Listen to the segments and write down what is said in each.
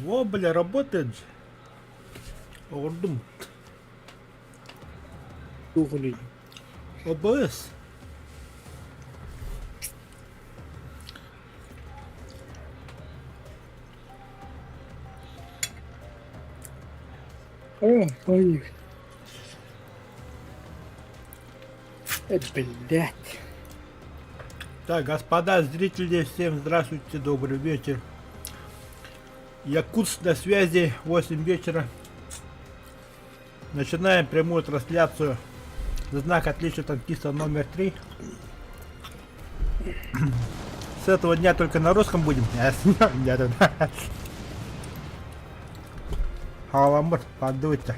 Во, бля, работает же. Оҕурдум. Туох үлүй? ОБС. О, ой. Блять. Так, господа зрители, всем здравствуйте, добрый вечер. Якутск на связи, 8 вечера. Начинаем прямую трансляцию. Знак отличия танкиста номер 3. С этого дня только на русском будем. Нет, Халамыр, подуйте.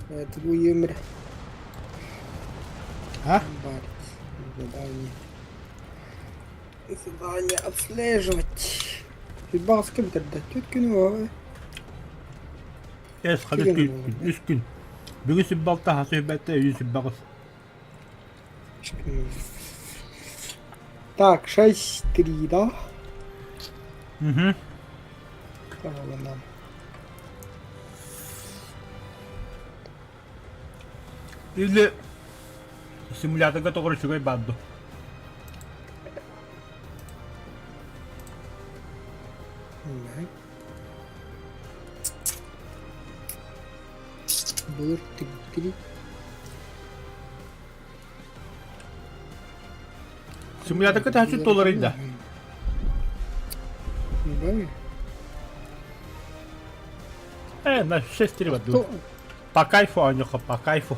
Это уемре. А? Задание. Задание отслеживать. Баскым да түткүн Эс хады күн, үс күн. Бүгүн сүббалта хасы сүббәтте үс сүббәҕыс. Так, 6-3, да? Угу. Правильно. Или симуляторга тоҕор үчүгэй баадду. Былыр тиктири. Симуляторга таһыччы толорый да. Да? На 6-3 бадду. По кайфу, Анюха, по кайфу.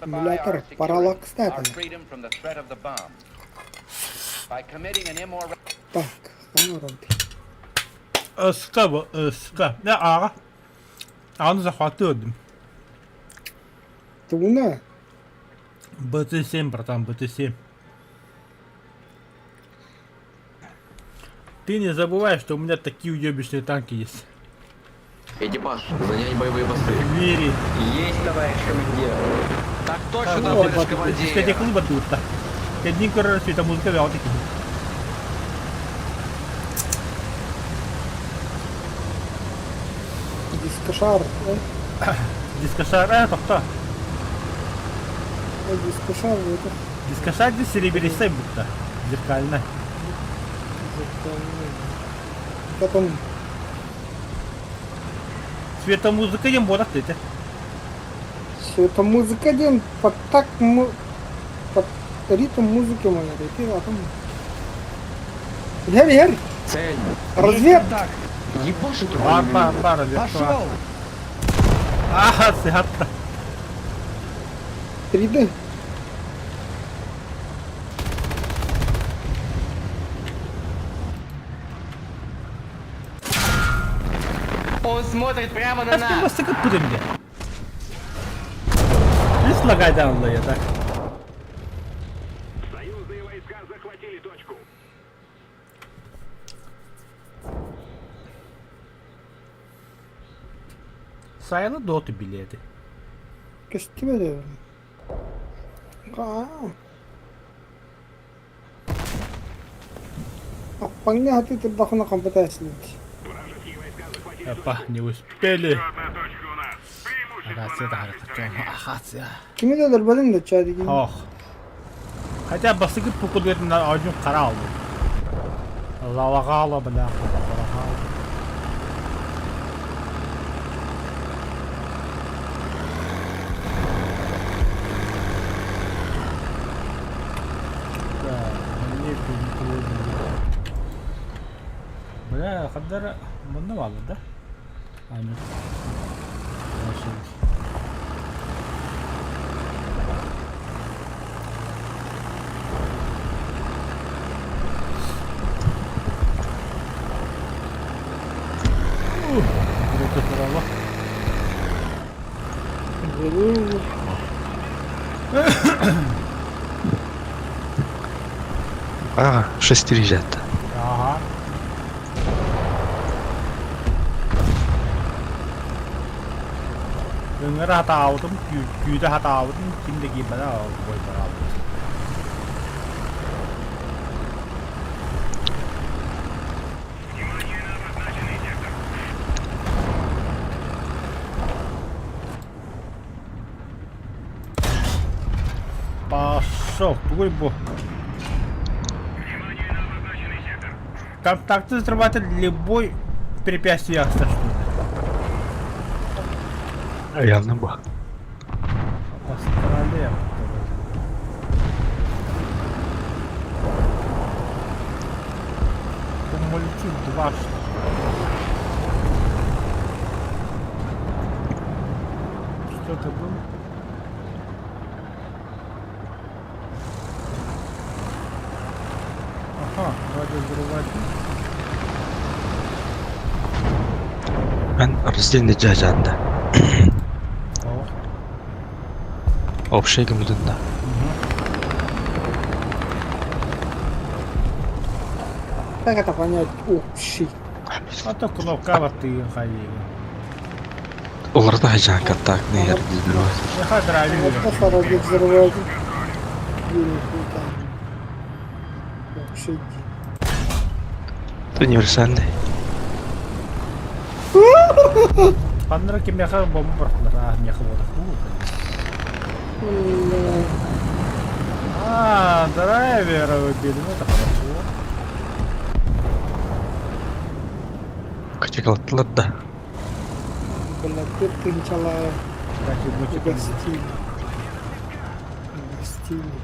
Симулятор параллакс Так, Ыска бу, ыска. Не аҕа. Аны захватывадым. Тугуна? БТ-7, братан, БТ-7. Ты не забывай, что у меня такие уебищные танки есть. Экипаж, занять боевые посты. Двери. Есть, товарищ командир. Так точно, товарищ командир. Дискотека батута. Кадин короче, это музыка вяла такие. Дискошар. Дискошар, это кто? Дискошар, это... Дискошар здесь серебристый будто. Зеркально. Зеркально. Потом... Светомузыка не может это. Светомузыка ден под так под ритм музыки моя, ты потом. Гер, гер. Цель. Разведка. Ебашит Бар, бар, бар, Пошел. Ага, сыгатта. 3D. Он смотрит прямо на нас. Лис лагайдан так. Союзные войска захватили точку. Сайыны доты билети. Көстүбэт Аппаңня хаты турдахына компетенция. Опа, не успели. Одна точка у нас. Преимущество Ахация. Кими да дөрбөдүн да чадыгин. Ох. Хотя басыгы пукудует на один карал. Залагала, бля, залагала. Да, мне Бля, хаддара манна баалар да? Аны. Ух, это здорово. А, 6-3 жата. Ага. Ыҥыра хатаабытым, күүтэ хатаабытым, ким да киирбэтэ, буойбараабыт. Внимание на обозначенный сектор. Пошел, тугуй бу. Внимание на обозначенный сектор. Контакты взрыватель любой препятствие страшно. Аялны бу. Австралия. Кумулятив 2 что ли? Что это было? Ага, радиовзрыватель. Мен раздельный дьаадьаанда. О. Общай гыммытында. Как это понять общий? А то кнопка вот ты хайи. Оларда хайдьаан контактный радиовзрыватель. Я драйвер. Вот это радиовзрыватель. Денег там. Общий. Это универсальный. Ханнара кимиэхэ бомба бырахтылар, аа миэхэ буолар. Бля. А, драйвера убили, ну это хорошо. Качакалаттылар да. Бля, ты тынчала Кстати, мультик угостили. Угостили.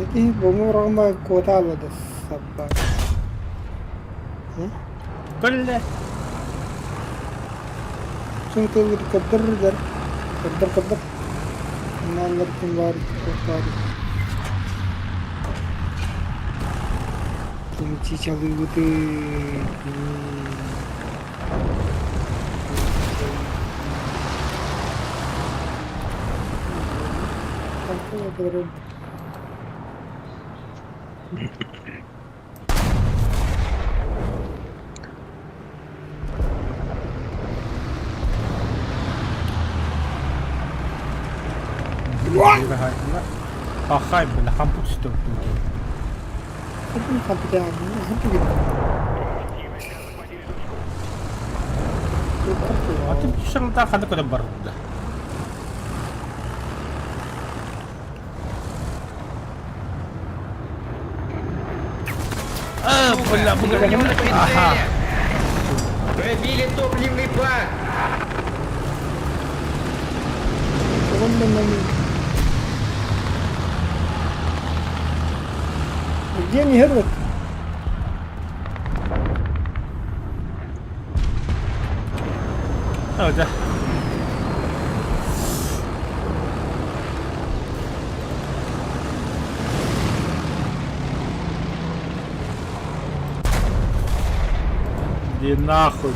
Это, по-моему, квотало да собака. Бля. Чүнкү кадыр кадыр кадыр. Налар ким бар бар. Ким чичалыгыты. Ахай, бля, хампут что тут. А ты шырылда ханы көдөн барда. А, бля, У него на прицеле! Ага. Пробили топливный бак! Где они гербят? А, да. Иди нахуй.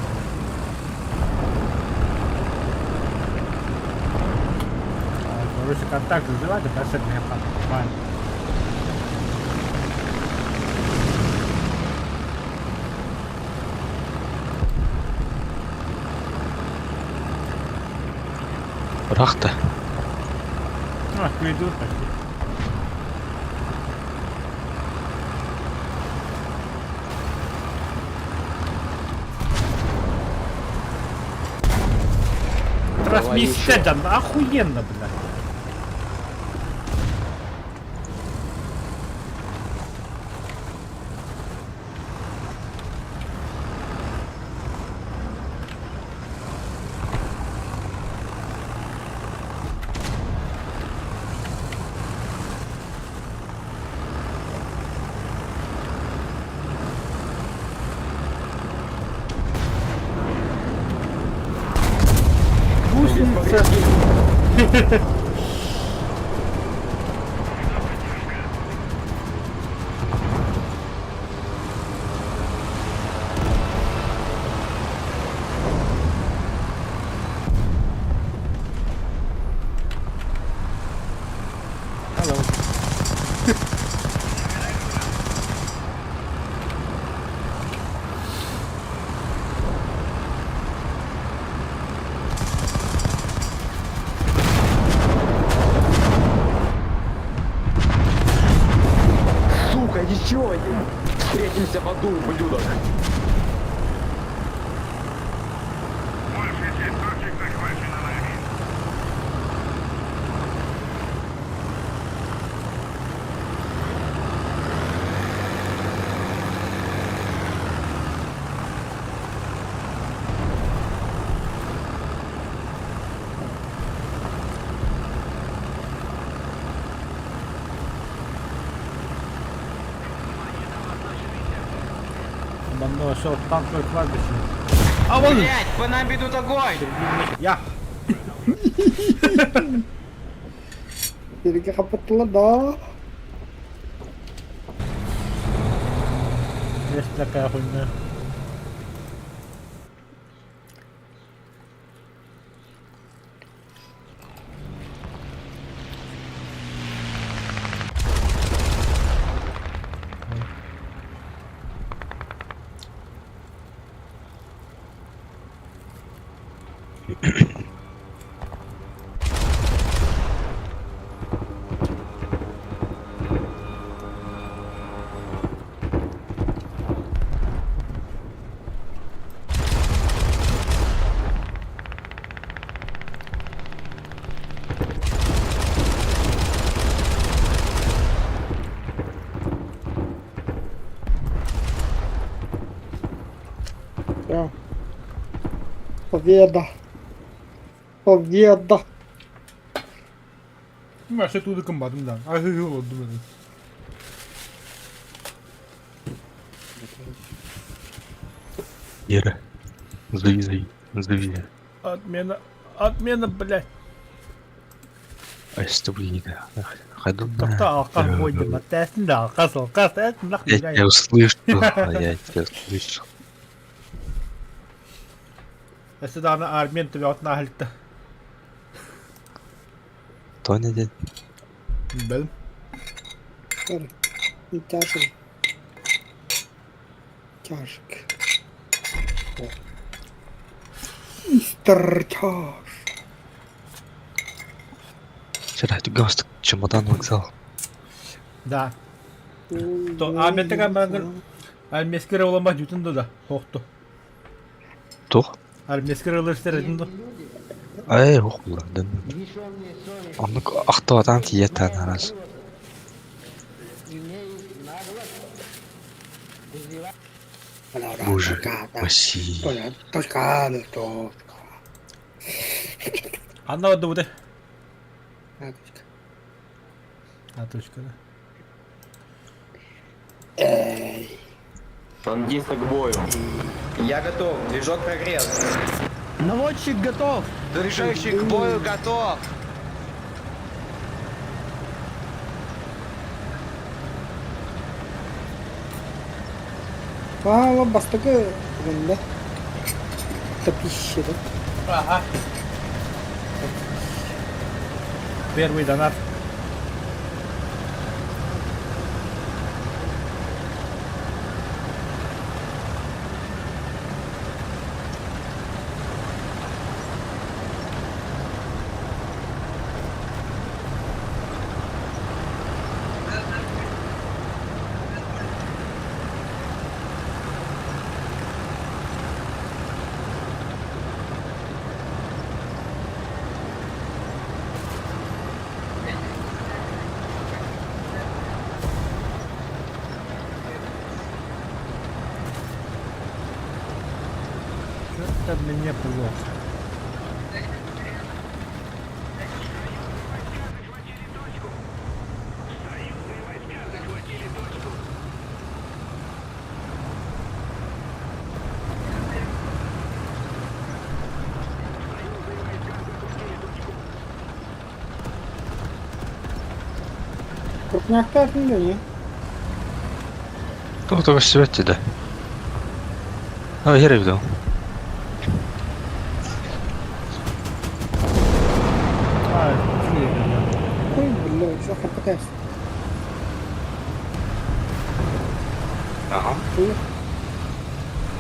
А, короче, контакт вызывать, а дальше не нормально. Бырахта. А, придут почти. Трансмиссия, да охуенно, блядь. Гусеница. Hello. Еще один! Встретимся в аду, ублюдок! Большая часть точек захвачена нами. Манна все танковое кладбище. А вон! Блять, по нам ведут огонь! Я! Yerige kapattılar da. Есть такая хуйня. Все. Победа. Победа. Ну, я туда комбатом, да. А я вот думаю. Ира. Зови, зови, зови. Отмена. Отмена, блядь. А что блин, Ходу Тоқта алқа қойды. Тәсін де алқа солқа тәсін нах Я тебя услышал, я тебя услышал. Әсі дағына армия түбі алтын ахілікті. Тоня дед. Білім. Тяжик. Тяжик. Мистер Тяж. Вчера галстук, чемодан, вокзал. Да. То Ahmet'e ben Армейский оламах jutun да. Хоқту. Тух? Армейский ылырстер едin Ай, ох, булардын. Оннук ахтуатан тиетан арас. Боже, упаси. Точка, точка. Анна оды буде. Точка. А точка, да. Танкисты к бою. Я готов. Движок прогресс. Наводчик готов! Заряжающий к бою готов. Aa, бастакы гында. Топище, да? Ага. Первый донат. Что-то мне плохо. Захватили точку. Союзные войска захватили точку. Союзные войска захватили точку. Крупняк да не? Тух только себя да. А, я видел. А, да. Ой, бля, что хапатаешь? Ага.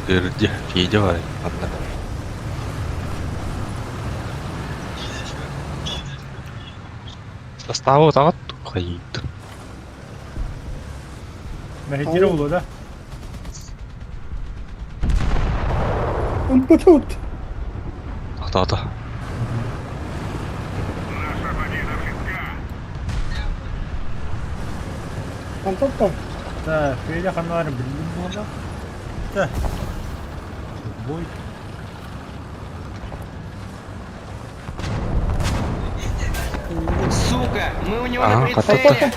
Где? Видео, ладно. Составу тағат хайт. Мэһэйдиирэ буолуо да? Ылбытыт. Тохтоото. Наша победа близка. Антон та. Так, Федя ханнаар биллим буолла. Так. Бой. Сука, мы у него на Ага, прицеле.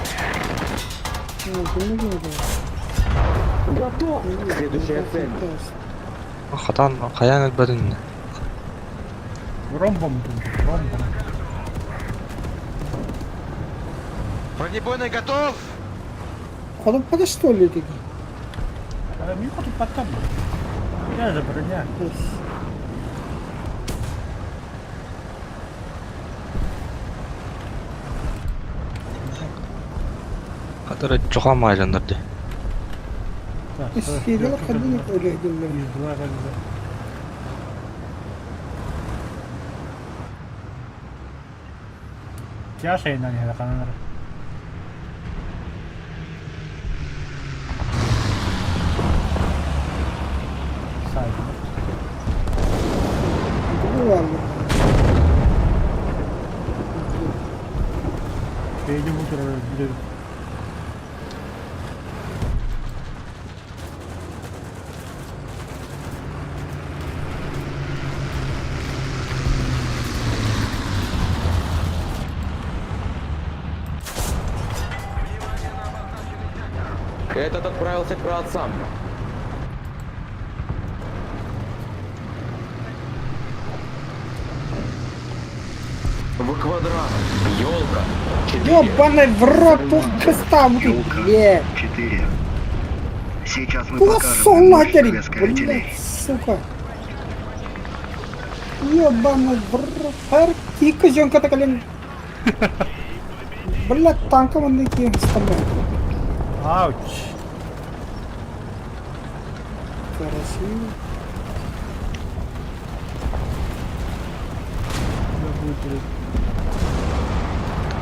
Готов! Следующая цель. Хатан хайаан өлбөтүн. Ромбом ромбом. Бронебойный готов! Хотуппата что ли таки? Мин хотуппаттам. Я же броня. Хатара чоха маайланнар дии. Истиэлэр ханнык өлөйдөллөр. Тяжа инан хананар. Сайт. Бэйди бу турар билэр. Этот отправился к праотцам. В квадрат. Елка. Четыре. Ёбаный в рот, туох кыстаабытый, блядь. 4. Сейчас мы Туох покажем им мощь соллаатарый, советской артиллерии. блядь, сука. Ёбаный в рот. Хар кика жонката кэлэн. Блядь, танка манна киһи ыстаммат. Ауч. Красиво.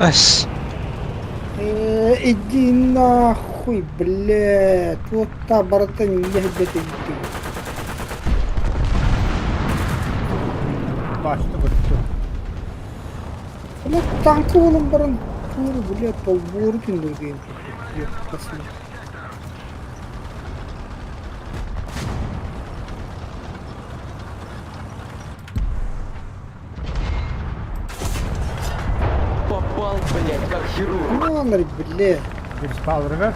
Эс. Э, иди нахуй, блядь. Вот та братан, я где-то иди. Башта көрдө. Блядь, танка буолан баран тууру, блядь, толбууру түндүргейм. Ёптасына. Попал, блядь, как хирург. Маннар, блядь. Спалрыгар.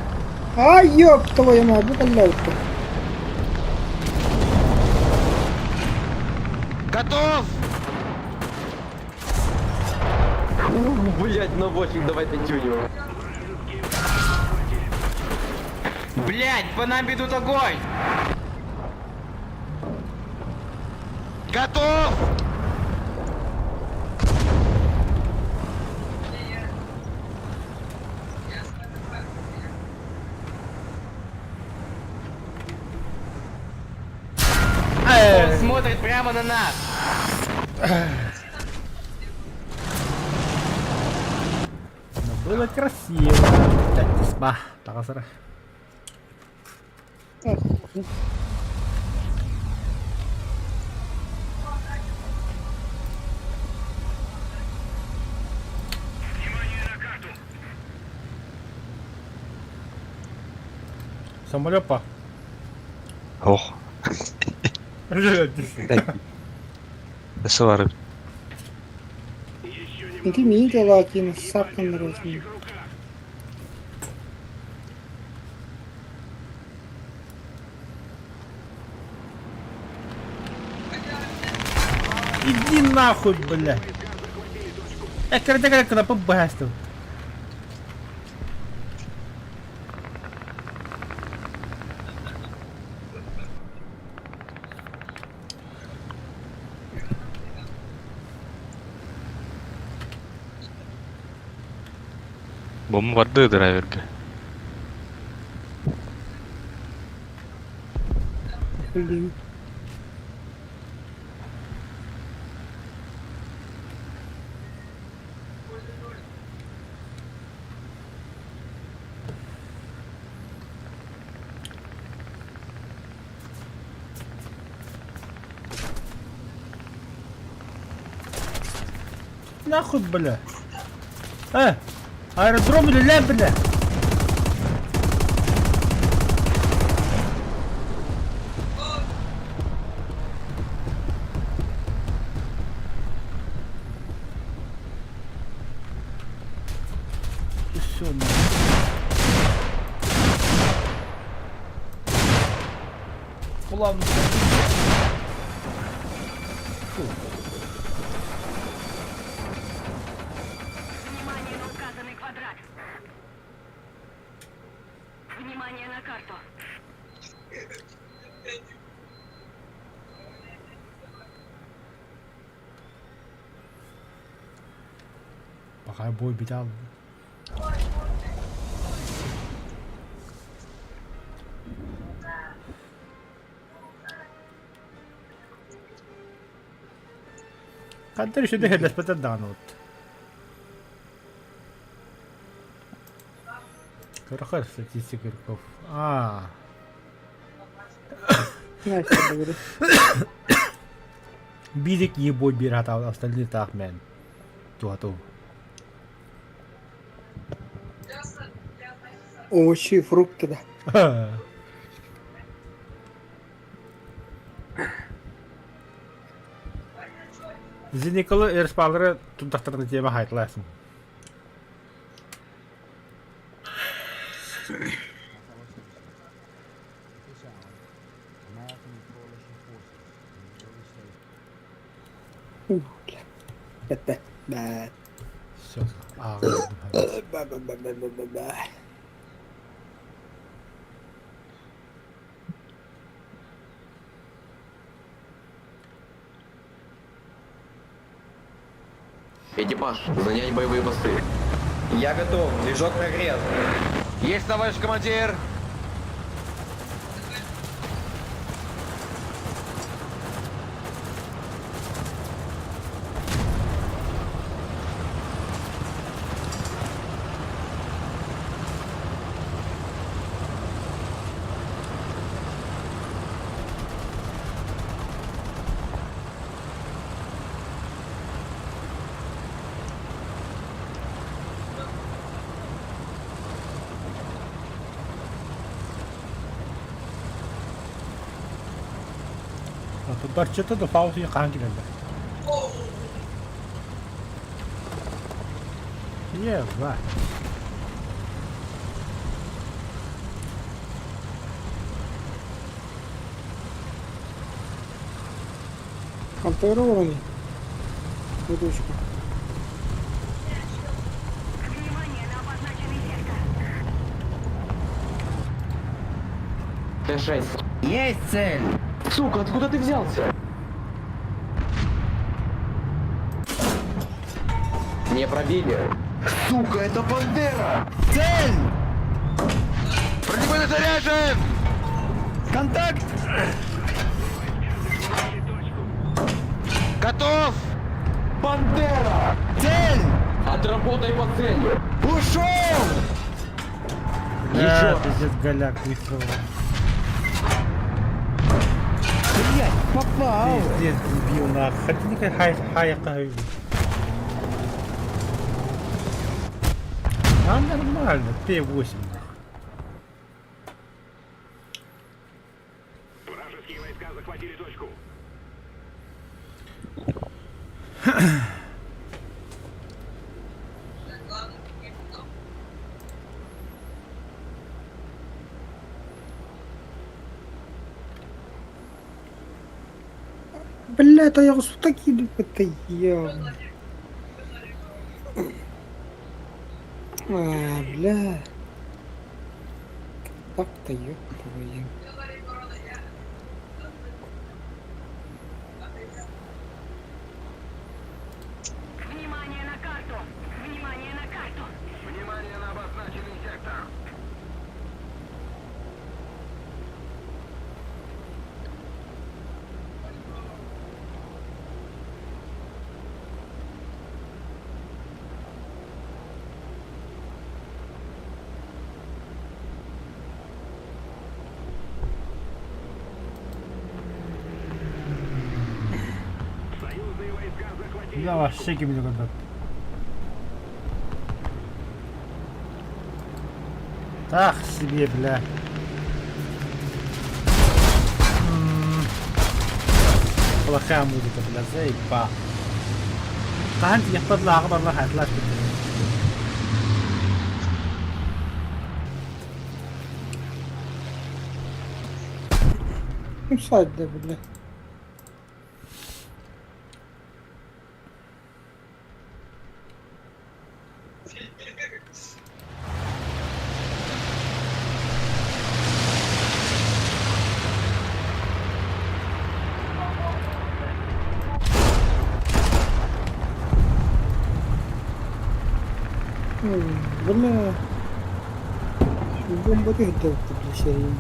А, ёб твою мать, бу каллаутта. Готов! Блять, наводчик, давай пятюню. Блять, по нам ведут огонь! Готов! Он смотрит прямо на нас! Но было красиво. Ба, тағасыра. Внимание на карту. Самолет па. Ох. Эсэ бары. Ити миин кэлаакиин сапканнар Иди нахуй, бля. Э, когда когда побастил. Бомба барды драйверге. Блин. нахуй, бля. Э, аэродром үлэлээ, бля. Все, Плавно. Внимание на указанный квадрат. Внимание на карту. Пока бой бедал. Хантер еще дэһэлэспэтэ даҕаны вот. Көрөхөр статистика игроков. А, Настя говорит. Бидик ебой бират, а остальные так, мен. Туату. Овощи и фрукты, да. Зиникалы эрспалары тудахтарына тема хайтлайсың. Ух, бля. Бэт, бэт, бэт. Все. Бэ, бэ, бэ, бэ, бэ, бэ, бэ. Экипаж, занять боевые посты. Я готов, движок нагрет. Есть, товарищ командир! Барчата да фаузи хаан килэллэр. Ева. Контейнер уровень. Ведучка. Внимание на обозначенный сектор. Т-6. Есть цель! Сука, откуда ты взялся? Не пробили. Сука, это Пантера! Цель! Бронебойный заряжен! Контакт! Готов! Пантера! Цель! Отработай по цели! Ушел! Еще. Пиздец, голяк выстрелил. Блять, попал! Пиздец, дебил, нахуй. Хотя никак хай хай хай. А нормально, П8. Вражеские войска захватили точку. Бля, это я такие, это я. А, бля. Так-то ёб твою. Внимание на карту. Внимание на карту. Внимание на обозначенный сектор. Союзные войска захватили Да, вообще кем не когда. Таах себе, бля. Плохая музыка, бля, заеба. Хаһан тиийэхпэр лааҕы барла хаатылаах Сайда, бля. Бля. Бомба түһэрдэ бля сэрии.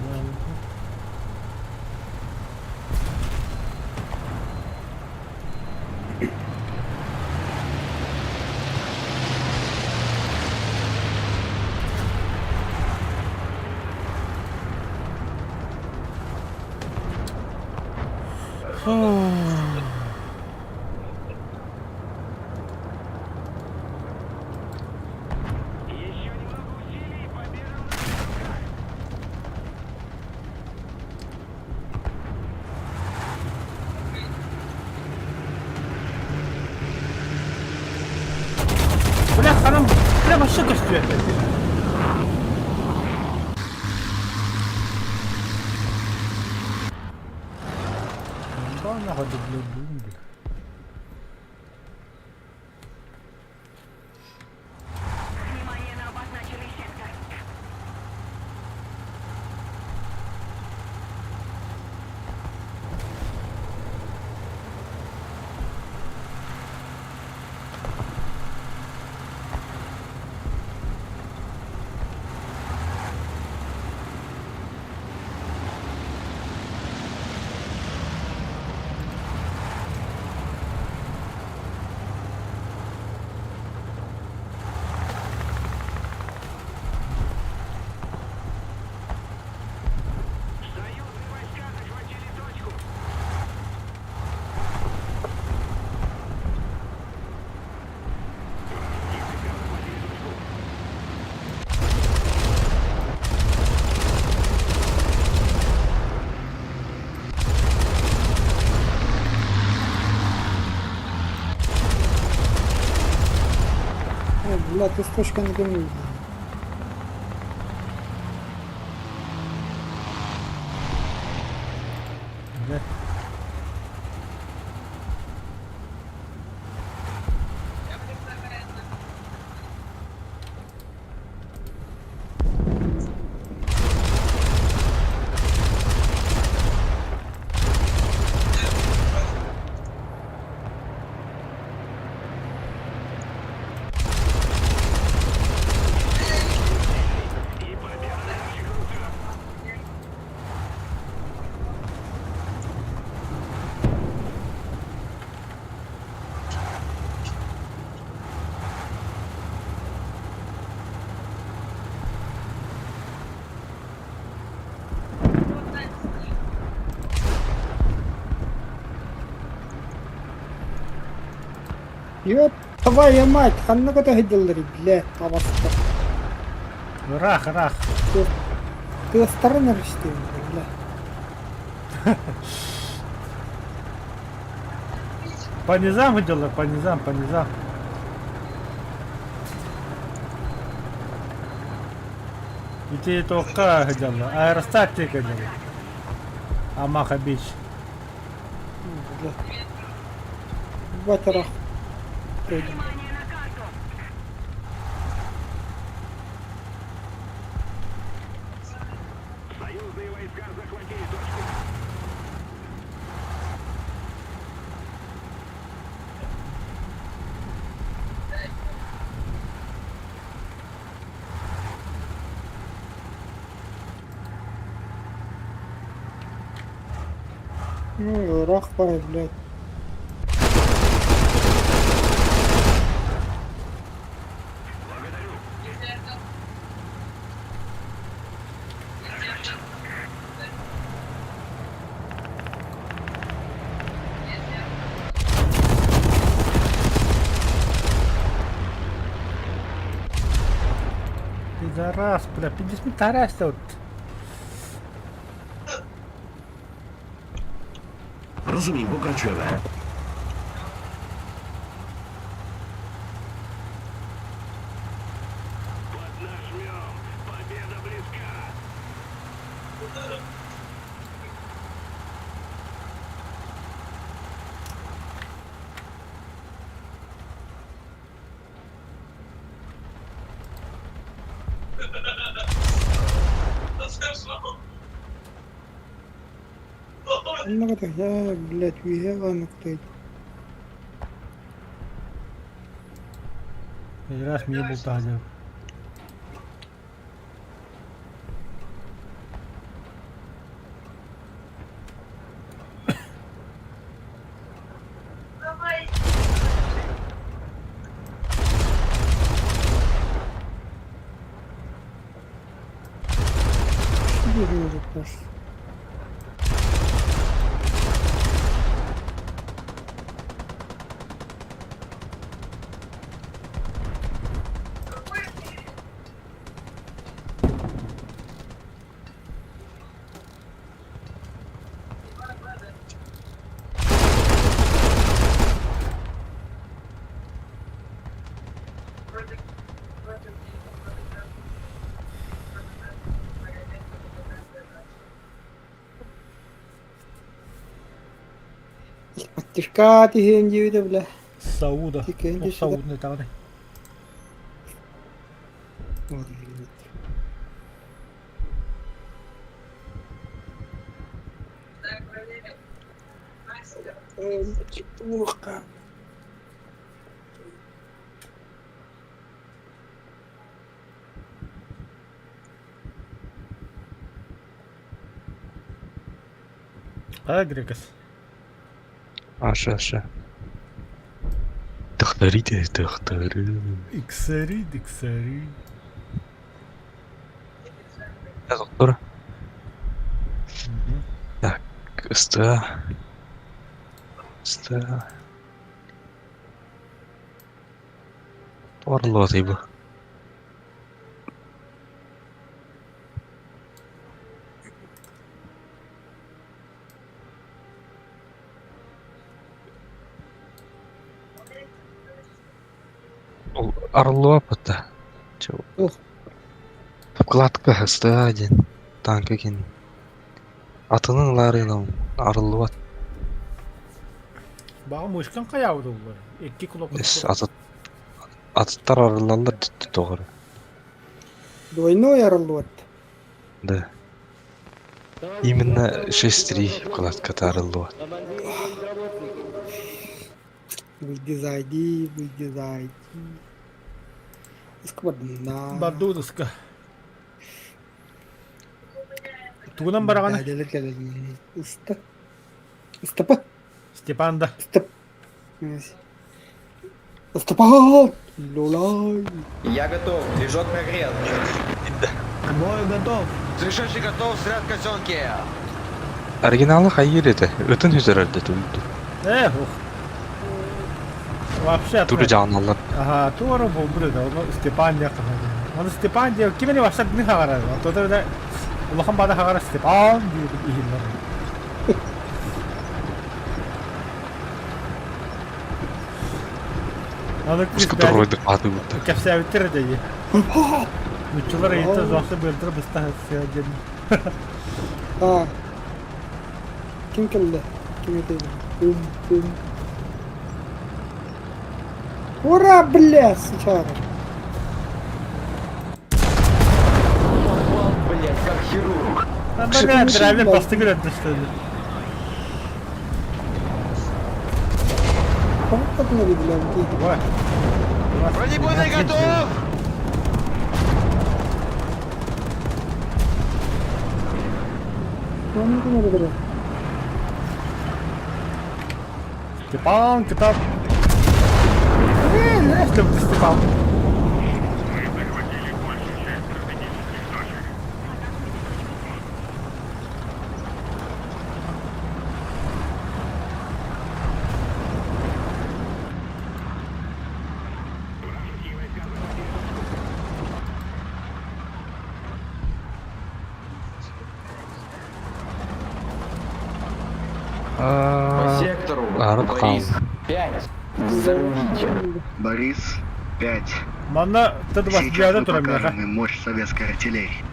Еще немного усилий, и победа в наших руках. Бля, харам, бля, вообще көстүө этэ. Внимание на обозначенный сектор. Союзные войска захватили точку. Вражеские войска захватили точку. О, бля, ты с точкой на камень. Бля. И победа в наших руках. Ёп, твою мать, ханна көтө бля, табаста. Ыраах, ыраах. Тыастарын эрiştim, бля. По низам выделала, по низам, по низам. Ити тоққа выделала, аэростатика выделала. Амаха бич. Бля. Батарах. Внимание на карту. Союзные войска захватили точку. Ну, рах блядь. Благодарю. Пидорас. Раз, бля, 50 тарасся вот. Rozumím, pokračujeme. Поднажмем! Победа близка! Онно я, блядь, үөһэ аныктый. Раз мне бултаадым. Что Тишка тиһиэн диэбитэ бля. Сауда. Тикэн О, деші. Саудный тағды. Вот, блядь. Плохо. А, Грекос? Аша, аша. Тахтарите, тахтары. Иксари, диксари. Доктор. Так, ста. Ста. Орло бу. Ол Орло апата. Чего? Ох. Вкладка ста один. Танк екен. Атының ларыным Орло. Бағым мышкан қаяуды бұл. Екі кнопка. Эс аты аттар арылалар дүтті тоғыры. Двойной орлот. Да. Именно 6-3 вкладка арылуа. Выйди, зайди, выйди, зайди. Сквадна. Бардудуска. Тугунан бараҕана Уста. Устапа. Степан да. Устап. Устапа. Лолай. Я готов. Движок прогрет. К бою готов! Слышащий готов, сряд казенки. Оригиналы хайыр еді. Өтін хүзерерді түлді. Э, ух. Вообще. Туры жағыналар. Ага, туору булбур да. Оны Степан диye кахады. Оны Степан диye кимени вообще не хагара. Тода да улахан бада хагара Степан диye ихиллер. Аны Уску туройды аты бұтты. Кәпсәбиттер дии. Нуччалар ыйыта зосы бөлтөр быстах сыаден. А. Ким кэллэ? Ким это? Бум, бум. Ура, бля, сучара. Попал, блядь, как хирург. Бля, драйвер басты көрөдү что ли. Как надо, бля, Ой. Бронебойный готов! надо, Степан, китап. Э, знаешь, что ты Степан? Мы захватили большую часть стратегических точек. Вражеские войска захватили точку. По сектору. Аарат Борис. 5. Взорвите. Борис, 5. Манна Сейчас Т-29 мы турар миэхэ. покажем им мощь советской артиллерии.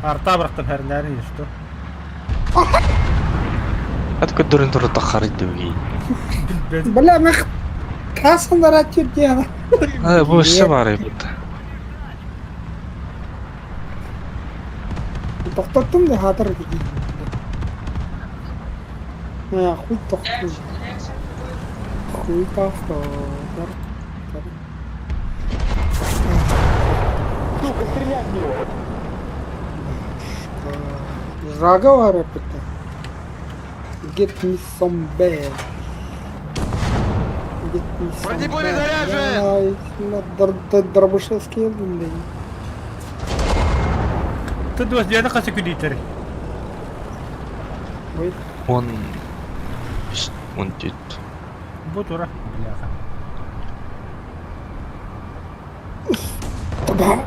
Арта бырахтан хэрнээрин что. Ат көрдөрөн турар таххар дүүги. Билбэт. Бля, мы красный диэн. Бу өссө баар эбит. Тохтоттум да хаатар дии. Хуй тохтуу. Хуй тохтоо. Сука, стреляй в него! Жага это. Get me some bear. Get me some Бронебойный bear. заряжен! Дробышевский блин. Т-29 хас күдийтер. Ой, Он он түт. Бу тура. Бляха. таба.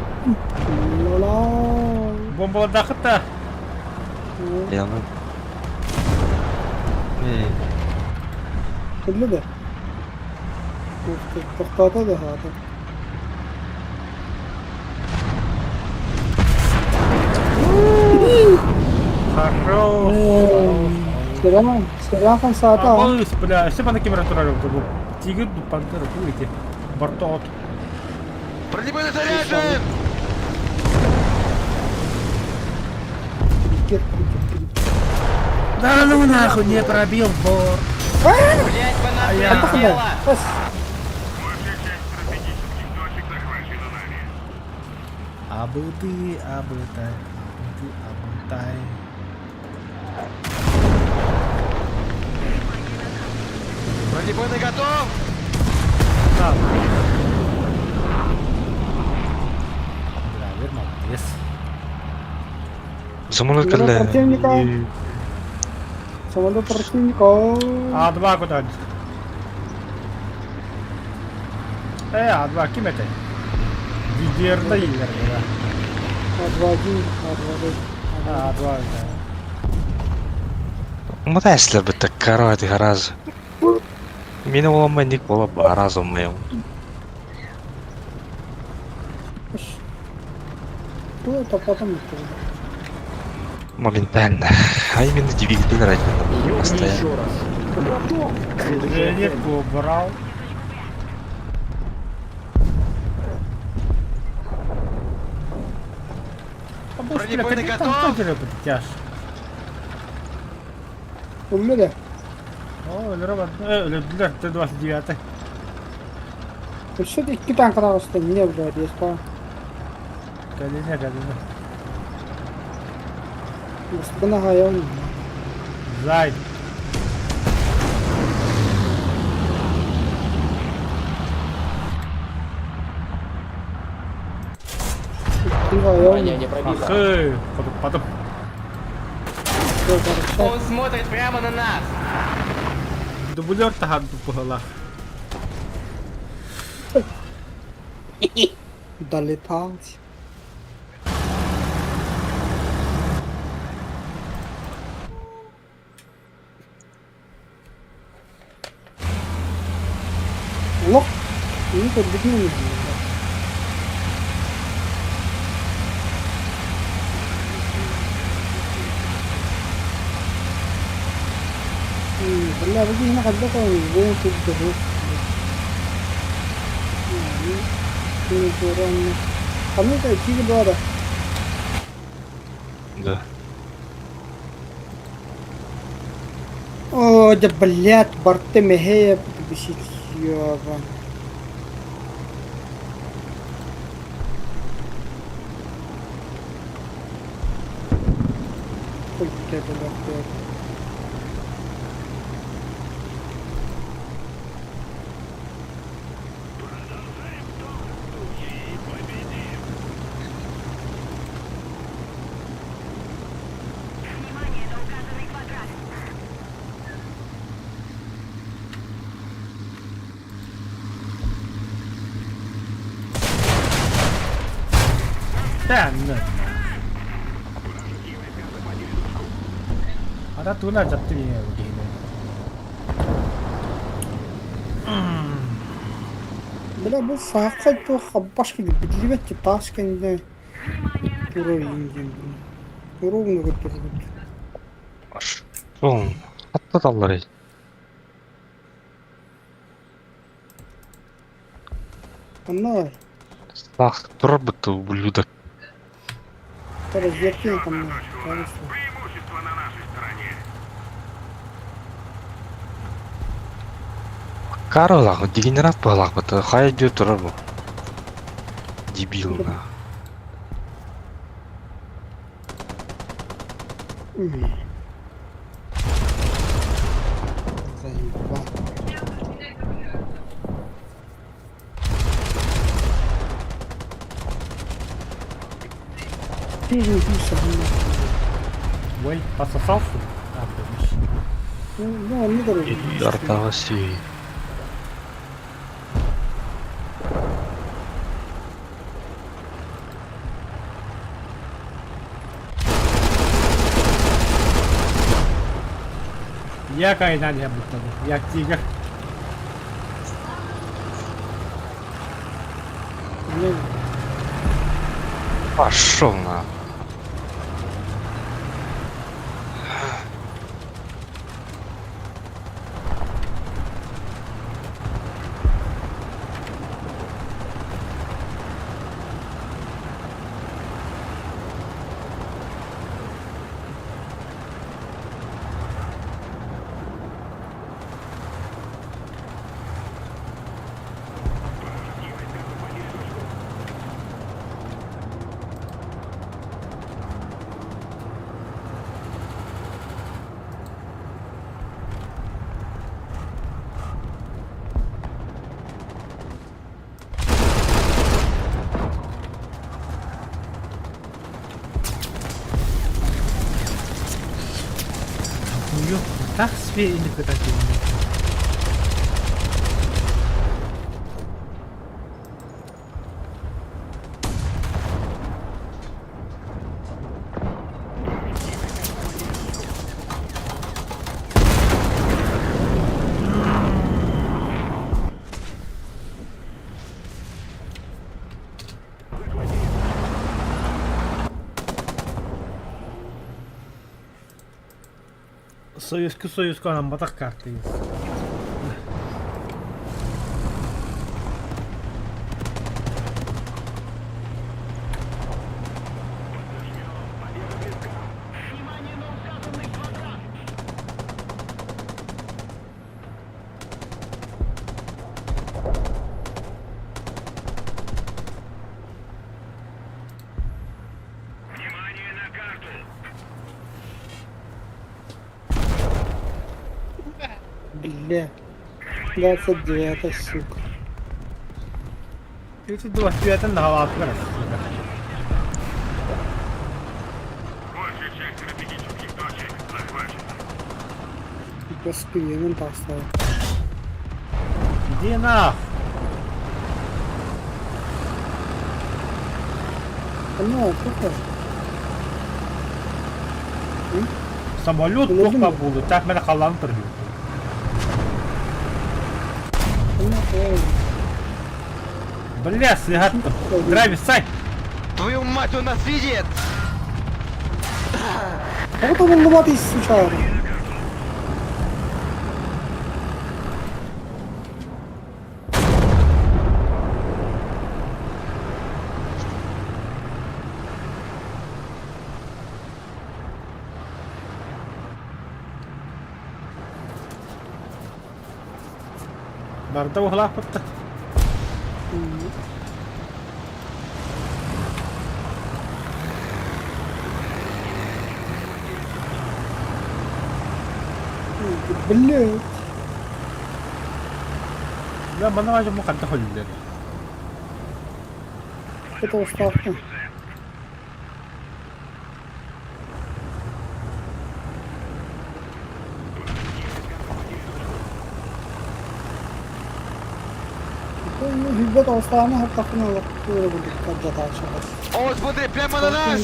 Ла-ла. Бомбаладахыт та. Яны. Күллү да. Тохтоото да хаатар. Хорош. Сиран, Сирахан саата. Абалыс, бля, все пана кемера турар бу. Тигр, пантера, бу эти. Бортот. Бронебойный заряжен! Кет, кет, кет. Да ну нахуй, не пробил бор. Блять, по нам прилетело! Бас. Большая часть стратегических точек захвачена нами. Абыты, абытай, абыты, абытай. Бронебойный готов! На. Драйвер, молодец. Самолет Самолет кэллэ. противника. Самолет противника. А2 куда? А2 ким это? Видерда илер, да. А2-1, А2-1. А2, да. Мата эслер битте карат гараз. Мин оламай ник бола бараз омайым. Кто это потом это? Моментально. А именно двигатель ради постоянно. Еще раз. Готов! Следующая цель. Зенитку убрал. А боже, бля, Бронебойный как там готов? кто тебе тяж? Умели? О, Робот, для Т-29. Өссө икки танканаҕыста не блядь, есть по. Калине, калине. Господина хайон. Зай. Икки хайон. Броня не пробита. Ахы, потом, потом. Он смотрит прямо на нас! Дублер таган тупыла. Долетать. Лох. Не тут бегни. Бля, бу هنا قد وين تبدأ؟ Ханнык тиги бара. Да. О, да блядь, барты мехея бесит, ёба. Ой, бля, бля, бля. Внимание на указанный квадрат. Да, ну. Ата тугун алдьатты биһиги киһини. Бля, бу саахха туох хаббаш биллибэт таас кэннэ турар диэн Ровно көрдөрбүт. Что? Хаттаталлар. Онно Сах турар бытты ублюдок. разведки там. Преимущество на нашей стороне. Каралах, дегенерат балах быты. Хай дө турар бу. Дебил на. Заебал. Ты же Ой, пососал что ли? А, помощь. Ну, он не дорогой. Дартаваси. Я кайнан я будто. Я тигр. Пошел на. Ую, так себе или куда Союзку союзку анан батак карты. Внимание на карту. Бля. 29 сука. 32 святын да хаваатылар. Большая часть стратегических точек захвачена. Господи, поставил. Иди на. Ну, сколько? Самолет плохо булды. Так мен қаланы тұр. Бля, слегаттым. Драйв, сай. Твою мать, он нас видит! А вот он ломатый случайно. Барда ухлах бытты. Блядь. Бля, мана важы му қанта холлер. Это уставка. О, смотри, прямо на нас!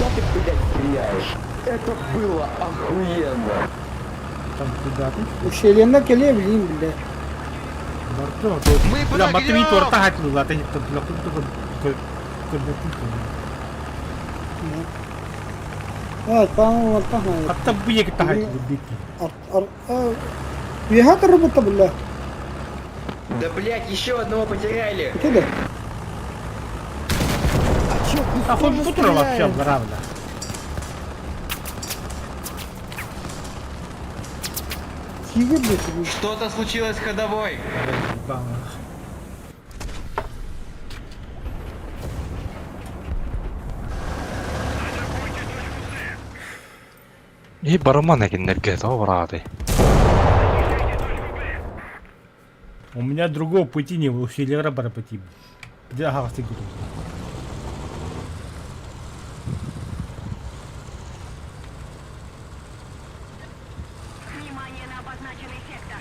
Куда ты, блядь, стреляешь? Это было охуенно! Там куда ты? Ущелье келе билим бля. Мы Бля, матми прогнем! торта хатнула, ты не бля, куда А, там вот там. Хатта буек тахат бики. Ар ар Виха работа бля. Да, блядь, еще одного потеряли! Куда? А хоть бутура вообще правда. Тигр блядь. Что-то случилось с ходовой. И барыман экиннерге то барааты. У меня другого пути не было, ущелье бара пути. Где ага, ты куда? Внимание на обозначенный сектор.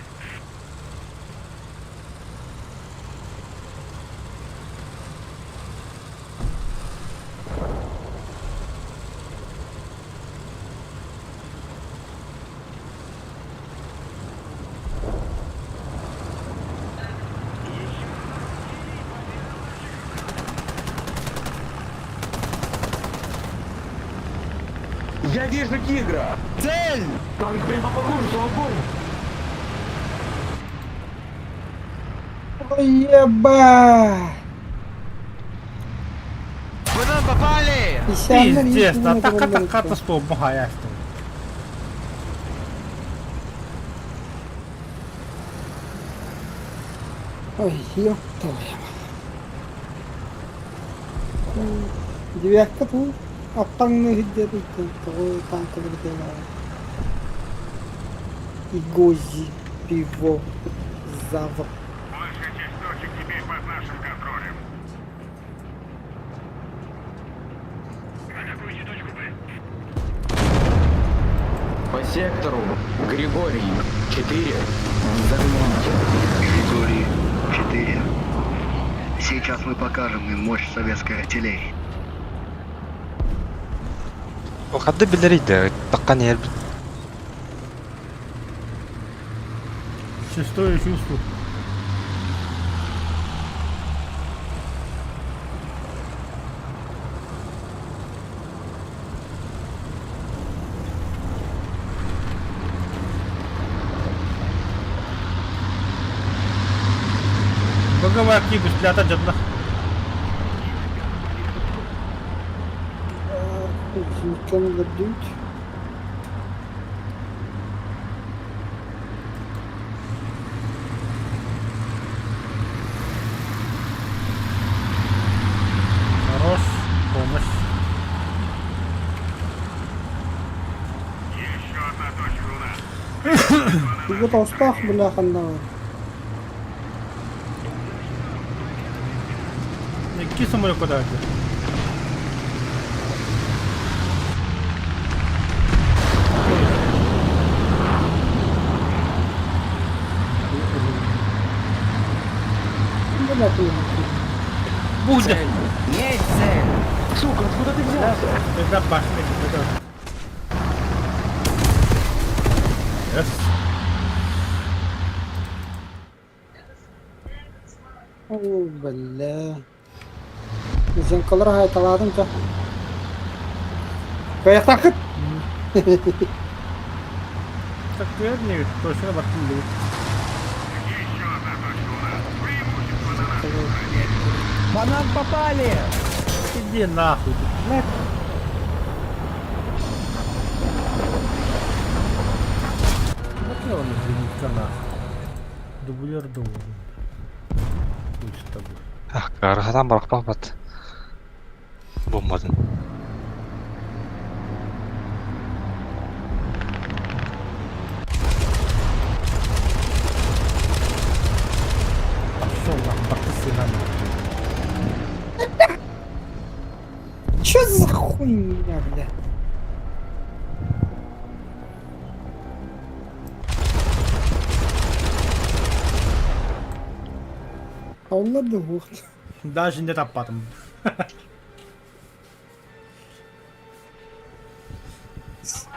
Я вижу тигра! Цель! Танк прямо по курсу, огонь! Ой, еба. Вы нам попали! Пиздец, а так это карта что махая что. Ой, ёб твою мать. Девятка тут. Аппаңны хиддер того танка бирден. Игози пиво завод. Большая часть точек теперь под нашим контролем. Атакуйте точку Б. По сектору Григорий 4. Взорвите. Григорий 4. Сейчас мы покажем им мощь советской артиллерии. Хадды билерейді, таққан ер Шестое чувство. Боговая книга шлята джадна. Никем дадут. Хорош, помощь. Еще одна точка у нас. Пиво толстах бля ханна. Какие самолеты куда это? Бля хуй. Будет! Есть цель! Сука, откуда ты взялся? Тогда пошли, тогда. Yes. О, бля. Зенкалар хайталадым та. Каяктакыт. Так вернее, точно бартын Еще одна точка у нас. Преимущество на нашей стороне. По нам попали! Иди нахуй, ты, блядь. Вот он, зенитка нахуй. Дублер должен. Хуй с тобой. Архатан барақпақ бат. Бомбадын. Пошел нахуй, барты сына нахуй. Чё за хуйня, бля? Алла да вот. Даже не топатом.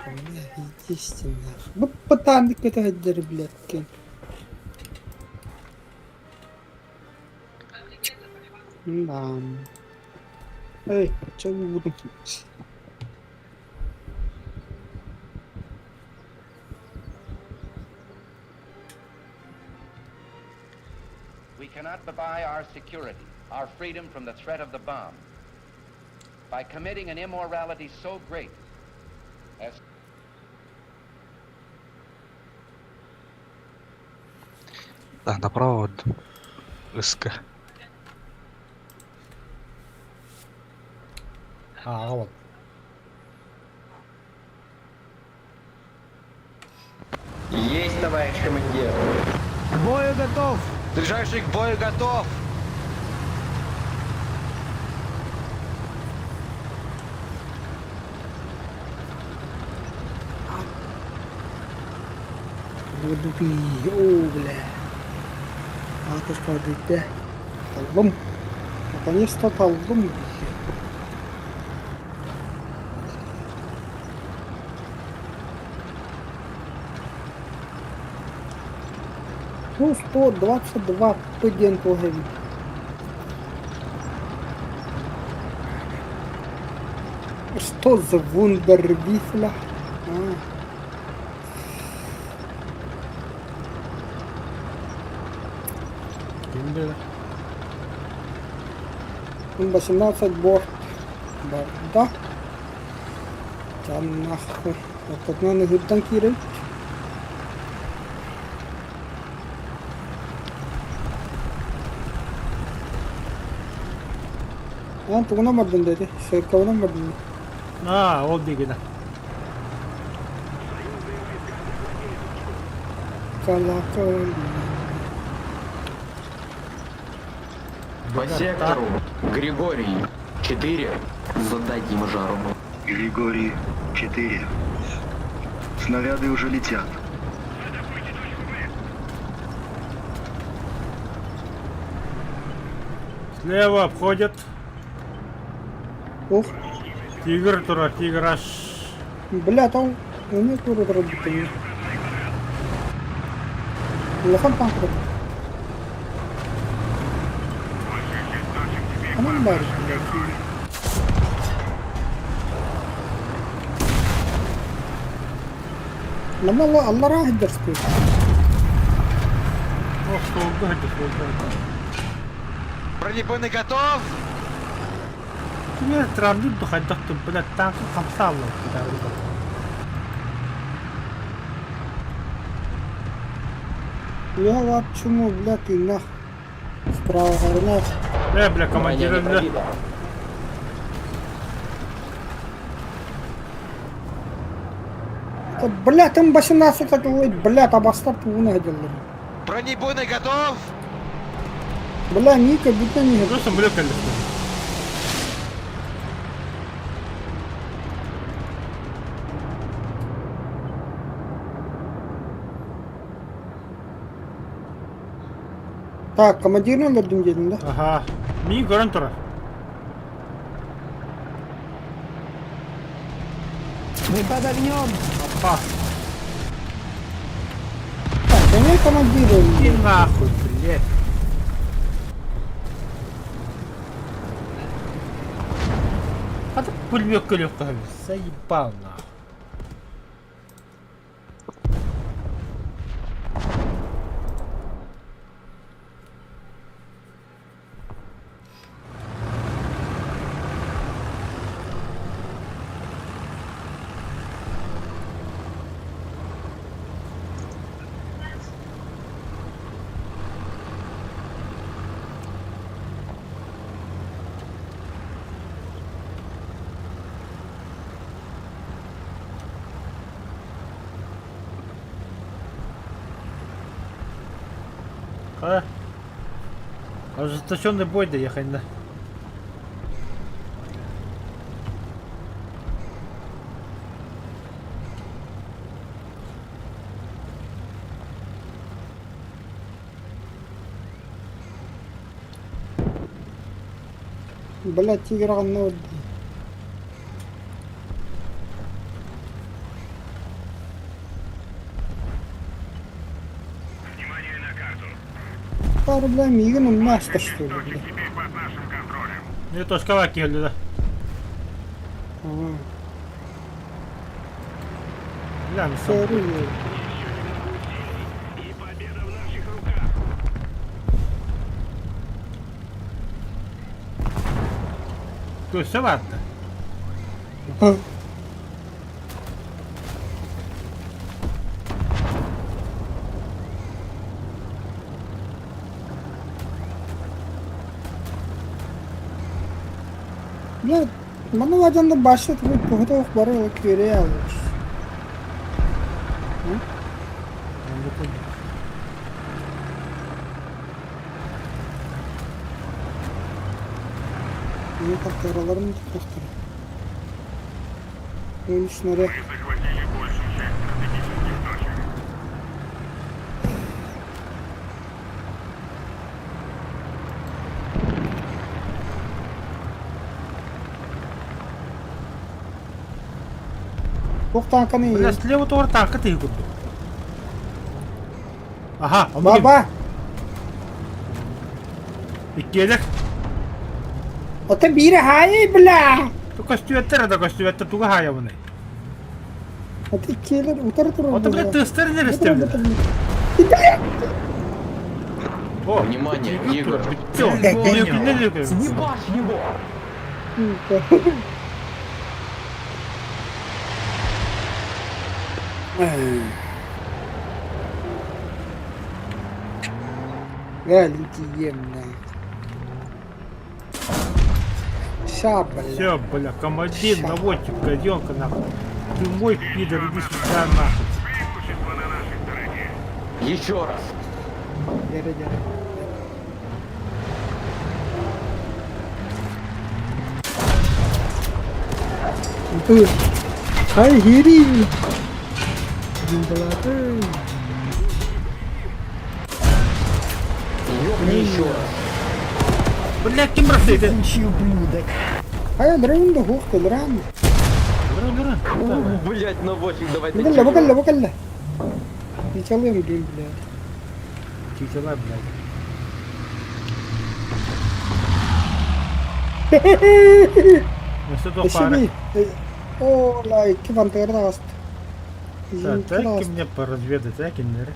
Естественно. Бу-бытааннык көтөһөйдөрү блядь. Да. Эй, чё буду? We cannot buy our security, our freedom from the threat of the bomb, by committing an immorality so great as Да, направо от СК. А, вот. Есть, товарищ командир. К бою готов! Ближайший к бою готов! Дупи, о, бля. Атышка бүттэ. Таллым. Наконец-то таллым. Ну, 122 пдн туһэбит. Что за вундервифля? А. Ким билэр? 18 борт. Барда. Там нахуй. Оттотунан ыһыырдан киирэбит. Ан тугунан бардын деди? Сыркабынан бардын. А, ол дигина. Колокольня. По сектору. Григорий. 4. Задать им жару. Григорий 4. Снаряды уже летят. Слева обходят. Ох, Тигр тура, тигр аж. бля, там эмиэ туора турарбыт Улахан танк Ханан баар блядь. Манна аллараа сылдьар Ох, суолга сылдьар, суолга. Бронебойный готов! Кими трамдык ду хайдах тум, блядь, танка хамсаалла. Я вообще, блядь, и нах. Справа нах. Э, бля, командир, бля. Это, бля, там 18 такой, бля, табастар тугуна делали. Бронебойный готов! Бля, Ника, будто не Просто бля, кэллэ. Так, командирин өлөрдүм диэтим да? Аха. Миин көрөн турар. Мы под огнем! Апа. Так, гоняй командира. Иди нахуй, блядь. А ты пулемет көлөккө заебал нахуй. А? Ожесточенный бой да ехать да. Бля, тигр онно. Тухары, бля, миигин умна аста, что ли, бля. Теперь под нашим контролем. Не точкаҕа киһиллэ. Ага. Бля, ну сам. Sorry. И победа в наших руках. Көссө барда. Бля, маны ладьянда башта твой пугатов бары күөрэ алыш. Ini тактараларын тактара. Ön снаряд. Мы захватили большую часть стратегических точек. Туох таанканы Бля, слева туора тааҥка тыһы курдук. Аха, Баба! Иккиэлэр. Ото биирэ хаайый, бля! Көстүбэттэр да көстүбэттэр туга хаайабыный? Ото иккиэлэр утары турар. Ото бля тыстар нерестебилер. О, Внимание, тигр. Все, Съебашь его! Галики ем, бля. Ща, бля. Все, бля, командир, Ща. наводчик, гаденка, нахуй. Ты мой пидор, иди сюда, нахуй. Преимущество на нашей стороне. Еще раз. Дere, дere. Ты. Хай хири. Димбалаты. Ёбни еще раз. Бля, ким бросит? Кончи, ублюдок! Хай дрын да хух дрын. Блять, наводчик, давай Букалла, букалла, букалла. Ничего блин, блядь. Чичала, блядь. Өссө туох баара? Эшеби. О, ла, икки бантыгар даҕаст. Да, дай-ка мне поразведать, а, киннери.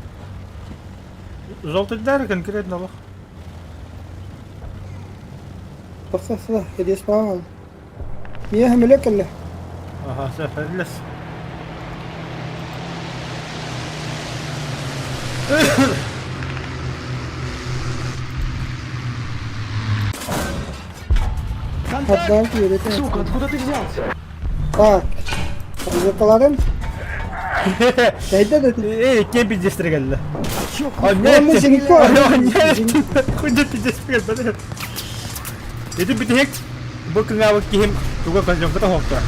Желтый конкретно лох. Тахса сюда, иди справа. Мия хамилек элле. Ага, все, лес. Отдал киирете. Сука, откуда ты взялся? Так. Разведкаладым. Кайда да ты? Эй, кем пиздец стригали? А Он нет, Зинько. а нет, куда пиздец стригали? Ити битек, бу кыңабы киһим туга көзөмкө хохта.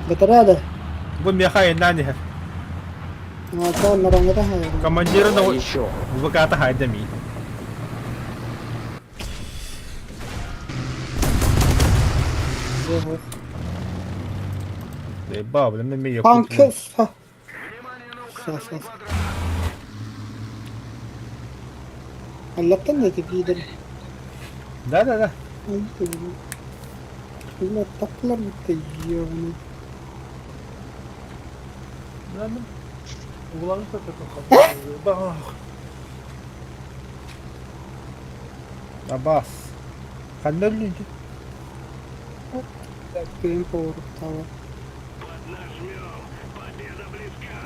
Батарада. Бу меха иннани. Ата нарангата хай. Командир на Еще. ВК-та хайдами. Ба, блин, мен Танкес. Ха. Са, са, са. Аллаттан да типидер. Да, да, да. Бля, таплар битте ёбаный. Ладно. Угланы Абас. Ханна өлүнчү. Кыйын повороттала. Поднажмем. Победа близка.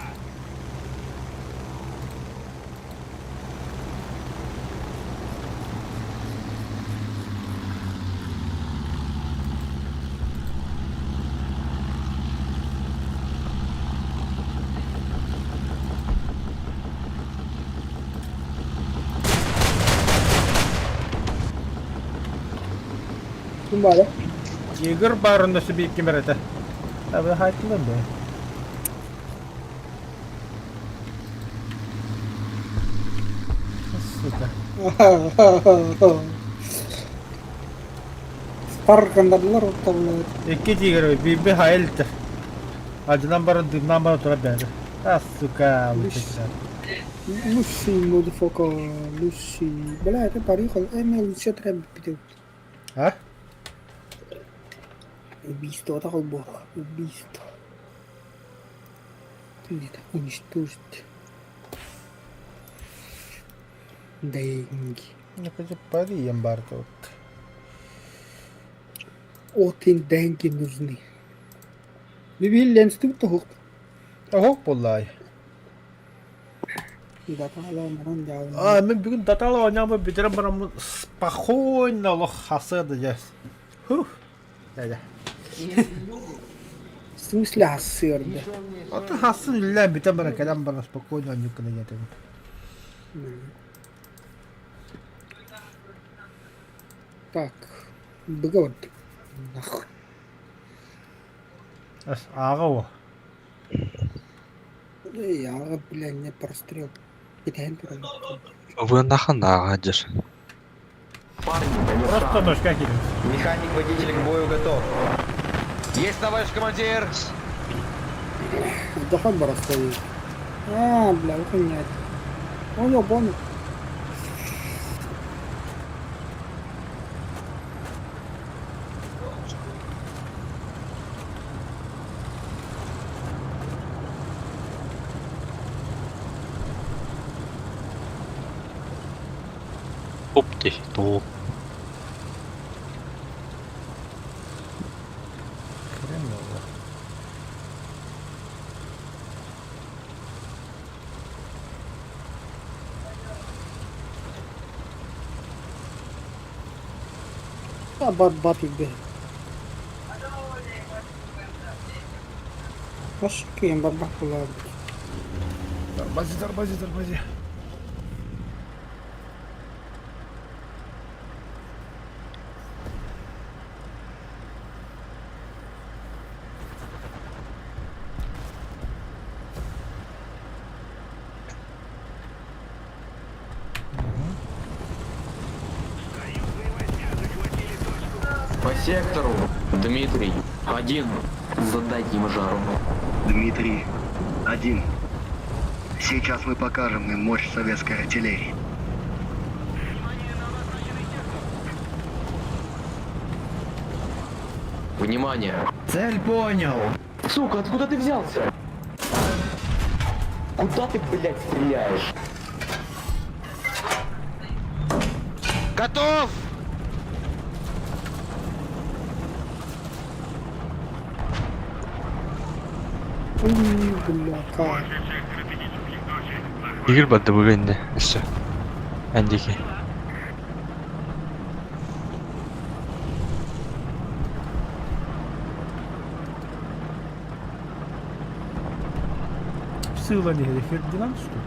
Ким бары? Игорь барында сүбейіп кемерete. Таби хайтылым бе. Сука. Спаркандарлар отта блядь. Икки тигр биби хайлтер. Ажынан бары дымнан бары тура бәрі. А, сука, Үш. лучше. Лучший motherfucker, лучший. Бля, это поехал. Эмил, еще треба бит. А? Убийство, такой бог. Убийство. Нет, уничтожить. Деньги. Пари бар тут. Очень деньги нужны. Бибилленстик тоһук. Оһох буоллай. А, мен бүгүн датала оонньообут бүтэрэн бараммын спокойно олох хасыа да дьэ. Хух. Дьэ. В смысле ассыырда? Ото хассын үллээн бүтэн баран кэлэн баран спокойно оонньуур гына диэтим. Так, быга бардым. Нахуй. Ас ааҕа о. Эй, ааҕа, бля, не прострел. Кэтэһэн туран. Вы нахан ааҕа Парни, Просто ножка киирэн. Механик-водитель к бою готов. Есть, товарищ командир! Вдохан барастайы. А, бля, ухуйнять. Понял, понял. Оп дии, тоҕо Хреново. А, бат, бат, бе. Вообще, бат, бат, була. Тормози, тормози, тормози. По сектору. Дмитрий. Один. Задать им жару. Дмитрий, один. Сейчас мы покажем им мощь советской артиллерии. Внимание! Цель понял! Сука, откуда ты взялся? Куда ты, блядь, стреляешь? Готов! Ой, бля, как. Игорь барды бүгүн өссө. Эндики. Сыла не Фердинанд, что ли?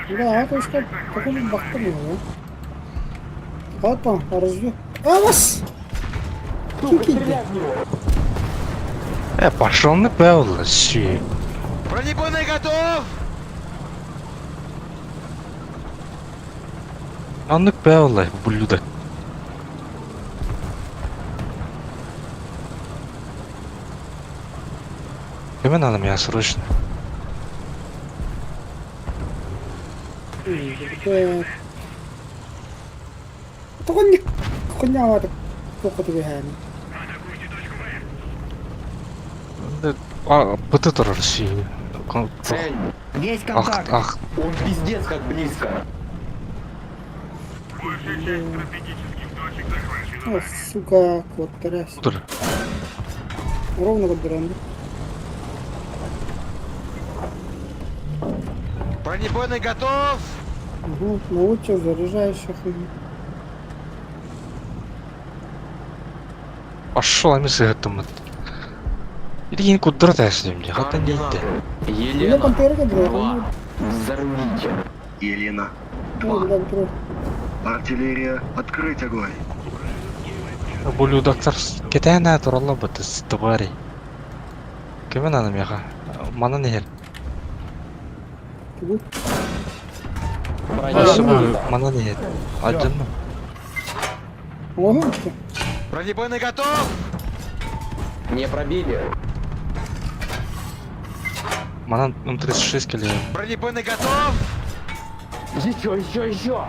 Бля, а то что, такой бахта было, да? Опа, разъё. А, вас! Кики. Пошел на певла, си. Бронебойный готов! Аннык певла, ублюдок. Кеме надо меня срочно. Тоҕо хуйня тоқы А, быты турар си. Цель! Есть Ах, контакт! ах, Он пиздец как близко! О, сука, кот тряс. тур. Ровно подбираем. Бронебойный готов! Угу, научил, заряжаешь хуйню. Пошел, ами сыгытымыт. Илигин кудра тәсим ди. Хата нитте. Координаты. Меня Елена. конторка была. Два. Взорвите. Елена, Ну, два. да, трое. Артиллерия, открыть огонь. Ублюдоктар кетәнә туралла быты твари. Кеме надо меха? Мана нехер. Тугу. Мана нехер. Аджанна. Ого, Бронебойный готов! Не пробили. Манан М36 кэлиэ. Бронебойный готов! Еще, еще, еще!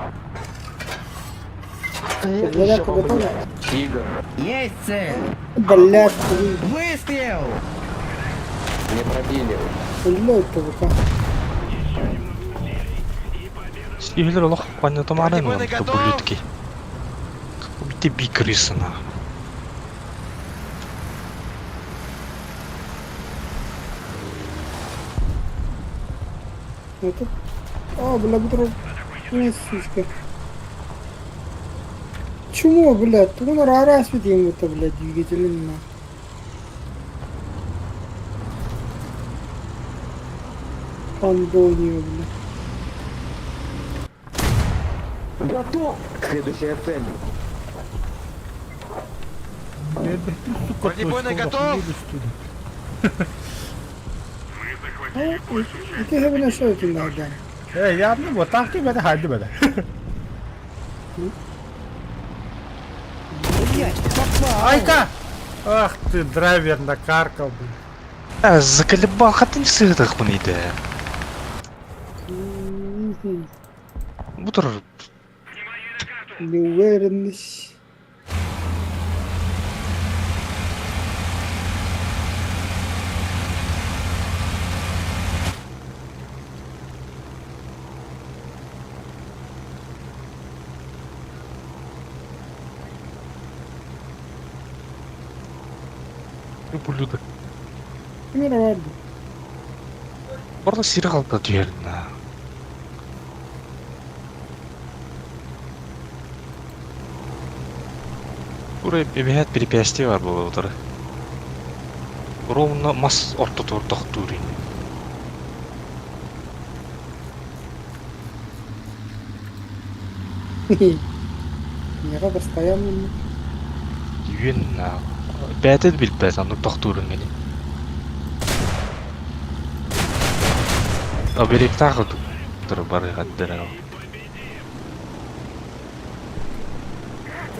Зарядка готова? Тигр. Есть цель! Блядь, Выстрел! Не пробили. блядь, ПВК. Сиһилэр олох панньатымаары Бронебойный готов! ублюдки. Ты би крыса нахуй. Это... А, бля, бутру. Не, сучка. Чмо, блядь, ты ну раз видим это, блядь, двигатель на. Пандонио, блядь. Готов! Следующая цель. Сука, Бронебойный готов! Ити хэбинэ шо этин да. Э, я не вот так тебе это хайды беде. Блять, попал! Айка! Ах ты, драйвер накаркал, блин. Э, заколебал, хатын сыгытых иде. Бутыр Неуверенность. ублюдок. Мироварду. Барда сири қалта түһерін. Ура эбэһэт препятствие бар буолар утары. Ровно мас ортотугар тохтуур ини. Миэхэ постоянно Үөн бэйэтэ да билбэт оннук тохтуурун гини. Оберектаах утары барыгаддара.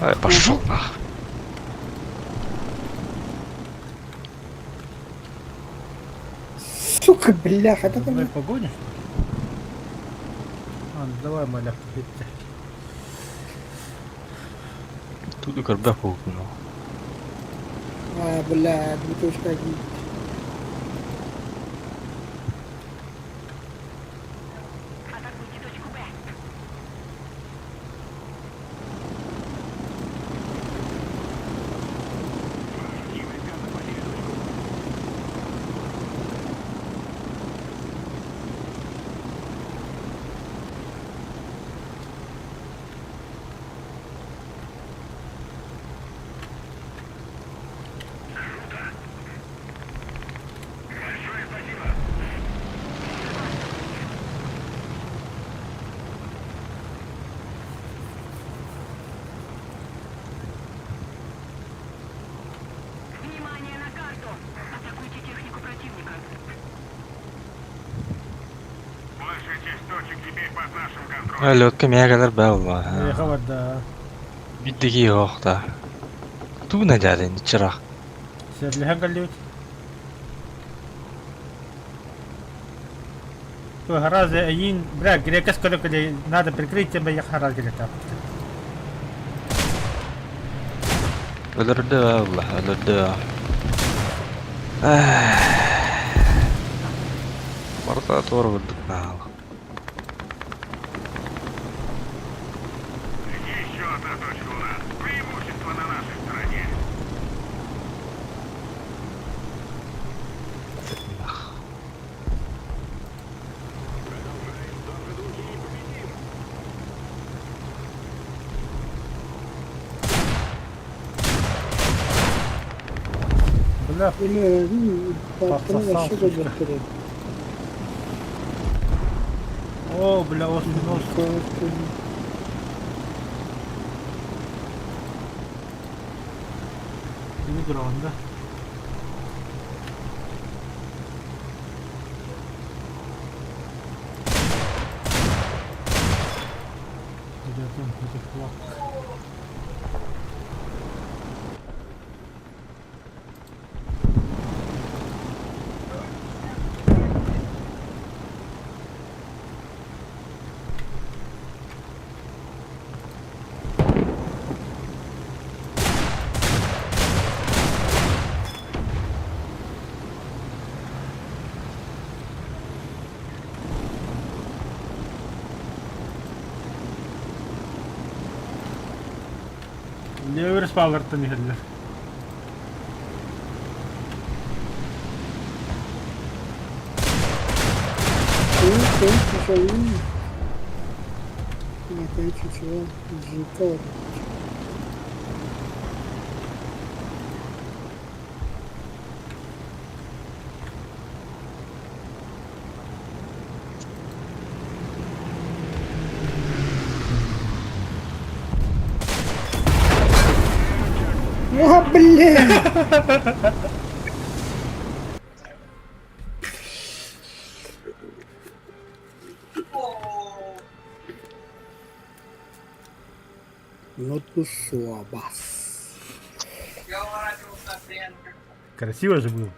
Ай, пошел нах. Сука, бляха, это Давай погонишь? А, ну давай, маля, битте. Тут көрбөх буолгуну. А, бля, бутылочка один. Атакуйте точку Б. Внимание на карту! Атакуйте технику противника. Большая часть точек теперь под нашим контролем. Лөккө мээгэлэр бэлла. Эйха барда. Биддиги оохта. Тууна дядин чырах. Серлихан каллибит. Харазы эйин, бля, грекес көрө надо прикрыть тебя, я хараз грека. Өлөрдө алла, өлөрдө. Барта туора курдук наал. Еще одна точка у нас. Преимущество на нашей стороне. Бля, Бля, Подсосал, сучка. О, бля, осьминог. Ini дрон, да? Где там это флаг? Левый спаллартан иһэллэр. О, блин! Ну ты слабас. Красиво же было.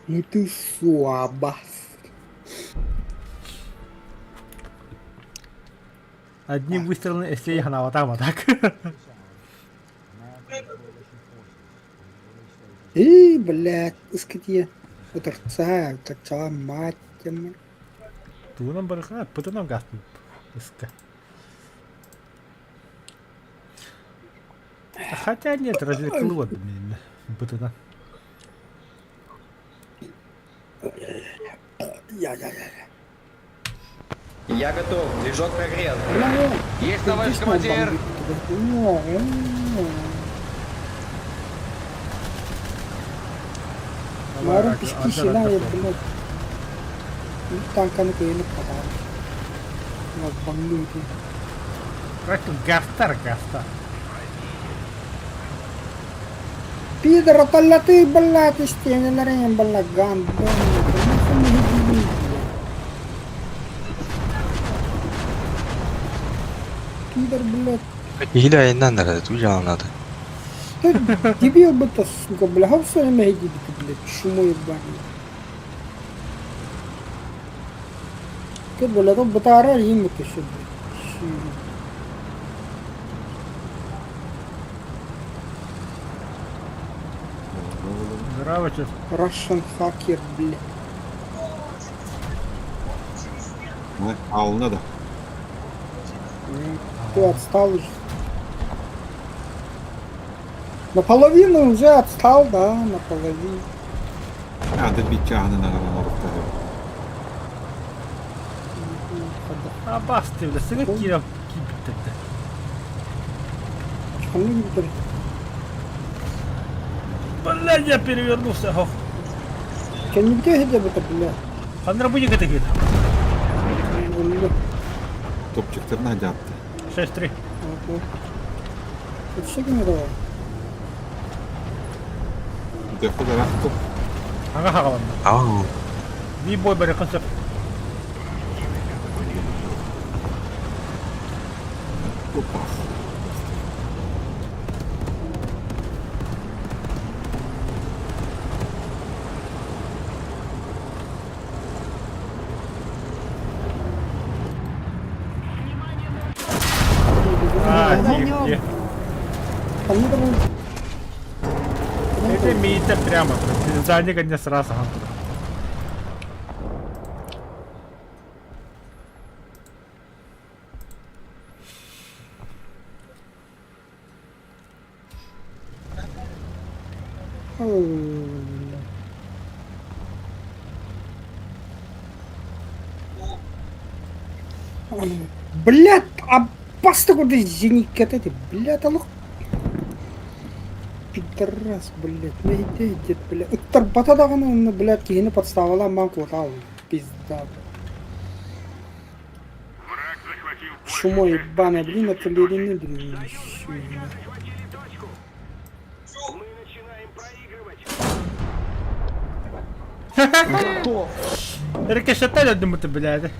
Ну ты слабас. Одним выстрелом если я на там, а так. Эй, блядь, искать Утырца, утырца, мать. Туунан барыха, пытынан гастын. Иска. Хотя нет, развлекло меня. Бытына. Я-я-я. Я готов. Движок прогрет. Есть, товарищ командир. Марын писки сена, блядь. Танканы көйіліп қатар. Баңлы Гастар, гастар. Пидор, оталлаты, блядь, истенелерин, блядь, гандон. Пидор, блядь. Киһи айынан эрэ туу дьааланады. Ты дебил бы то, сука, бля, все время иди, блядь, шуму ебаный. Ты, бля, тут бытара им это все, блядь. Здорово, чё? Russian hacker, блядь. Аулна да. Ты отстал уже. Наполовину уже отстал, да, наполовину. А, да бит чааһынан аҕалан олохтоох. А басты, бля, сыгыт киирэн киирбиттэр. Ханнык Бля, я перевернулся. Ох. Кэннибитэ где это, бля. Ханна будет это говорит. Топчиктарына дьаатты. 6-3. Все кем давай. Дөхө да топ. Ага хагаланна. Ау. Би бой бары концепт. Опа. А, тихо, тихо. Это Мита прямо. Задника не сразу. Блядь, а куда зенитка эти, блядь, аллах. Пидорас, блядь, найди, дед, блядь. Ыттар батадағын, блядь, киһини подставала ман куотал. Пизда. Враг захватил большую Шумо часть ебаный, блин, это ледяный, блин. Захватили точку. Мы начинаем проигрывать. Готов. Рикошетали, думаю, ты, блядь.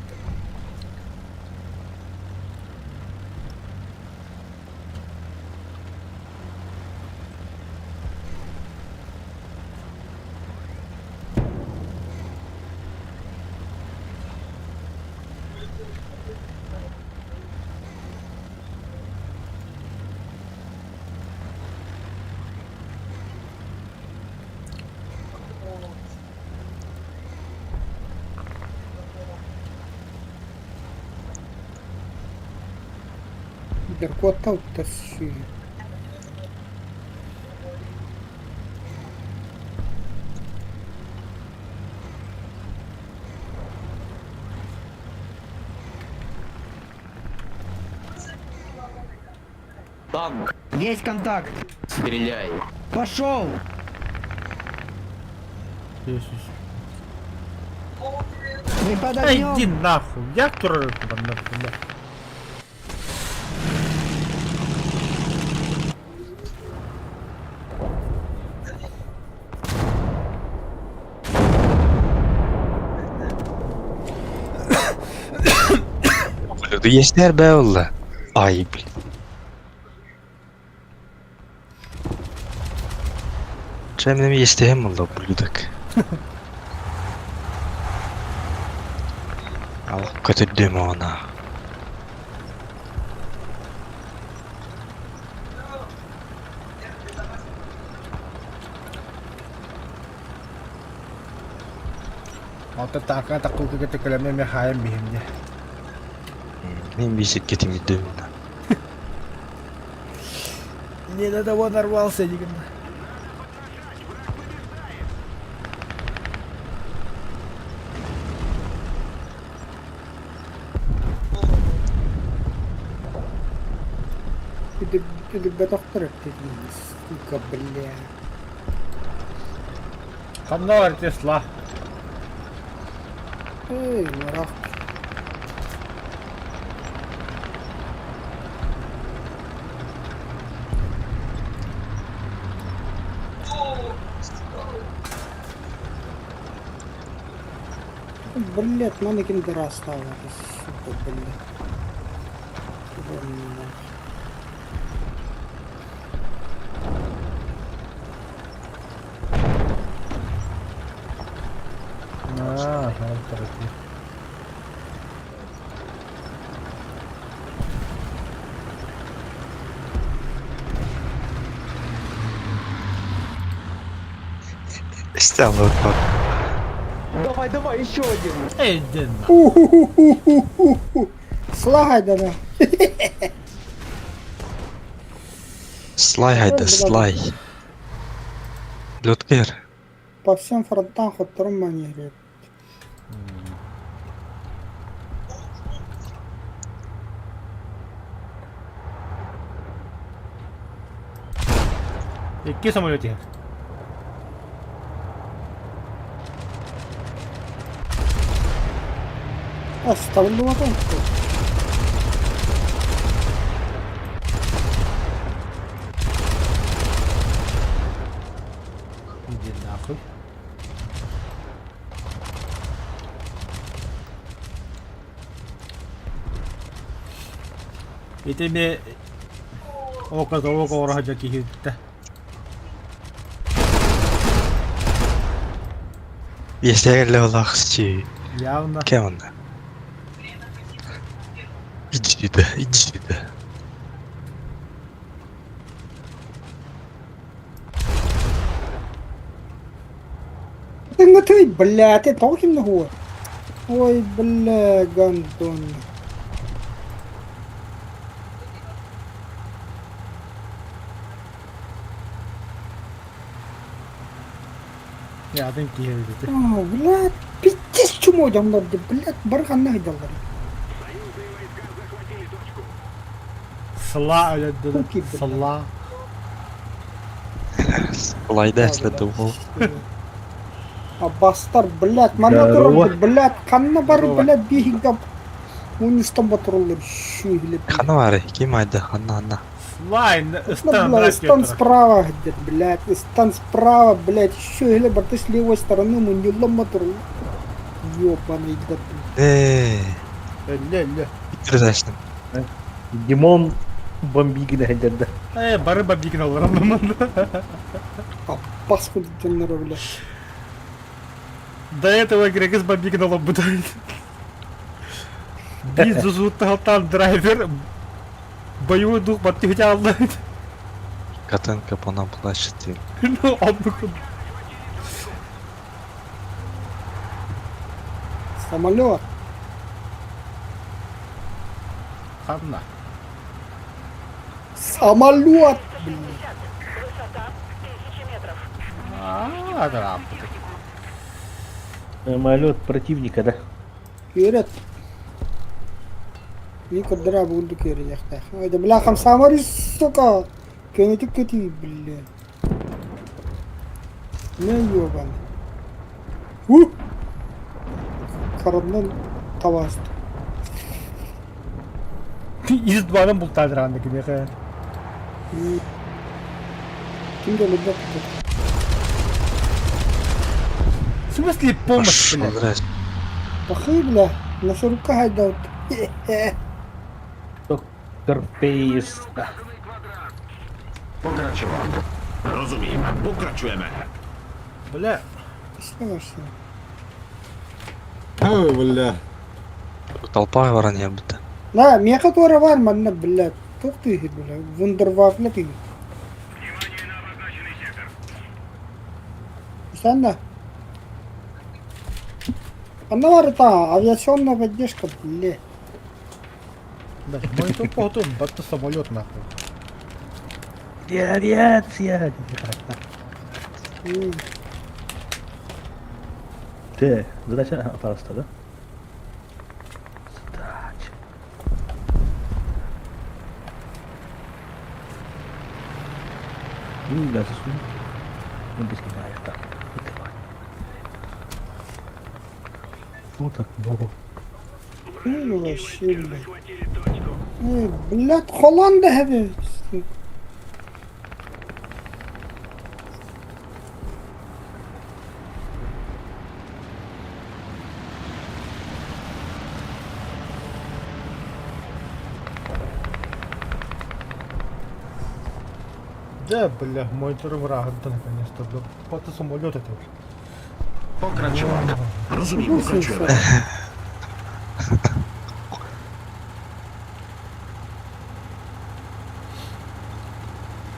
Сидер куотта уттар сүүһү. Танк. Есть контакт! Стреляй. Пошел! Мы под Эй, огнем! иди нахуй, я турар манна бля. Өлөрдү бээ буолла. Ай, блин. Чэ мин иэстэһим буолла ублюдок. Алып көтүрдүм оҕону. Оттон таака таккылга кэтэ кэлэмэ хаайан биһим дьэ. Мин биисиккэ тимирдим. Не до того нарвался дигэн. Үдүрбэтөхтөр эптэтин, сука, бля. Ханна бар Тесла. Эй, мурах. Блять, манекен дыра стала, сука, блядь. Вон, нахуй. Аа, ол Стало так. Давай, давай, еще один. Эй, иди нахуй. Уху-ху-ху-ху-ху. Слагай да Слай хайда, слай. Лөткер. По всем фронтам хотторум манере. Икки самолет иһэр. Оставлю Иди нахуй. Ити ме ока ока ораһа киһиттэ. Иэстэгэллэ олахсчи. Явно. Кем онно? Иди сюда, иди сюда. Ты ты, бля, ты толкин нахуй. Ой, бля, гандон. Я атын киһи О, блядь, пиздец чмо дьоннор, блядь, барханна дьоннор. Сла өлөддө. Куки, блядь. Сла. Слайда эслэдэ ол. А бастар, блядь, манна турар, блядь, ханна бар, блядь, биһига. Унистан батырылыр, шүһлеп. Ханна бары, ким айда, ханна ханна. Слай, ыстан Бля, стан справа, где блядь, стан справа, блядь, еще или ты с левой стороны, мы не ломотру. Ёбаный да. Э, Ле, ле. Интересно. Димон бомбигин хәдәрдә. Э, бары бомбигин алар А пасху дьоннор, блядь. До этого Грегис бомбигин алып бутает. Биз зузуттан драйвер боевой дух баттыгы алды. Катенко по нам плачет. Ну, он Самолет. Ханна. Самолет, блин. Аа, да. Самолет противника, да? Киирет. Мин көрдөрө бугунду киириэхтээх. Ой, да бля, хамсаамар сука. Көнөтүк көтүй, бля. Не ёбан. У! Карабынан табааст. Из дванан бултаадыраан киниэхэ. Ким да любит. В смысле помощь, Пошел, блядь? здрасте. Пахы, бля, мясорубка хайдаут. Доктор Пейс. Pokračovat. Rozumím. Pokračujeme. Бля. Слышно. Ой, бля. Толпа баран иһэрбит. На, меха туора бар манна, бля. Туох тыыһы, бля. Вундервафля тыыһы. Внимание на обозначенный сектор. Санна. Анна барыта, авиационная поддержка, бля. Бля, мой потом, батта самолет нахуй. Авиация! Ты, задача просто, да? Задача. Ну, да, засунь. Ну, без так. Давай. Ну так, богу. Ну, вообще, бля. Эй, блядь, Холланда хэбэ. Да, бля, мой враг, да, наконец-то, бля. Батта самолет это, бля. Pokračovat. Rozumím, pokračujeme.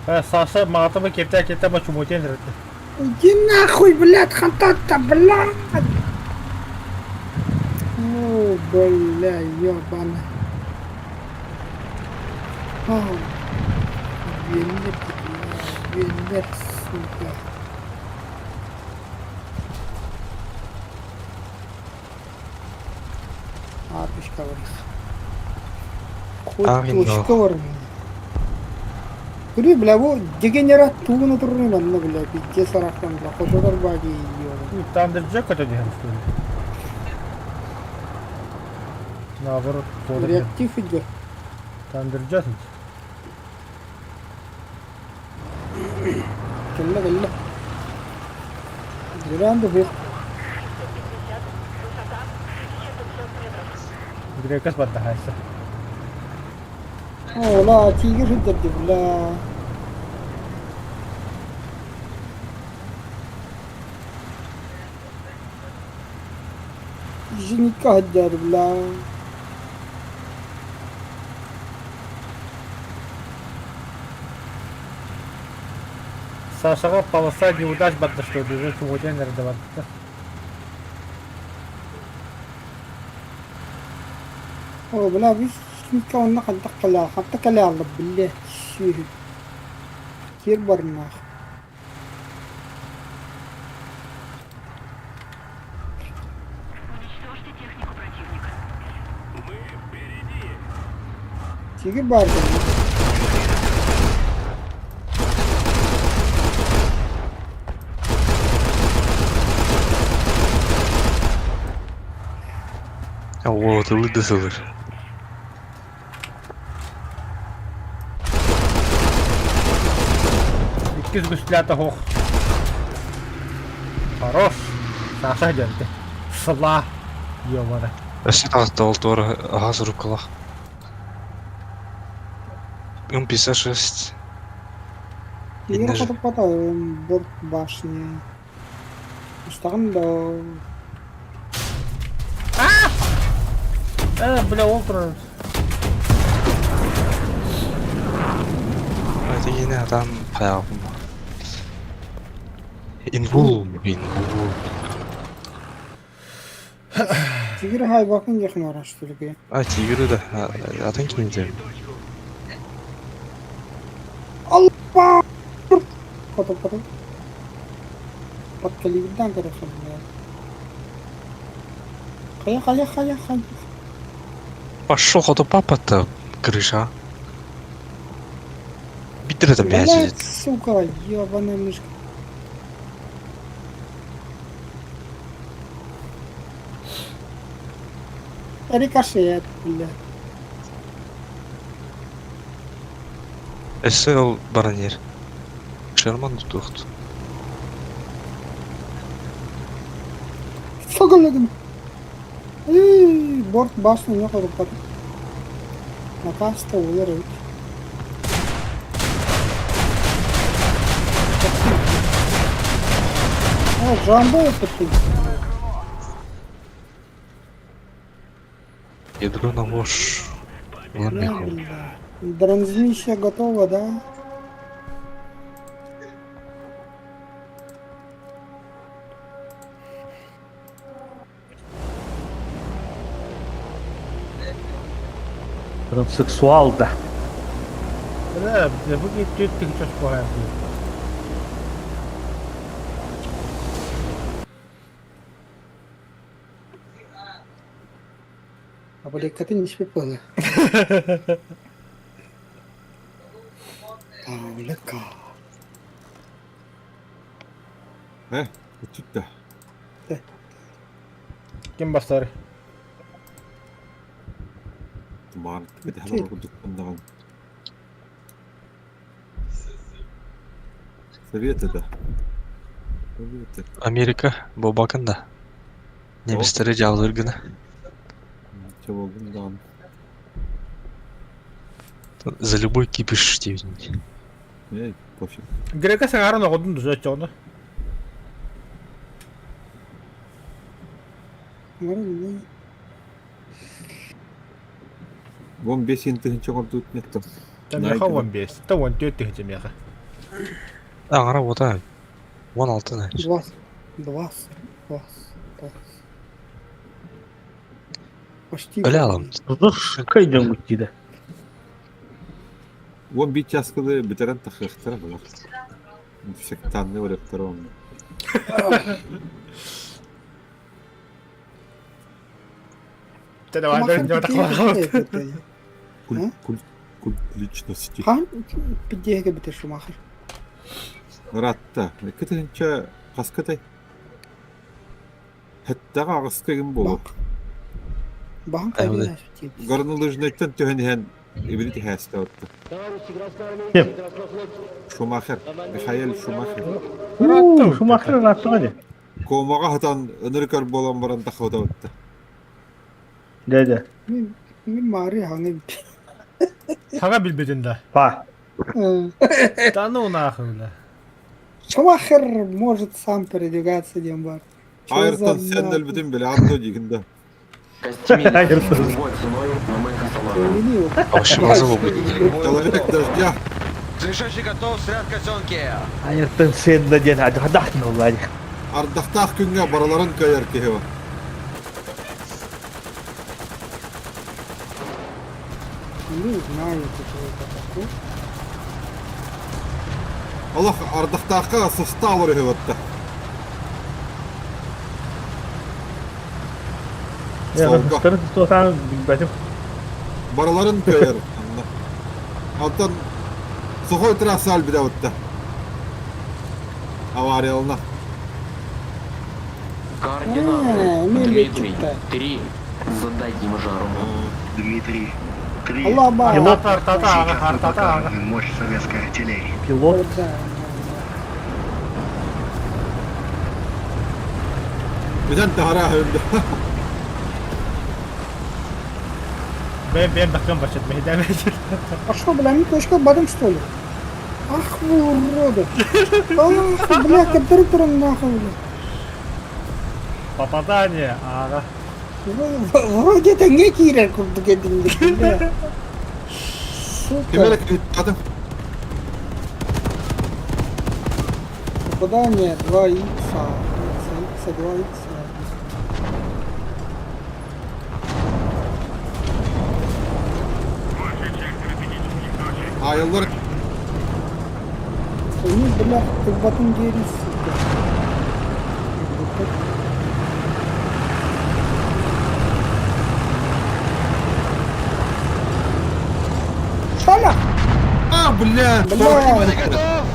Э, Саша, маатабы кепте кепте бачумутен рete. Иди нахуй, блядь, хантата, блядь! Ну, бля, ёбана. О, Венер, бля, Венер, сука. Арпичка бар. Хоть Арин, точка бар. Күрү, бля, бу дегенерат тугуну туррун манна, бля, пиздец арахтан, бля, кошотор баги, ёбана. Тандерджек это деген, что ли? Наоборот, тоже. Реактив идет. Тандерджет. Кэллэ, кэллэ. Гранды бу. Грекас баттахайса. О, ла, тигр хиддерди, бля. Зенитка хиддер, бля. Сашаға полоса неудач батта что ли, уже чумутен рete батта. О, бля, бис зенитка онна хантак каля, хантак каля алла, бля. Сүйү. Кир бар нах. Уничтожьте технику противника. Мы впереди. Тигр бар. О, ты выдосылыр. Иккис гүслята хох. Хорош. Саша дерде. Сла. Ёбана. Өссө тағытта ол туора аһас рукалах. М56. Тигр Инне ж- хотуп бата, борт башни. Устагын да. Э, бля, ол турар. Тигине адам хаягым. Инвул, инвул. Тигр хай бакын якын araştırdı. А, тигрі да. Атын кинде. Алла! Хоту хоту. Подкалибердан көрө сылдьар. Хайа хайа хайа хайа. Пошел, а то папа-то крыша. Битер это Блядь, блядь. сука, ебаная мышка. Рикошет, блядь. СЛ баронер. Шерман тухт. Сука, Эй, борт башня не ходу Наказ-то улырыть. О, Джамбо это ты. Ядро на ложь. Да, бля. Трансмиссия готова, да? Транссексуал да. Да, бу 4000 спорар дии. А блядь, не спипала. Павлика. Э, үтүттэ. Ким бастар? Туман кэтэһэн олордукпун Советы да. Советы. Америка Бобакын да. Немецтере жабылыр гына. Чабылдым даҕаны. За любой кипиш диэбитин. Эй, пофиг. Грека саҥаран оҕотун дуза оччоҕуна. Вон бесин тыһынча оҥордубут неттом. Миэхэ 15, та 14 тыһыынча миэхэ. Аҥара уота 16 значит. Два. Два. Два. Два. Почти. Өлө Кайдем да. Вон бит часкылы бүтэрэн тахыахтара булар. Сектанны өлөктөр онно. Та давай, давай, давай, Культ, культ, культ личности. Хан пидеге бите Шумахер. Ыраатта. Икки тыһынча хаскатай. Хэттэҕэ аҕыска гын буолуо. Бахан Айвы. кайден Горнолыжнайтан түһэн иһэн ибили тиһээстэ отта. Ким? Шумахер. Михаил Шумахер. Уу, Шумахер ырааттаҕа дии. Комаҕа хатан ынырыкар буолан баран тахыбыта Дьэ дьэ. Мин Мари хаңы Саҥа билбитин да. Па. Да ну нахуй, бля. Шумахер может сам передвигаться, диэн бар. Чё за Айртон сен нахуй? өлбүтүн билэ андо дигин да. Айртон. Любой ценой, но мы их остановим. Его. Вообще мазало будет. Человек дождя. Завершающий готов, снаряд к оценке. Айртон Сенна диэн адьырдахтын оллаа дии. Ардахтаах күҥҥэ барыларын кыайар киһи бар. Не знаю, кто это такой. Олох ардахтаахха сыста олор үһү батта. Солго. Билбэтим. Барыларын кыайар. Онтон сухой трасса өлбүтэ батта. Авариялана. Координаты. А, ну, Дмитрий, летит-то. три. Задайте им жару. Дмитрий, три. Алла ба. Пилот. Артата, Сейчас мы артата, покажем им мощь советской артиллерии. Пилот. Да, Бүтэн таһара өндө. Бэм бэм бакын бачат бэйдэ бэйдэ. А что, бля, они точка бадым, что ли? Ах вы уроды! Ах, бля, компьютер нахуй, бля. Попадание, ага. Вроде это не кирер, бля. Сука, Ким эрэ кыттаатым. попадание 2 икса, икса, икса, 2 икса. Большая часть стратегических точек. Айыллар. блядь, ылбатын диэри сука. Ылбыппыт. Шаля! А, бля! Бля! Готов!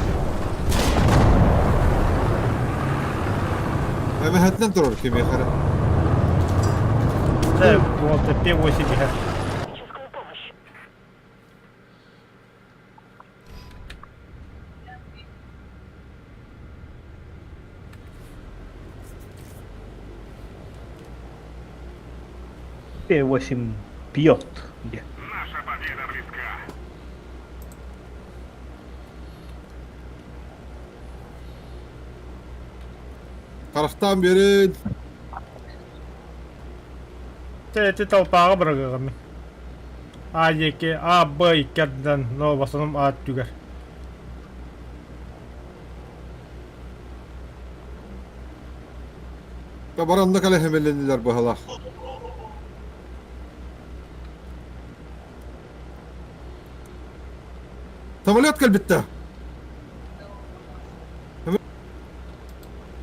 Эмэһэтинэн турар кимиэхэ эрэ. Це вот П8 иһэр. Техническую помощь. П8 пьет. Где? Наша победа близка. Харахтаан биэрин. Тэ ити толпааҕа бырагыаҕым. А диэки А, Б икки ардынан, но в основном А өттүгэр. Баранна кэлэ хэмэлэннилэр быһалаах. Самолет кэлбиттэ.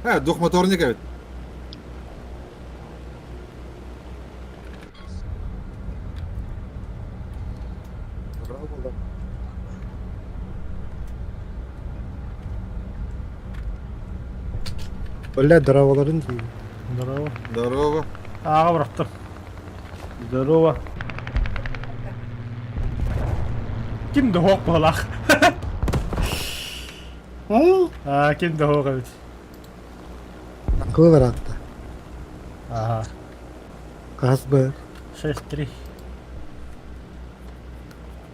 Э, двухмоторник эбит. Бля, дроваларын дии. Здорово. Здорово. Ааҕа бырахтым. Здорово. Ким да суох быһалаах. А? Аа, ким да суох эбит. Кылар атта. Ага. Хас бы 6-3.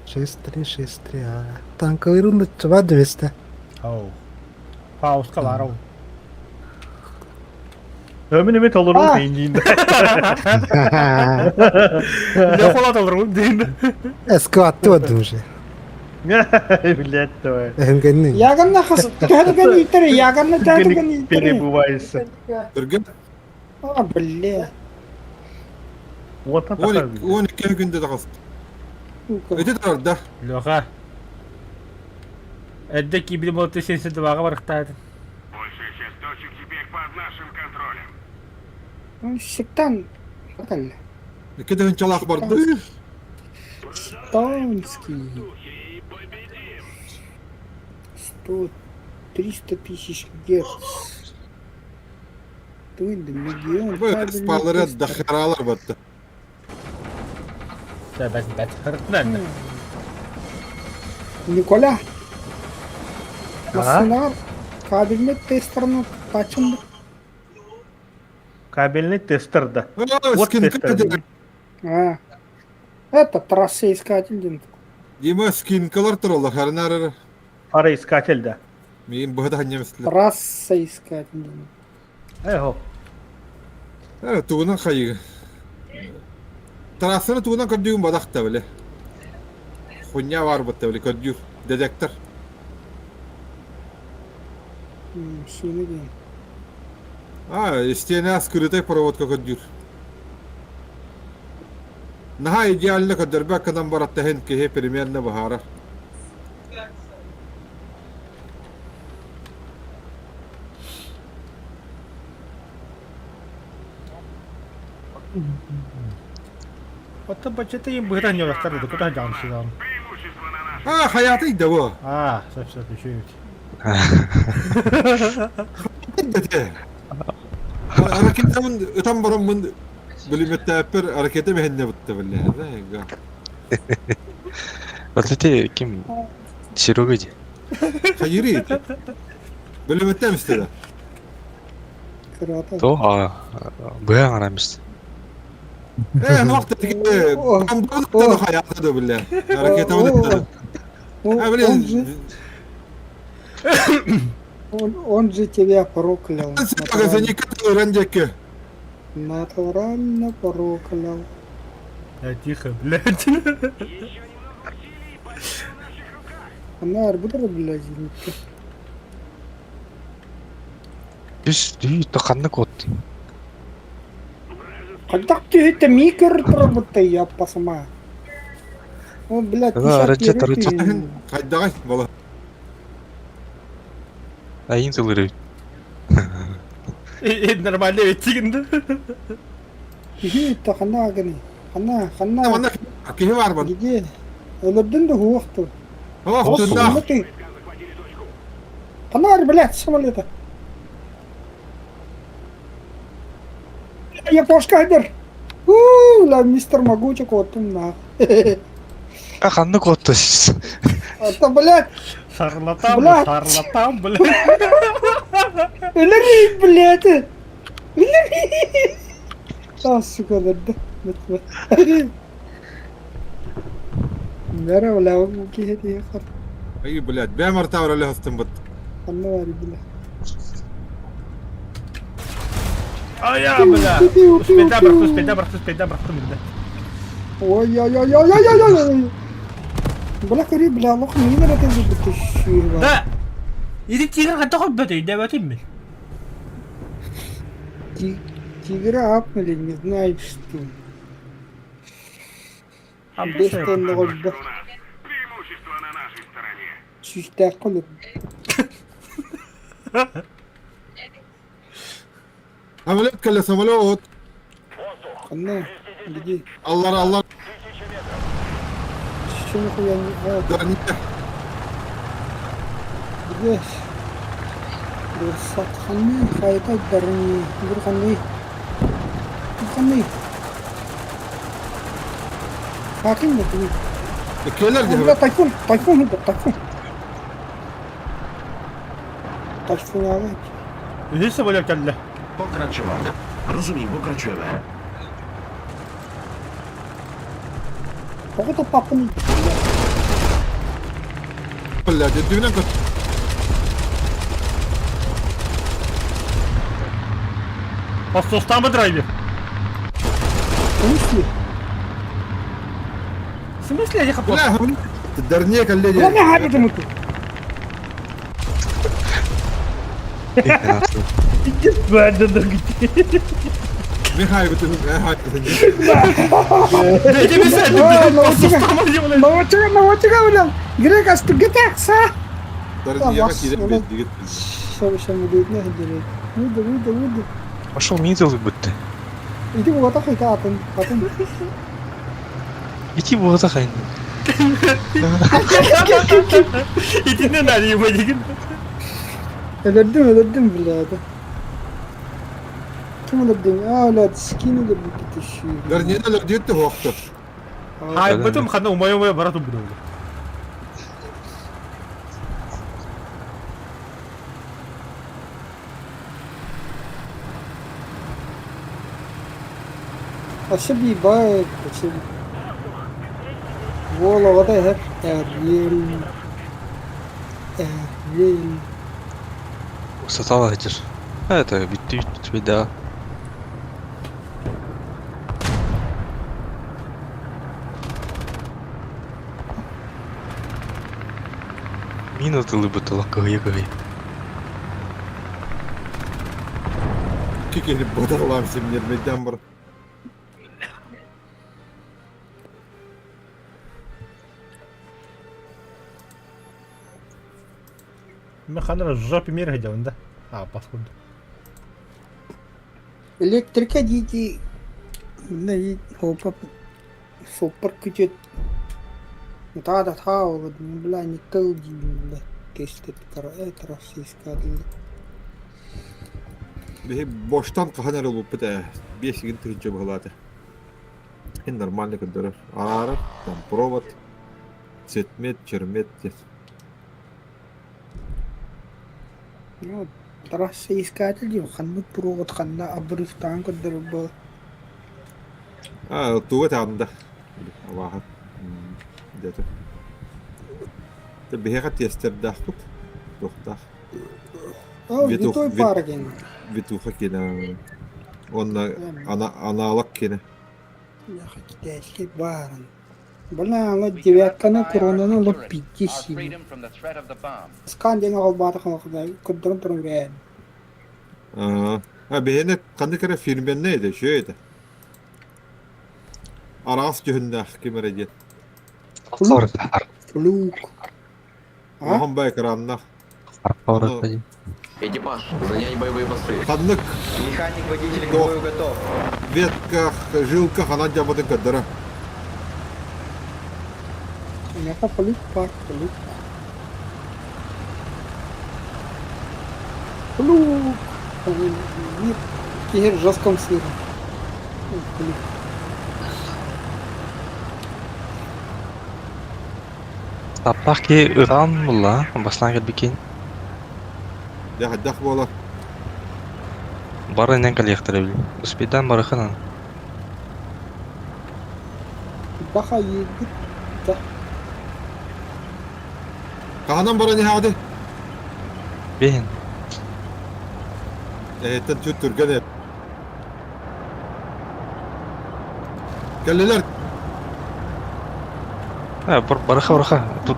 6-3, 6-3. А. Танкалырын да чаба 200. Оу. Пауска баар ол. Өмүн эме толору А! дейин. Не холат олору дейин. Эскватты вот уже. Блять, давай. Энгенни. Яганна хас тәдігін итері, яганна тәдігін итері. Перебывайся. Түрген. А, бля. Вот это 12 күндө тахаст. Эти турар Леха. Эрдэ киирбит буолта 72-га барыктаатын. Большая часть точек теперь под нашим контролем. Сектан. Кәл. Икки чалах барды. Таунский. 100, 300 тысяч герц. Тында миллион. кабельный Спалары тестер. дахаралар батты. Тэ бэт бэт. Хыртынан. Николя. Массынаар кабельный тестерін тачынды. Кабельный тестер, да. Вот Скинка тестер. А. Это трассоискатель ден. Дима скинкалар тураллар харнар. Фароискатель, да. Мин быһыда ханнемслер. Трассоискатель ден. Эхо. Э, тугунан хайыгы. Трассаны тугунан көрдүгүн бадахта биле. Хуйня бар бытта биле көрдүр. Детектор. Сыны ден. А, стена скрытой проводка көрдүр. Наха идеально көрдөрбө кынан баратта хен кеhe примерно бахара. Оттон баччата им быһытан ньуурахтар да кутан дьаамсыгаан. Преимущество на нашей А, хаятый да бу. Аа, сөп сөп үчүгэй эбит. Дете. Ракетамын ытан бараммын бүлүмөттәппер ракета мехенне бутта биле. Вот эти ким Серега ди. Хайыри. Бүлүмөттәм истеде. Кырата. То а быа арамыз. Э, нуақта тиги бомбаны хаяты да биле. Ракетамын да. Он, А, он блин. же, он, он же тебя проклял. Рендеке. Натурально проклял. Я тихо, блядь. Она арбитр, блядь, зенитка. Түс дүй тоханны кот. Когда ты это микро работай, я посма. Он, блядь, Да, 54 рычит, рычит. ты. Хайдагай бала. Айын тылыры. Нормально ведь да? Киһи та ханна гыны? Ханна, ханна? Манна киһи бар бу. Где? Өлөрдүн да хуохту. Ох, тунна. Ханна, блядь, самолета. Япошка хадер. Уу, ла мистер Могучий куоттум на. А ханна куотта Это, блядь. Шарлатан, блядь. Шарлатан, блядь. Өлөрүй, блядь. Өлөрүй. А, сука, өлөрдө. Бәрі, бля, киһи тиһи Ай, блядь, бэм артавр өлө хастым бут. Ханна бар, бля. Ая, бля. Успейда бырахты, успейда бырахты, успейда бырахты минде. Ой-ой-ой-ой-ой-ой-ой. Бля, көрүй, бля, лох мин эрэ тезибит Да. Иди тигр хата холбөтө, идэбэтим мин. Тигра апнули, не знаю что. Бестен голбо. Преимущество на нашей стороне. Сүүстээх колор. Самолет кэллэ, самолет. Ханна, где? Аллар, аллар. Что нихуя не... Да, не. Где? Дурсат ханны, хайта дарни, бурханны. Бурханны. Хакин да ты. Келер Бля, тайфун, тайфун, тайфун. Тайфун аҕай. Үһүс самолет кэллэ. Pokračovat. Rozumím, pokračujeme. Тоҕо таппаппын Блядь, үрдүнэн көт. Постостамы драйвер. В смысле? В смысле я Бля, Дарне кэллэ Бля, не хабитым тут. Михай, бутын, михай. Новочка, новочка, бля. Грек, астыгытакса. Дарне киирэн бэрдигит. Выйду, выйду, выйду. Пошел мидл будто. Иди вот так, атын, атын. Иди вот так. Итиннэ наадыйба дигин. Өлөрдүм, өлөрдүм, блядь. Ким өлөрдүм? А, блядь, скин өлөрдүм китиши. Дарне өлөрдүт хуохтар. Хайбытым ханна умай-умай бара турбут. Вообще бибай, вообще. Вола, вот это Эрвиль. Эрвиль. Сатала этир. Это бүттү бүттү да. Мина тылы бытыла кыгыя кыгыя. Кикери бодарлам семнер медян бар. Мен ханна жопе мир хотел, да? А, походу. Электрика дии опа соппар күтет таа да таа бля не тыл бля кестет это российская Биһи боштан хаһан эрэ ылбыппыт ээ. Биэс игин тыһыынча быһылаата. Ин нормально көрдөрөр. Араарар, там провод, цветмет, чермет диэн. Ну, трассоискатель диэн ханнык провод ханна обрывтаан көрдөрөр буолар. А, туга таанда. Абааһы. Дето. Те биһиэхэ тиэстэрдээхпит. Туохтаах. О, Витух, витой вит- пара диэн. Витуха киэнэ. Уонна ана аналог киэнэ. Бляха, китайский баран. Бля, ала девятканы коронаны ылып пизде Our сиин. freedom from the threat of the bomb. Скан диэн аҕалбаата көрдөрөн туран үрээн. А, а биһиэнэ ханнык эрэ фирменнэй этэ, үчүгэй этэ. Араас дьүһүннээх ким эрэ диэн. Флюк. Улахан бай экраннаах. Экипаж, занять боевые посты. Ханнык Механик-водитель к Готов. бою готов. ветках, жилках ханан дьабатын көрдөрө. Миэхэ полюк баар, полюк. Полюк! Биир киһи жестком сыра. Полюк. Таптаах киһи ытаан булла, бастаан кэлбиккин. Дьэ хайдах буолар? Бары инэн кэлиэхтэрэ били. Успейдаан барыхынан. Баха иирбит да. Хаһанан баран иһэҕитий? Биһин. Эһиттэн түр түргэн эт. Кэллилэр. Э, барыха барыха. Тут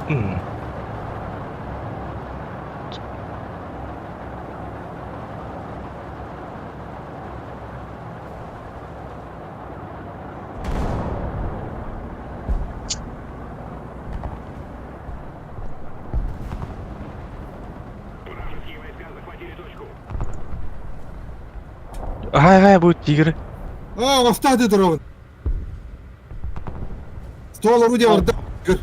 Вражеские войска захватили точку. Хай хай будет тигр. А, востаады туругун. Ствол орудия барда. Көр.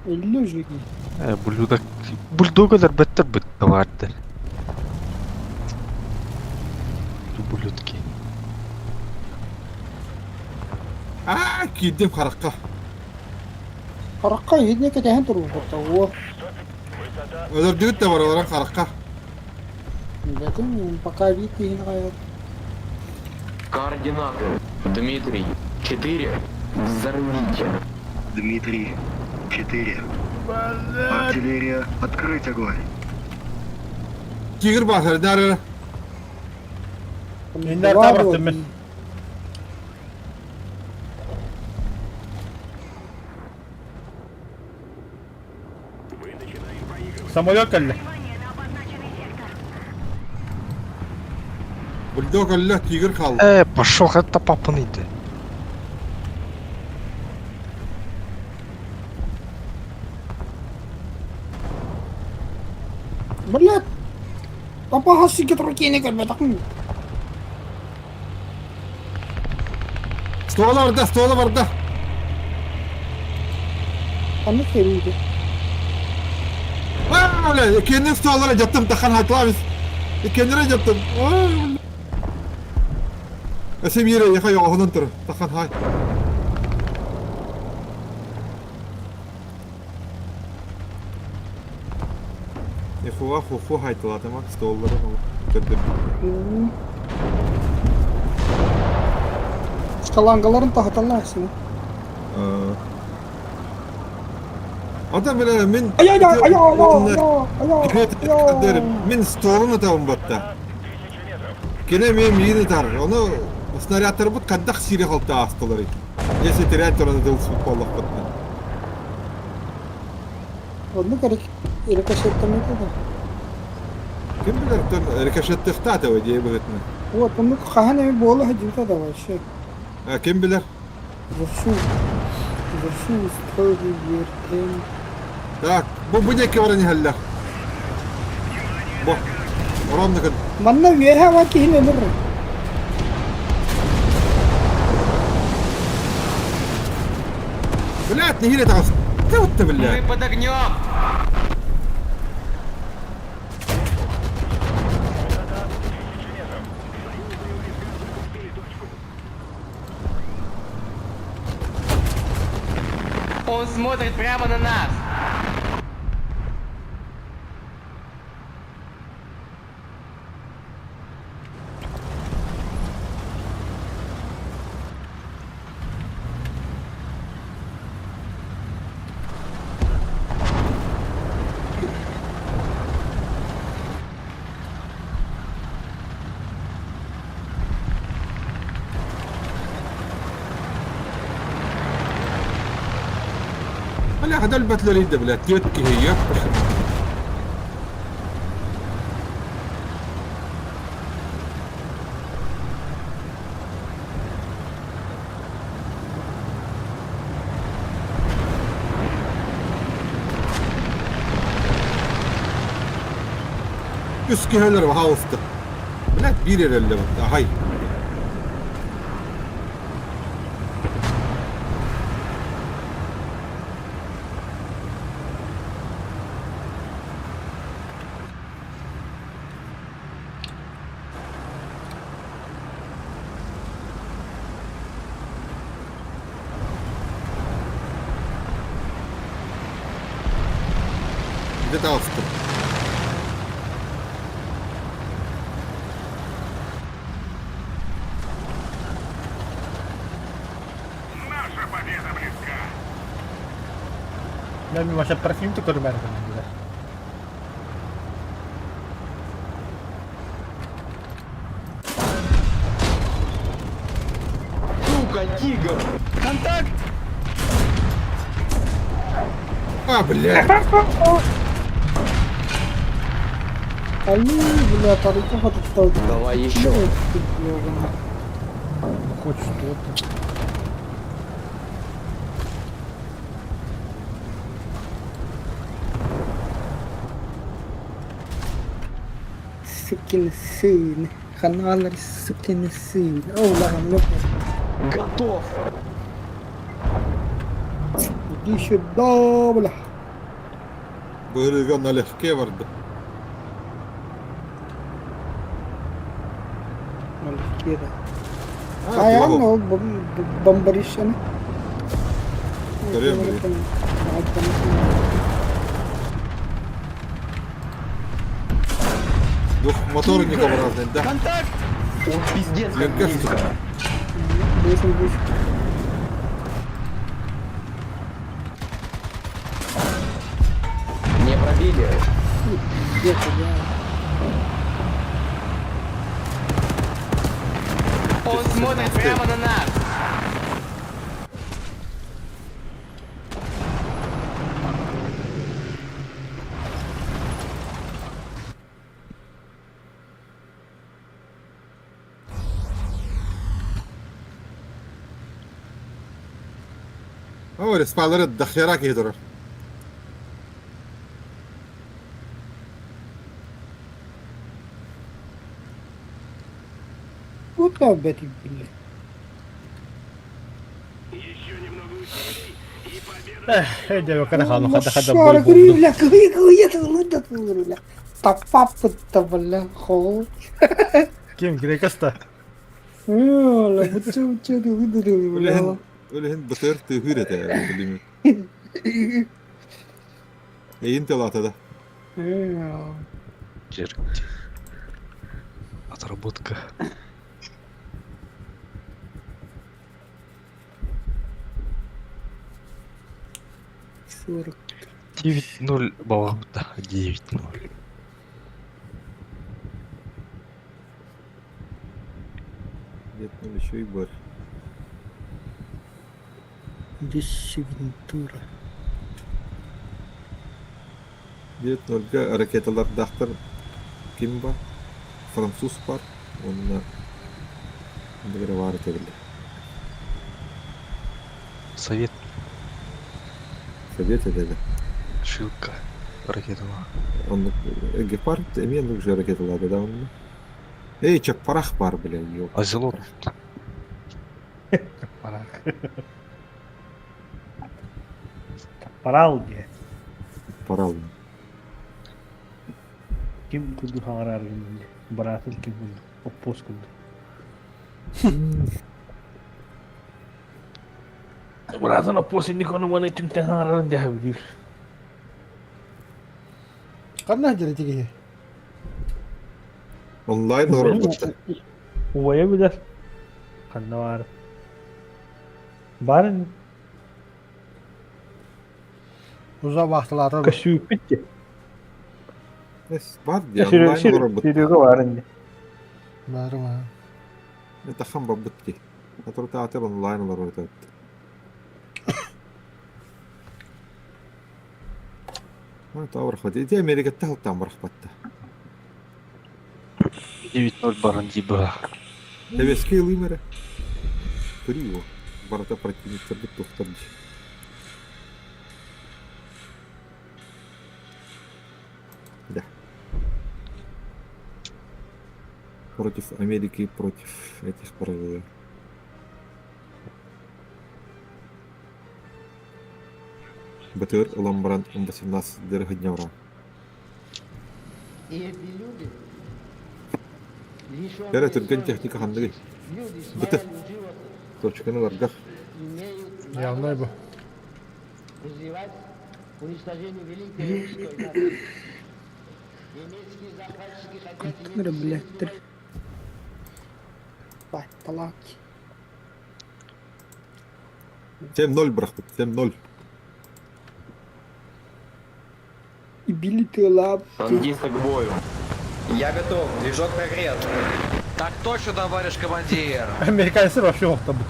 Өллө үчүгэй. Э, бульдог. Бульдогалар бэттэр бытта баардар. Ублюдки. Аа, киирдим харахха. Харахха иһитинэ кэтэһэн турбута уо. Өлөрдүгүт да барыларын харахха. Бэтим пока вид иһин хайа. Координаты. Дмитрий, 4. Взорвите. Дмитрий, 4. Артиллерия, открыть огонь. Тигр баар, нары. Иннар табыртым мен. Самолет кэллэ. Внимание на обозначенный сектор. Бульдог өллө, тигр хаалла. Э, пошел, это папа иди. Блядь! Папа сикет рукини көрбөтөхүн. Ствола барда, ствола барда. Ханнык эрииде. Аа, бля, кеннин стволлара жаттым, тахан хатылабыз. Кеннере жаттым. Ой, бля. Өсө биир эйиэхэ йоҕоһунан турар. Тахан хай. Нихуа хуху хайтылатыма стволларын ол көрдөрбүт. Скалангаларын таһыталлар син. Ата бile мин Ай ай ай ай ай ай ай Мин стволун ытабын батта. Кене мен миин ытар. Ону снарядтарбыт хайдах сири халта аастылар. Если терять туран ытылсыбыт буоллахпытына. Оннук рикошеттаммыта да. Ким билэр тон рикошеттыхтаата дии быһытына. Вот оннук хаһан эми буола сылдьыбыта да вообще. Ким билэр? Вовсю вовсю устроили ВРТ. Так, бу бу диэки баран иһэллэр. Бу. Ороннукун. Манна үөһэ ва киһини өлөр. Блядь, нэһиилэ таҕыс. Ты Мы блядь. под огнем! Он смотрит прямо на нас! Бля, хадал батлеридэ, блядь, тетки я. Үс киһилэр баһаалыста. Блядь, биир эрэллэ бытта, аһай. Где таҕыстым? Наша победа близка. Мен вообще парфюм көрмәдем инде. Сука, тигр! Контакт! А, блядь! Али, бля, тарика хотел. Давай еще. Хоть что-то. Сукин сын. Ханалар, сукин сын. О, ла, ну. Готов! Иди сюда, бля. Быһырыга налегке барды. Налегке, да. А, Аян, туга ол бомбаришаны. Көрөм, блин. Двухмоторников разных, да? Контакт! Он пиздец как Легко, близко. Бейсин, бейсин. Не пробили. Где-то, да. Он смотрит прямо на нас! О, респалары дохера киһи турар. Куда бэти, бля? Еще немного усилий, и победа... Эх, дебе кара хану хада хада Шара, бой говорю, бля, говорю, говорю, бля. Тапапы-то, бля, хол. Ким грекаста? Бля, бучу, бучу, ты выдарил, бля. Үлэһин, үлэһин бытыр тыһыр этэ, билимин. Эйин телата да. Жер. Отработка. 40. 9-0 балабыта. 9-0. Нет, ну еще и бар. Здесь Вентура. Нет, нольга ракеталар дахтар ким бар? Француз бар. Онна бар этебиле. Совет. Совет этебе. Шилка. Ракетала. Он гепард эмен уже ракеталады да онна. Эй, чаппарах бар, бля, ёп. Азелот. Парах. Парал де. Парал. Ким куду хаңарар гинде. Баратын ким куду. Оппос куду. Баратын оппос инни кону маны түнтен хаңарарын дәһәбдир. Канна жери тиги. Онлайн роботта. Уая билер. Ханна бар. Барын Уза вахтылары. көсүүппит де. Эс, бар ди, онлайн робот. Серега барын де. Бары ма. Это хам бабытки. Который театр онлайн робот. Ну, это архат. Иди Америка тал там архатта. 9-0 баран диба. Эвески лымере. Криво. Барата противник бит тухтар. Да. Против Америки, против этих провела. БТР ылан баран М18 дырыһынньабыра. Кэрэ түргэн техника ханныгый? Бытыр. Точканы ыларгар. Явно бу. Кантан эрэ блядтэр Батталаак. 7-0 бырахпыт, 7-0. Ибили тыалаабыт. Танкисты к бою. Я готов. Движок прогрет. Так точно, товарищ командир. Американецтэр вообще охтобут.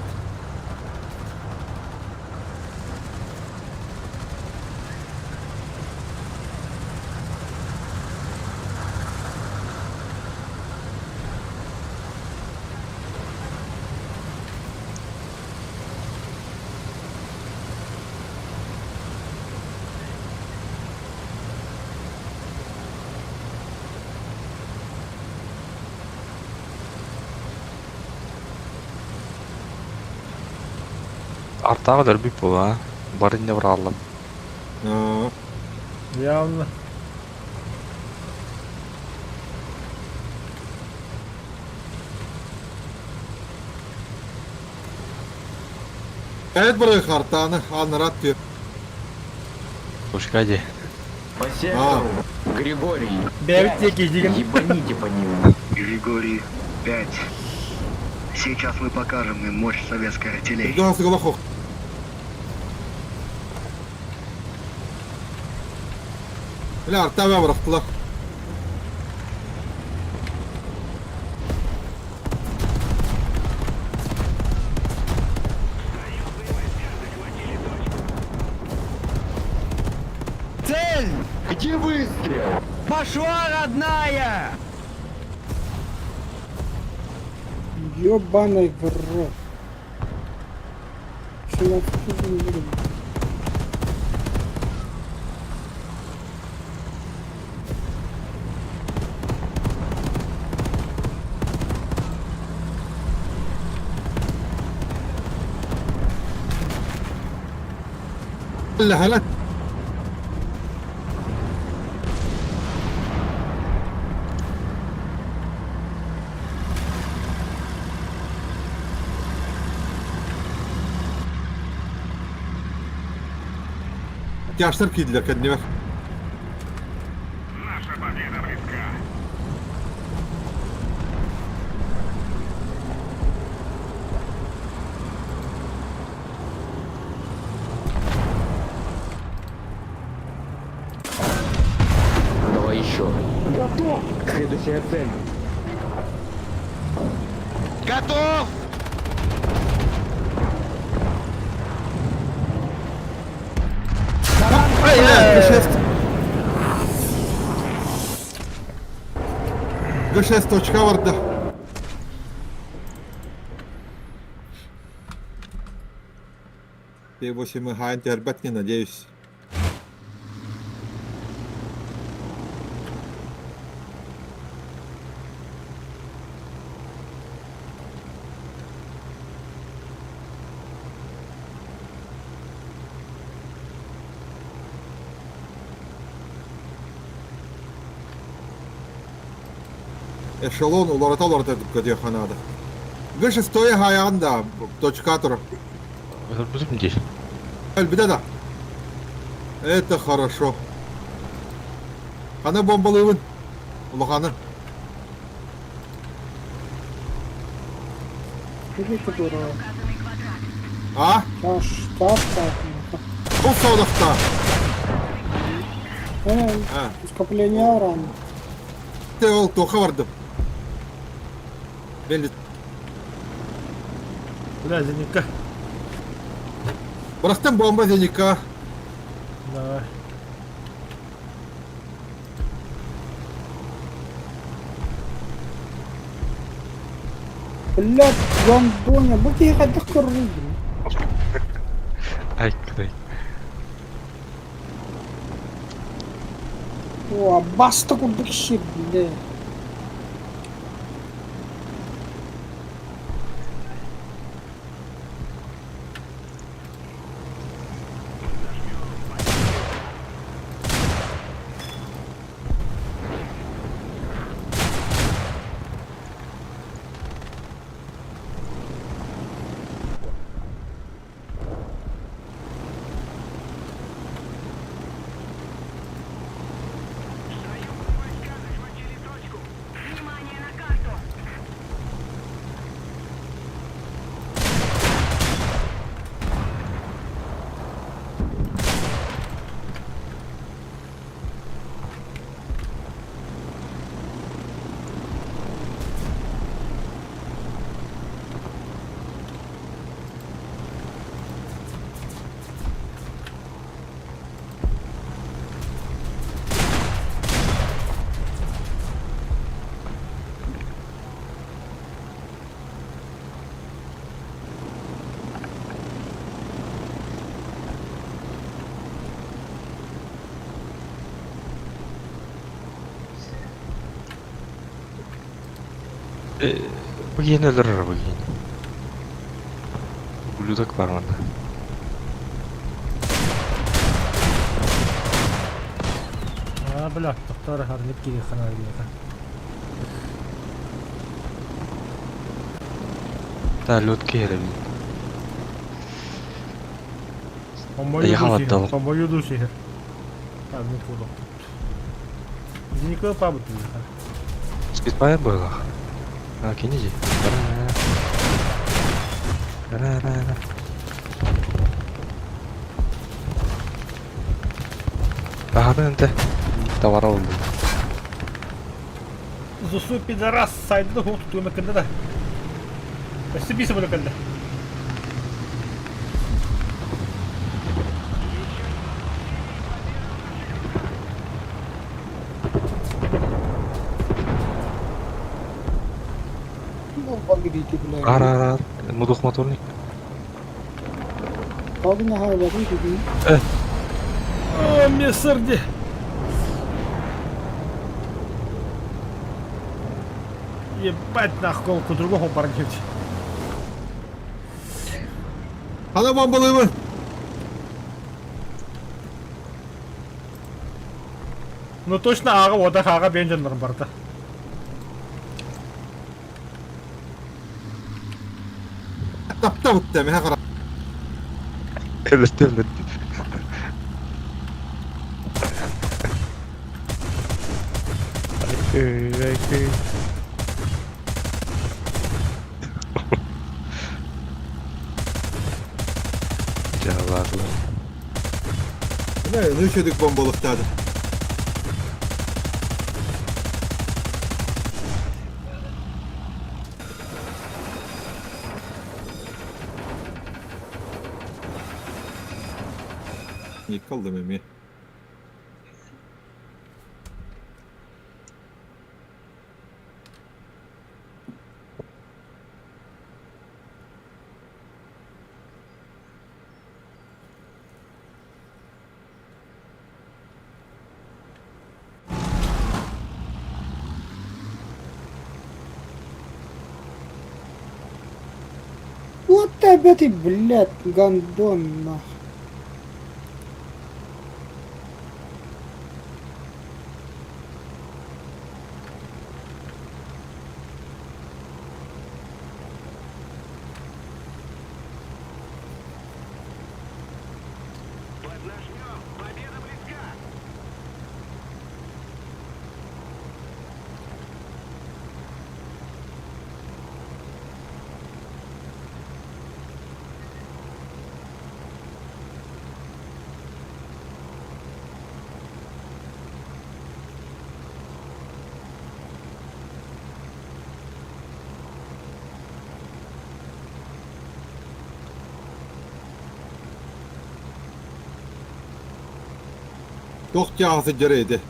Артаҕа өлбүт буолуо аа, бары инньэ быраҕаллар. Явно. Эт быры хартаны анарат түө. Пушка дии. По сектору. Григорий. Бэйэбит диэки илдьигин. Ебаните по ним. Григорий 5. Сейчас мы покажем им мощь советской артиллерии. Түргэн сыгылах Бля, артава бырахтылар. Цель! Где выстрел? Пошла, родная! Ёбаный в рот. Что Ла Тяжтар киирдилэр кэннибэр. Наша победа близка. Давай еще. Готов! Следующая цель. Готов! Г6. Г6 точка барда. Т8 хаан тербет не надеюсь. Эшелон уларыта уларыта көтүөххэ наада. Г6 хаайаҕын да точка турар. Өлбүтүм дии. Өлбүтэ да. Это хорошо. Хана бомбалыыбын. Улаханы. А? Ол саудахта. Скопление урана. Те ол тоха бардым. Белли. Бля, зенитка. Бырахтым бомба зенитка. Давай. Блядь, Гондоня, бу киһи хайдах көрөрүй Ай, кыдай. О, баста курдук сир, бля. Бу киһини өлөрөр бу киһини. Ублюдок бар манна. А, бля, тохтор харник кири хана диэхэ. Да, лед киһи бин. Хомойу Эйиэхэ дуу сиһэр, баттал. хомойу дуу сиһэр. А, ну кудо. Зиникө пабыт диэхэ. Спитфайр быһылаах. А, кини дии. Ра-ра-ра. Аһарын энте. Товар oldu. Зусу пидорас сайды хук тутума кында да. Өссө бисе була кында. Балгырити, блядь. Ар ар ар. Мудух моторник. Калдың аха бari dedi. О, мессерди. Ебать нахуй, колку другого парневчи. Хана бомбалыыбын! Ну точно ага, вот ага бенженнер барда. Таптабыт да, миһэ хара. Evet evet. Cevaplar. Ne, нөшөдүк бомбалыктады. Николдым эми. Вот ты опять и, блядь, гандон, нахуй. Поднажмем! Победа близка! Тох тяғысы жарайды.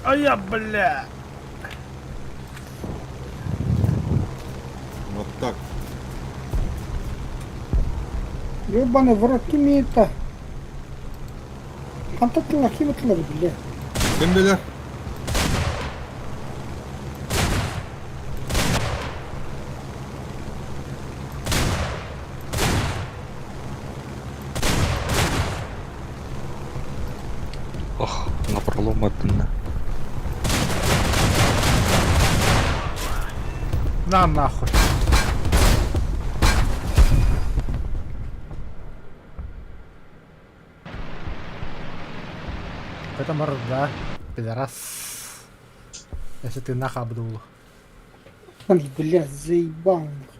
А я, бля. Вот так. Ебаный в рот, ким это? Хантатылар, ким этилер, блядь. Ким билэр? Ох, напролом аттына. На нахуй. Это морда, пидорас. Если ты нахуй обдул. Он, блядь, заебал. нахуй.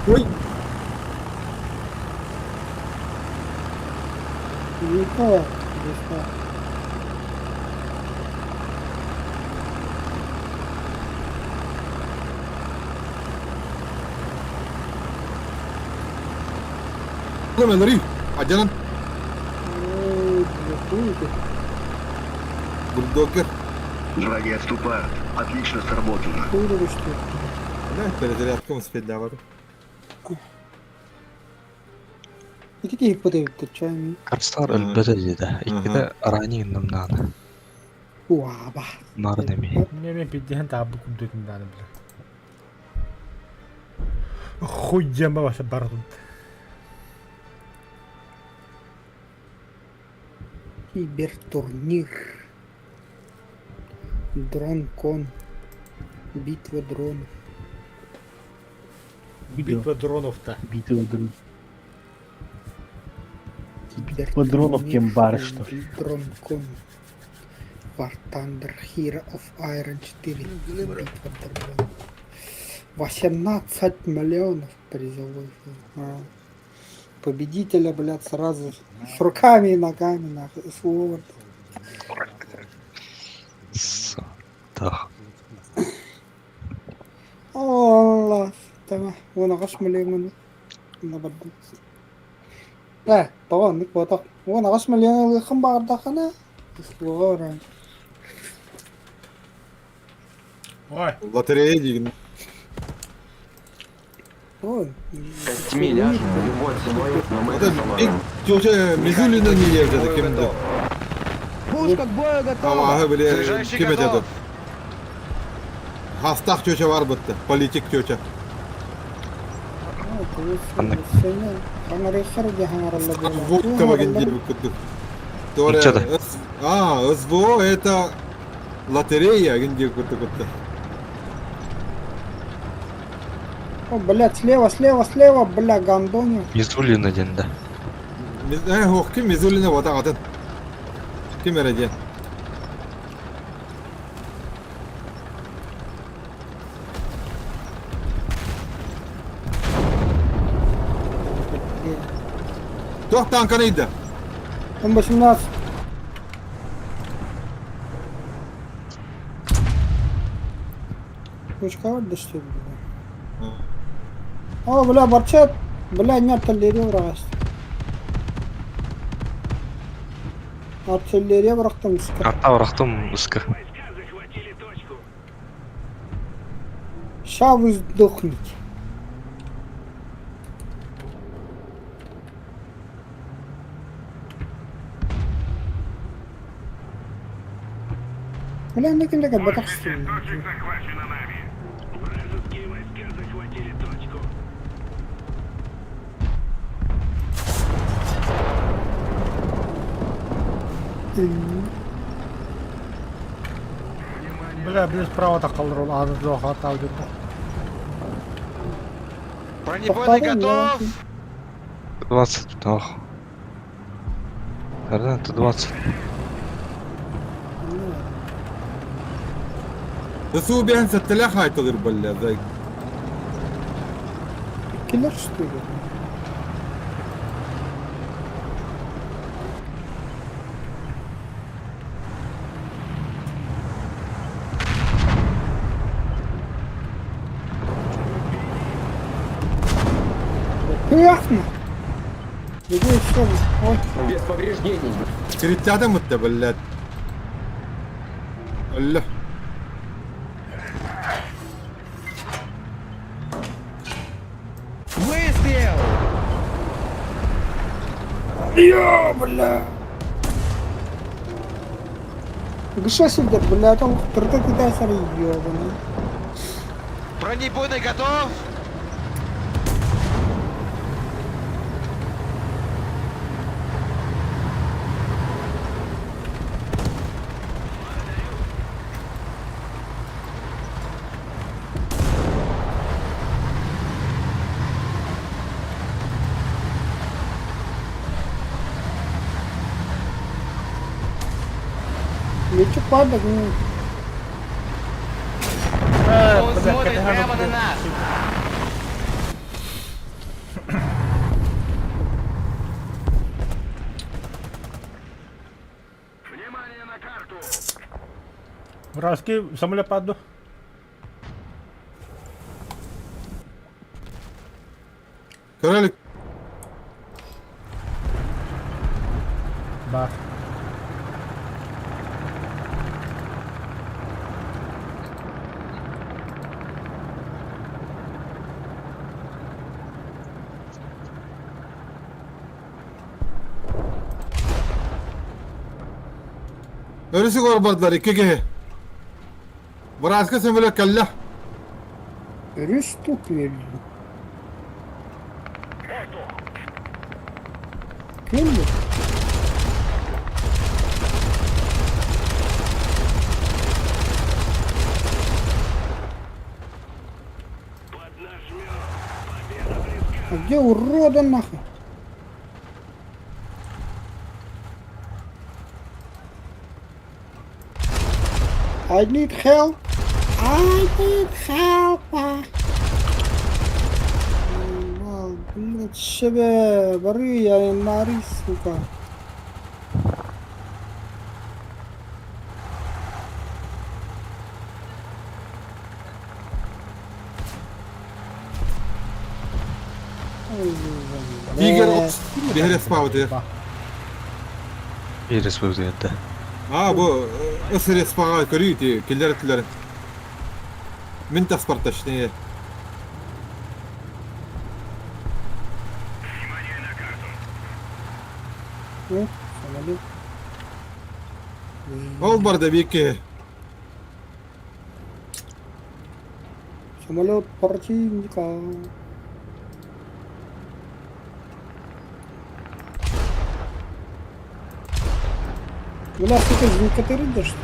Ой! Вика, Вика. Өлөрүй. Адьанан. Ой, бля, Бульдогер. Враги отступают. Отлично сработано. Да, перезарядка успеть давар. Ити киһи пытайбыт чай Карстар өлбөтө диэтэ. Иккитэ ранее намнаана. Уаба. Нарын эми. Мен пиддиһэн таабы курдук дааны биле. Хуйдема баша бардым. Кибертурнир. Дронкон. Битва дронов. Битва дронов-то. Битва дронов. Битва дронов кем бар что. Дронкон. War Thunder Hero of Iron 4. Битва дронов. 18 миллионов призовых. А. Победителя, блядь, сразу с руками и ногами, нахуй, с Word. Так. Аллах, тама, уон аҕыс миллион бардым. Ээ, тоҕо оннук буотах. 18 миллион ылыаххын баҕардаххына, услуга баран. Ой. Лотерея диигин. Ой. Костьми ляжем, любой ценой, но мы это Это тетя Мизулина не ежде кем-то. Пушка к бою готова! Ага, бля, Заряжающий кем это? готов! Хастах тетя бар бытты, политик тетя. Водка вагенди Ничего. А, СВО это лотерея, генди кутты кутты. О, блядь, слева, слева, слева, бля, гандони. Мизулина диэн да. Э, ох, ким Мизулина вот атын. Ким эре Туох танканы ида? М18. Точка да что ли, бля? О, бля, борчат. Бля, не артиллерия врагас. Артиллерия бырахтым ыска. Арта бырахтым ыска. Ща вы сдохнете. Бля, ну ким деген батақ Точек захвачено нами. Вражеские войска захватили точку. Бля, бля, справа так қалдыр ол аны жоқ атау деп. Бронебойный готов! 20. Ох. Наверное, это 20. Су бен сеттеле хайтылыр бля, зай. Киллер что ли? Ясно. Другой все. Ой, Без повреждений. Кричатым мытты, блядь. Алла. Выстрел! Ё, бля. Гыша сюда, бля, там тұрды кидайсың, ёбаный. Бронебойный готов! Лечу падать, ну. Он смотрит прямо на нас! Вражеский самолет паду. Көрөлүк. Бар. Өрүсү корбардылар икки киһи. Бырааска сөмөлөт кэллэ. Өрүс тут үөллү. Күөл А где урода нахуй? I need help. I need help. Вау, блядь, шебе, бары, я нари, сука. Тигр биһири спаутыгар. Биир республиката. Аа бу ыс респаҕа көрүү ити киллэр өттүлэрин. Мин таспар точнее. Ол барда биир киһи. Самолет противника. Бля, сука, звукотеры что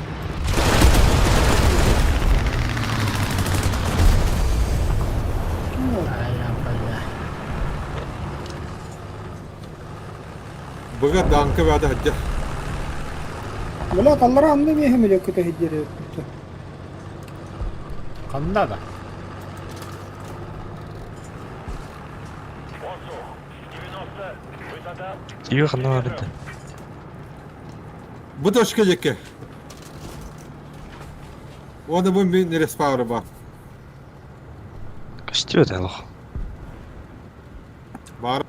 Быга данка баада хаддя. Бля, таллара анны миэхэ көтө хиддери Ханна да? Тиги ханна бар edi. Бу точка диэки. Уонна бу мин респаура бар. Көстүбэт олох. Бар.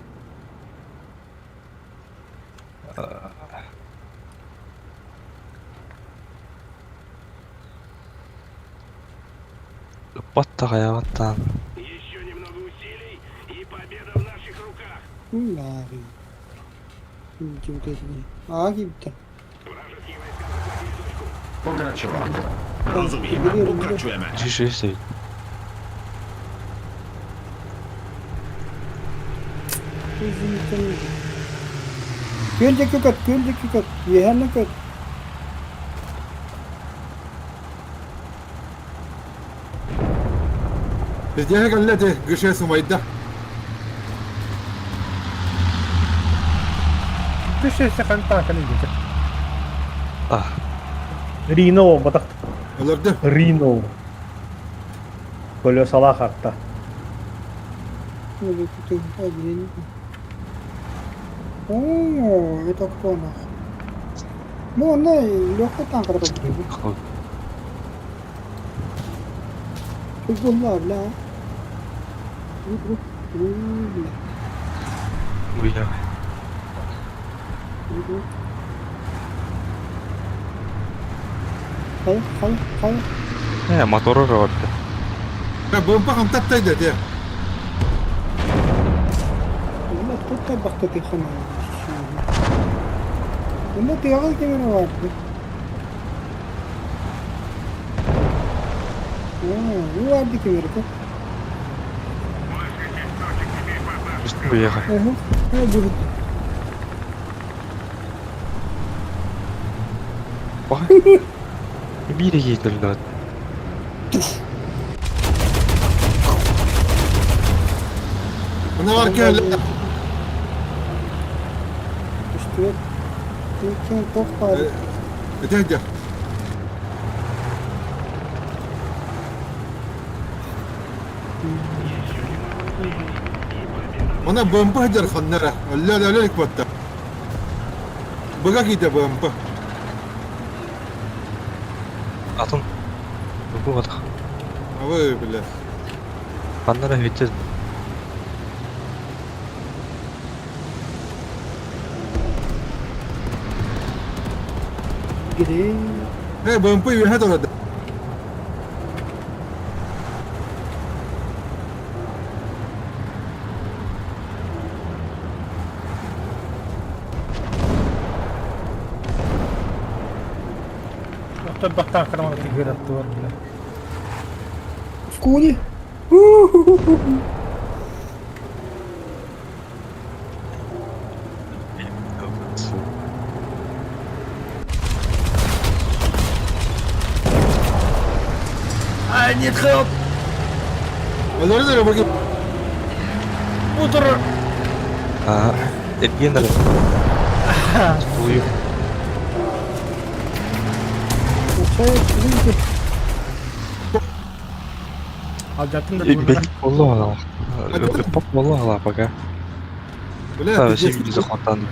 Ыппат да хайаҕыттаан. Rozumiem. Pokračujeme. Жи-жи Күөл диэки көт, күөл диэки көт, үөһээннэ көт. Биздиэхэ кэллэ ити Гыше сумайда. Түс хан тааканы диэки. А, Рино буолбатах. Өлөрдө. Рино. Колесалаах арта. О, это кто нахуй? Ну, она легко танк работает. Бля, бля. Бля. Бля. Хай, хай, хай. Э, мотору барда. Бомба хамтаттайда те. Бля, тут табахта ты хана. Онно тыаҕа ким эрэ баар дии. Оо, бу баар дии ким эрэ Уехали. Ага, будет. Биир киһи Мына бар кэллэ. Что? Ты кем тохпар? Ити дьэ. Мана бомба хадьар ханнара. Өллө өлө батта. Быга киитэ бомба. Атын. Бу батах. Абы, бля. Ханна эрэ бүттэ. Гири. Э, БМП үөһэ турар. Оттон бахтаах карман тигир аттыбар бля. Скуни. I need help! Өлөрүн эрэ бу Утур! Аа, эргиэн эрэ. Тулуйу. Чай, Алдьаттым да Бэл болла Поп болла пока. Бля, Та, пиздец. вообще захватан.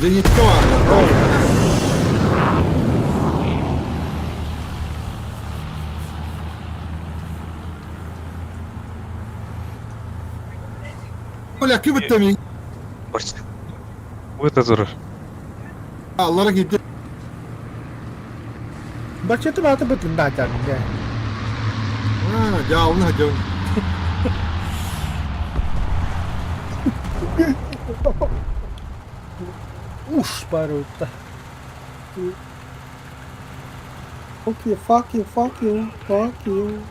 Зенитка бар. Бля, ким битте мин? Өтө турар. Аллара китте. Баччаты бааты бытын да ачан. А, жаалны хажон. Уш барутта. Fuck you, fuck you, fuck you, fuck you.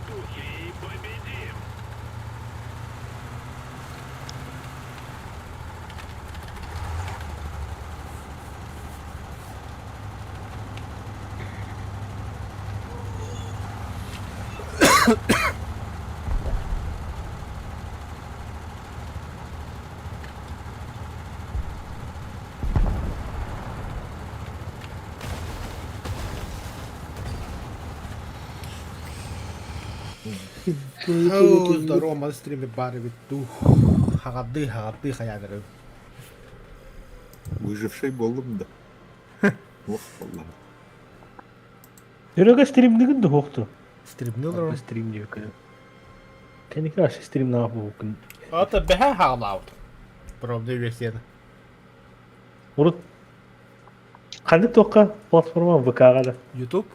Оо, здорово, мал стриме бары бит. Хагады, хагады хаядыры. Выживший болдум да. Ох, Аллах. Өрөкө стримдигин да хоқту. Стримнилер. Стрим диэкэ. Кэники аш стрим наах буукун. Ата бэхэ хаалаут. Пробный версияны. Урут ханнык туохха платформа ВК-га да. YouTube.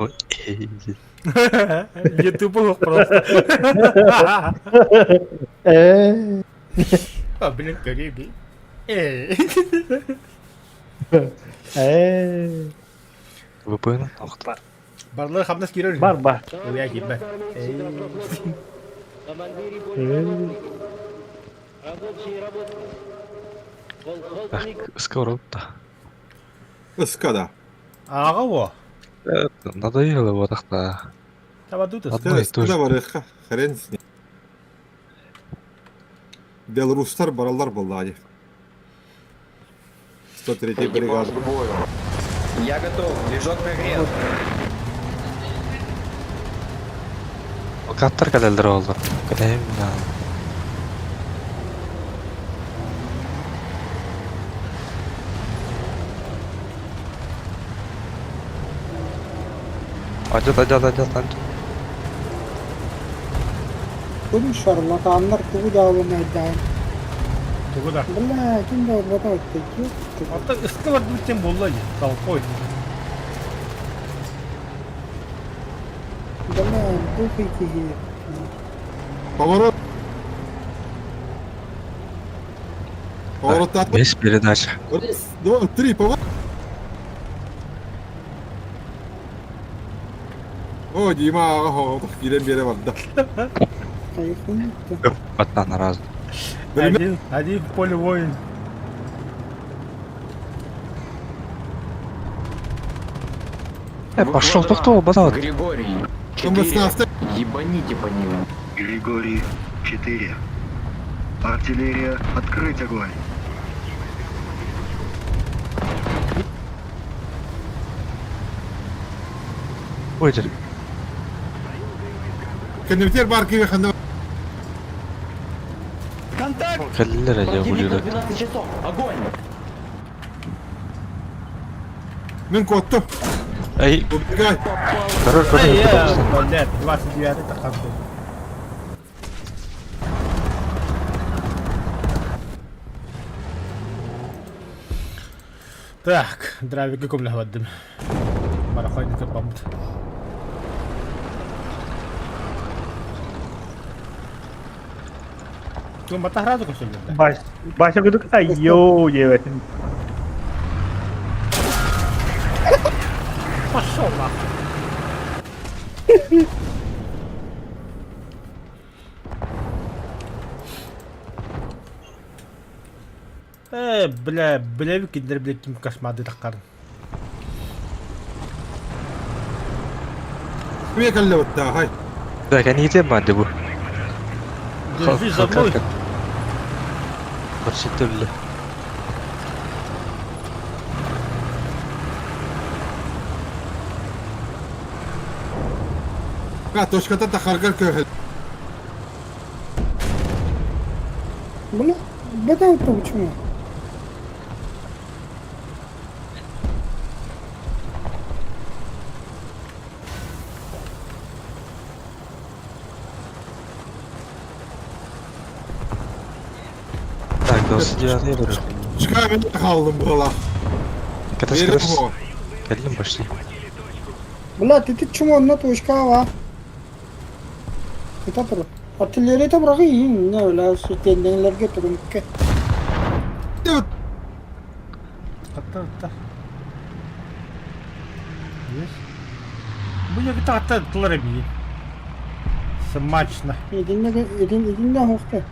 Ой, YouTube просто. Э. А, блин, Кариби. Эй. Э. ВПН тоқта. Барлар хамнас кирер. Бар бар. Уя кибе. Эй. Так, скоро да. Ыска да. Ага во. Надоело вот так-то. Табадут. Одно и то Ыска же. да бар, хрен с ним. Белорустар баралар боллади. 103 Экипаж бригада. к бою. Я готов. Движок прогрет. Каттар кәләлдер oldu. Кәләм Ажат, ажат, ажат, ажат. Ким шарлатаннар тугу дьаалын айдаан. Тугу да. Бля, ким да болбата өттөкү. Ата ыска бар бүтен болла Толпой. Бля, тухи киһи. Поворот. Поворот от. Бес передача. Раз, два, три, поворот. О, Дима, ого, кирен бере бар да. Кайфын. Баттан раз. Один, один в поле воин. Э, пошел, кто батал. Григорий, Он бы 4. с нас Ебаните по ним. Григорий 4. Артиллерия, открыть огонь. Ой, Кенневтер бар кире ханда. Контакт! Кэллилэр эдьэ Противник на булюлар. 12 часов! Огонь! Мин куоттум. Эй, Убегай. көрөр көрөр Эй, көрөр. блядь, 29-й таххан. Так, драйвиги көмөлөһө Барахойны туппаммыт. Тум батаһараады көрсөллөр да. Баша кудук айо диэбэтин. Пошел нахуй. Э, бля, бля, кинилэр бля ким кошмарды таххарын. Кимиэ кэллэ быттааҕай? Да, кэниитэ баанды бу. Держи за мной. Көрсөтөллө. Ка, точката тахаргар көһөл. Бля, бэдэ почему? Так, 29 берер. Чка мен хаалдым буола. Катас Верим катас. го. Кэллим пошли. Бля, ты чмо на точка ва? Это тұр. Артиллерия бырағы ең, не бля, сүтендеңлерге тұрымке. Деп Хатта, хатта. Есть. Бу яки тахта тылар эби. Смачно. Единне, един, единне хоқты.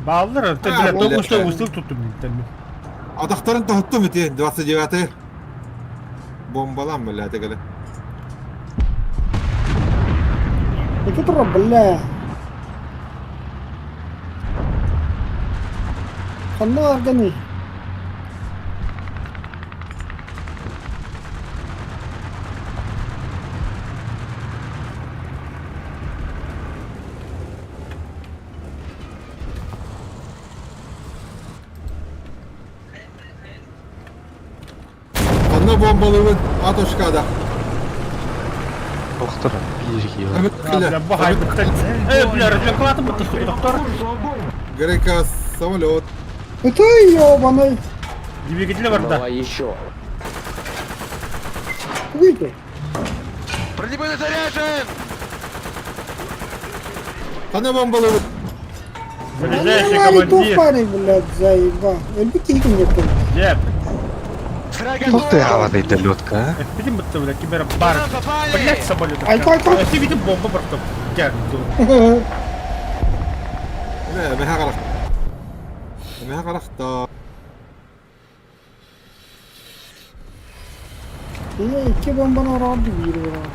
Баалар, ты А, бля, бля. только что выстрел туттум мен. Атахтарын тоһуттум ити 29-й. Бомбалан бля тегеле. Это тұр, бля. Қанна арганы. Ханна бомбалыбын А точкада. Доктор, биир киһи. Әмит Бля, кэлэ. бу хайбыттан. Э, бля, развлеклатым бутта сука, доктор. Грека самолет. Это ебаный. Двигатель бар да. Давай еще. Выйди. Бронебойный заряжен! Ханна бомбалыбын. Заряжающий Нормальный командир. тух блядь, заеба. Өлбі кейгін ертең. Деп. Строй Тух ты готов! авадай долетка, а? Видим будто, бля, кибер бар. Нам попали! Блять, самолет. Ай, ай, ай. Ты видим бомба просто. Дя, Бля, меха карах. Меха карах та. Е, iki bombanı orada bir var.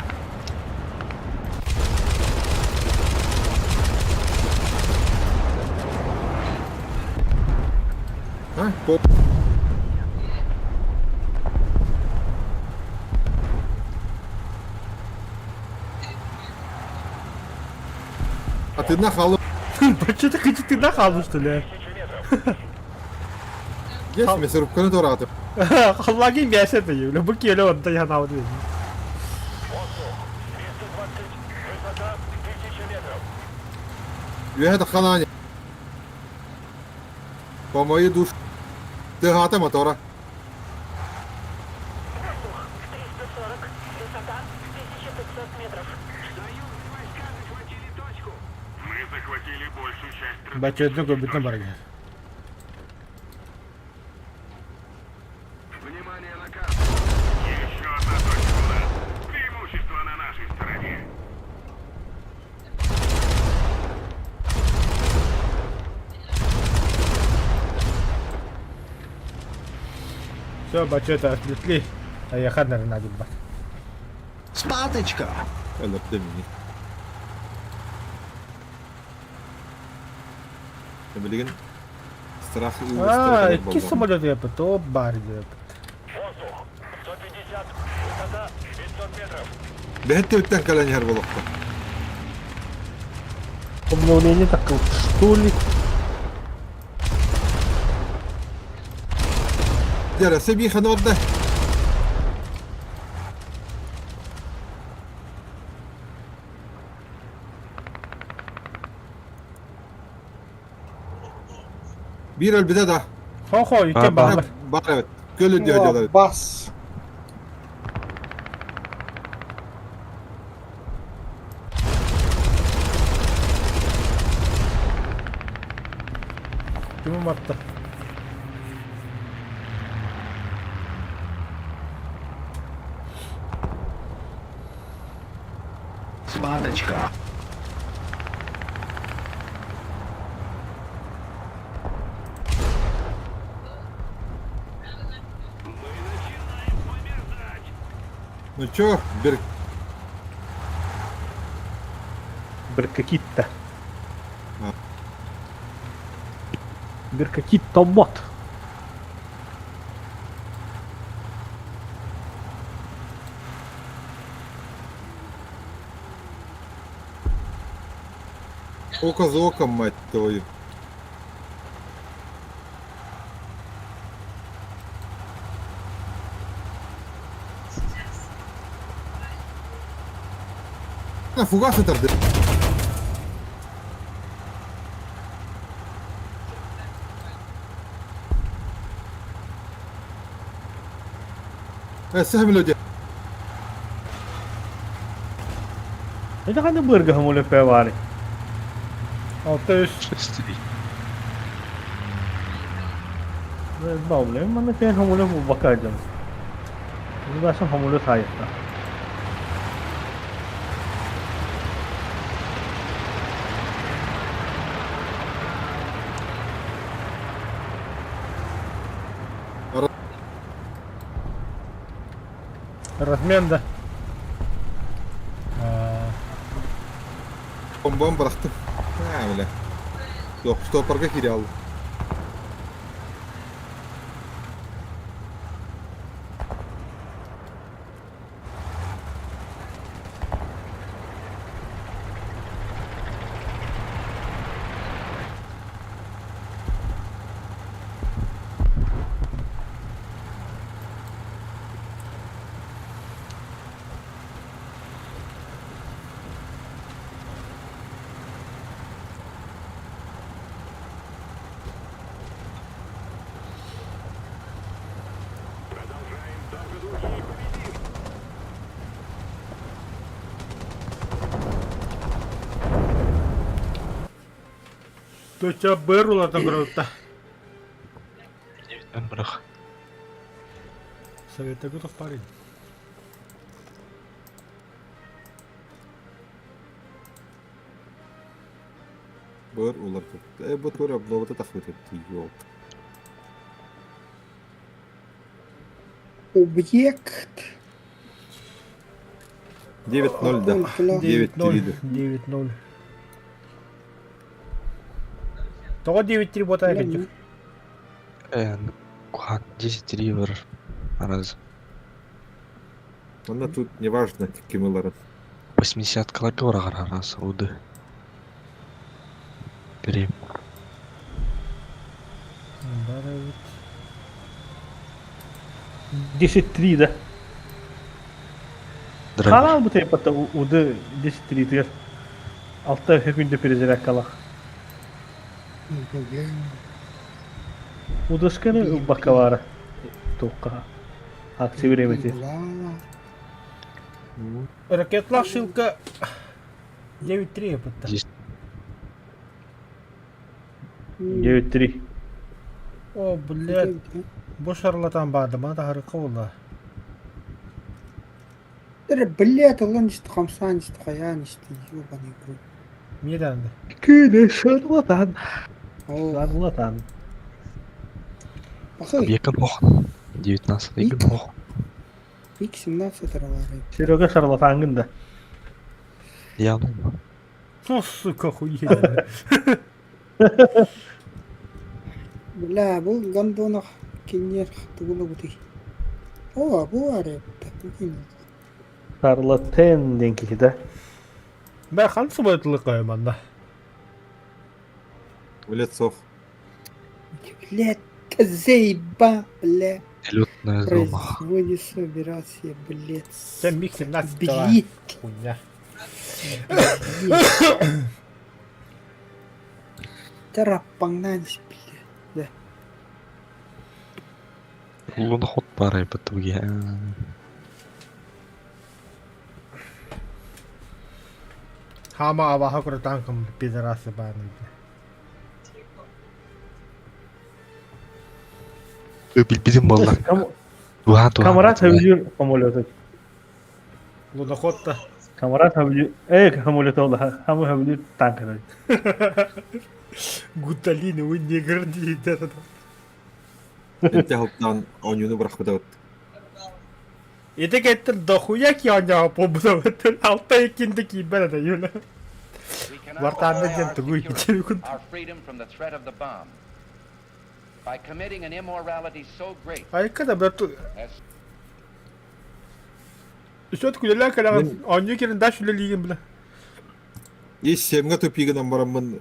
А? Поп. А ты нахал. Че ты ты нахал, что ли? Есть мясорубканы тораты. Халлаги мясо это, бля, быки, бля, вот да я на вот. Үөһэ ханани. По моей душе. Ты гата мотора. 340, высота 1500 метров. Мы захватили большую часть Бача, это битна бар. Внимание на карту. Еще одна точка у нас. Преимущество на нашей стороне. Все, бача, это отвлекли. А я хаднер на один бат. Спаточка! Өлөптө мини. Билигин страх и ужас. А, iki самолет я то бар деп. Бэхэтте үттен кэлэн иһэр болохко. Обновление так что ли? Дьэ, сэбиэхэн орда. Биир өлбүтэ да. Хо-хо, икки баалар. Бар эбит. Көл үрдүө дьалар. Бас. Кимим атта? Сматочка. Ну чё, бер... Беркакитта. Беркакит томмот. Око за оком, мать твою. А, фугасы тарды. Э, люди. Это ханна бырга хамуле певари. 6 6-3. Бауле, манна фен хамуле бакаджан. Башым хамуле сайытта. Размен да. Бомбам бырахтым. А, бля. Жоқ, стопорга кире алды. Продолжаем в том же духе и победим. Төчө быр улата көрөтта. Бырах. Совета готов парень. Быр улар. Э, бу тура обновата тахмет ёл. Объект. 9-0, да. 9-3. 9-0. Тоҕо 9-3 бота кэлдик. Э, кухан 10-3 бар. Араз. Она тут неважно, кем ыларын. 80 килограмм араз уды. Берем. Бар 10-3 да. Халал бу теппата уды 10-3 тыгар. Алта хөкүндө перезерек калах. Удушканы бакалара. Тоққа. Акция времени. Ракетлах шилка 9-3 бытта. 9-3. О, блядь. Бу шарлатан барды, мана тахары кыбылла. Блядь, ылан исти, хамсаан исти, хайаан исти, ёбаный в рот. Миданды. Күнү шарлатан. Шарлатан. Объектом ох. 19 игн ох. Ик-17 аралары. Серега шарлатангын да. Я ну. О, сука, охуели. Бля, бу гондонах кинер тугула бутый. О, бу аре бу. Шарлатен ден кихи да. Бә хан субайтылы кайманда. Блядь, сох. Блядь, заеба, бля. Летная зона. Производится операция, блядь. Sen МиГ-17 давай. Блин. Хуйня. Тараппаҥнаан испигэ да Луноход баар эбит туге. Хама абаха куртанкам пидорасы бааны. Билбитим буолла. Туһаан туһаан. Камарат сөбүлүүр самолету. Луноход та. Камарат сөбүлүүр э самолету олаха. Хамы сөбүлүүр танканы. Гуталины вы негр дейді. Инте халтан оонньууну бырахпыта Ити кеттер дохуя кионяға побудаваттыр. Алта екинді кийбен ада юна. We cannot Вартаанда deny диэн our тугуй security, ичирикун. our freedom from the threat of the bomb. By committing an immorality so great Айка да брату. as Үсөт күлелер каляган онню керин даш үлелиген биле. Ис семге тупигынан бараммын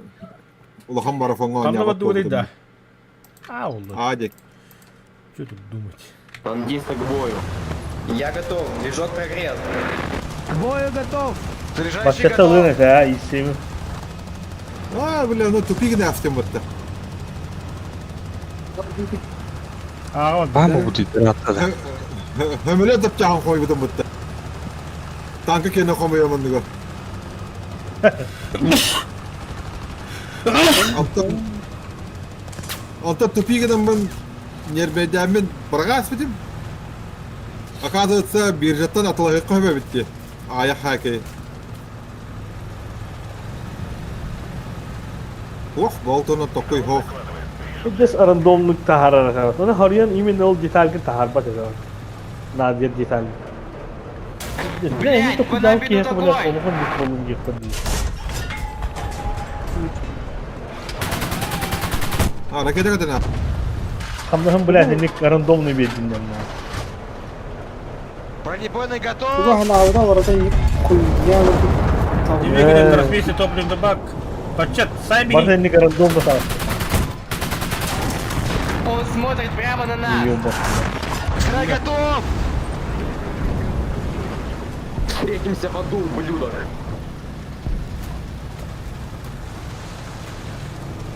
улахан марафоҥҥа Канна оонньообот бадугудай буолбутум. да. А, олла. Аа диэк. Что тут думать? Танкисты к бою. Я готов. Движок прогрет. К бою готов! Заряжающий Баччата готов. ылын этэ аа исеми. Аа, бля, ну тупигынан автем бытта. А, он. Баама бу пираттада. Хөмөлө тапчахан хойбутум бытта. Танка кene хомуйамынныга. Алтан Алтан тупигынан мен нербедәмин баргас битим. Оказывается, биржаттан атылайы көбө битти. Ая хакей. Ох, болтона такой хох. Дес рандомлык таһарар этэ. Оны харыйан именно ол детальгын таһарбат этэ. Надир деталь. Блядь, по нам ведут огонь! Олохон бит болун диэхпэр дии. А, ракета катана. Хамнаһын блядь, инник рандомный биэрдиннэр. Бронебойный Туга готов. ханаабыта барыта хуйня Двигатель трансмиссии топливный бак. Подчет, сами. Барыта инник рандомно таһар. Он смотрит прямо на нас. Ёба. Край готов. Встретимся в аду, ублюдок!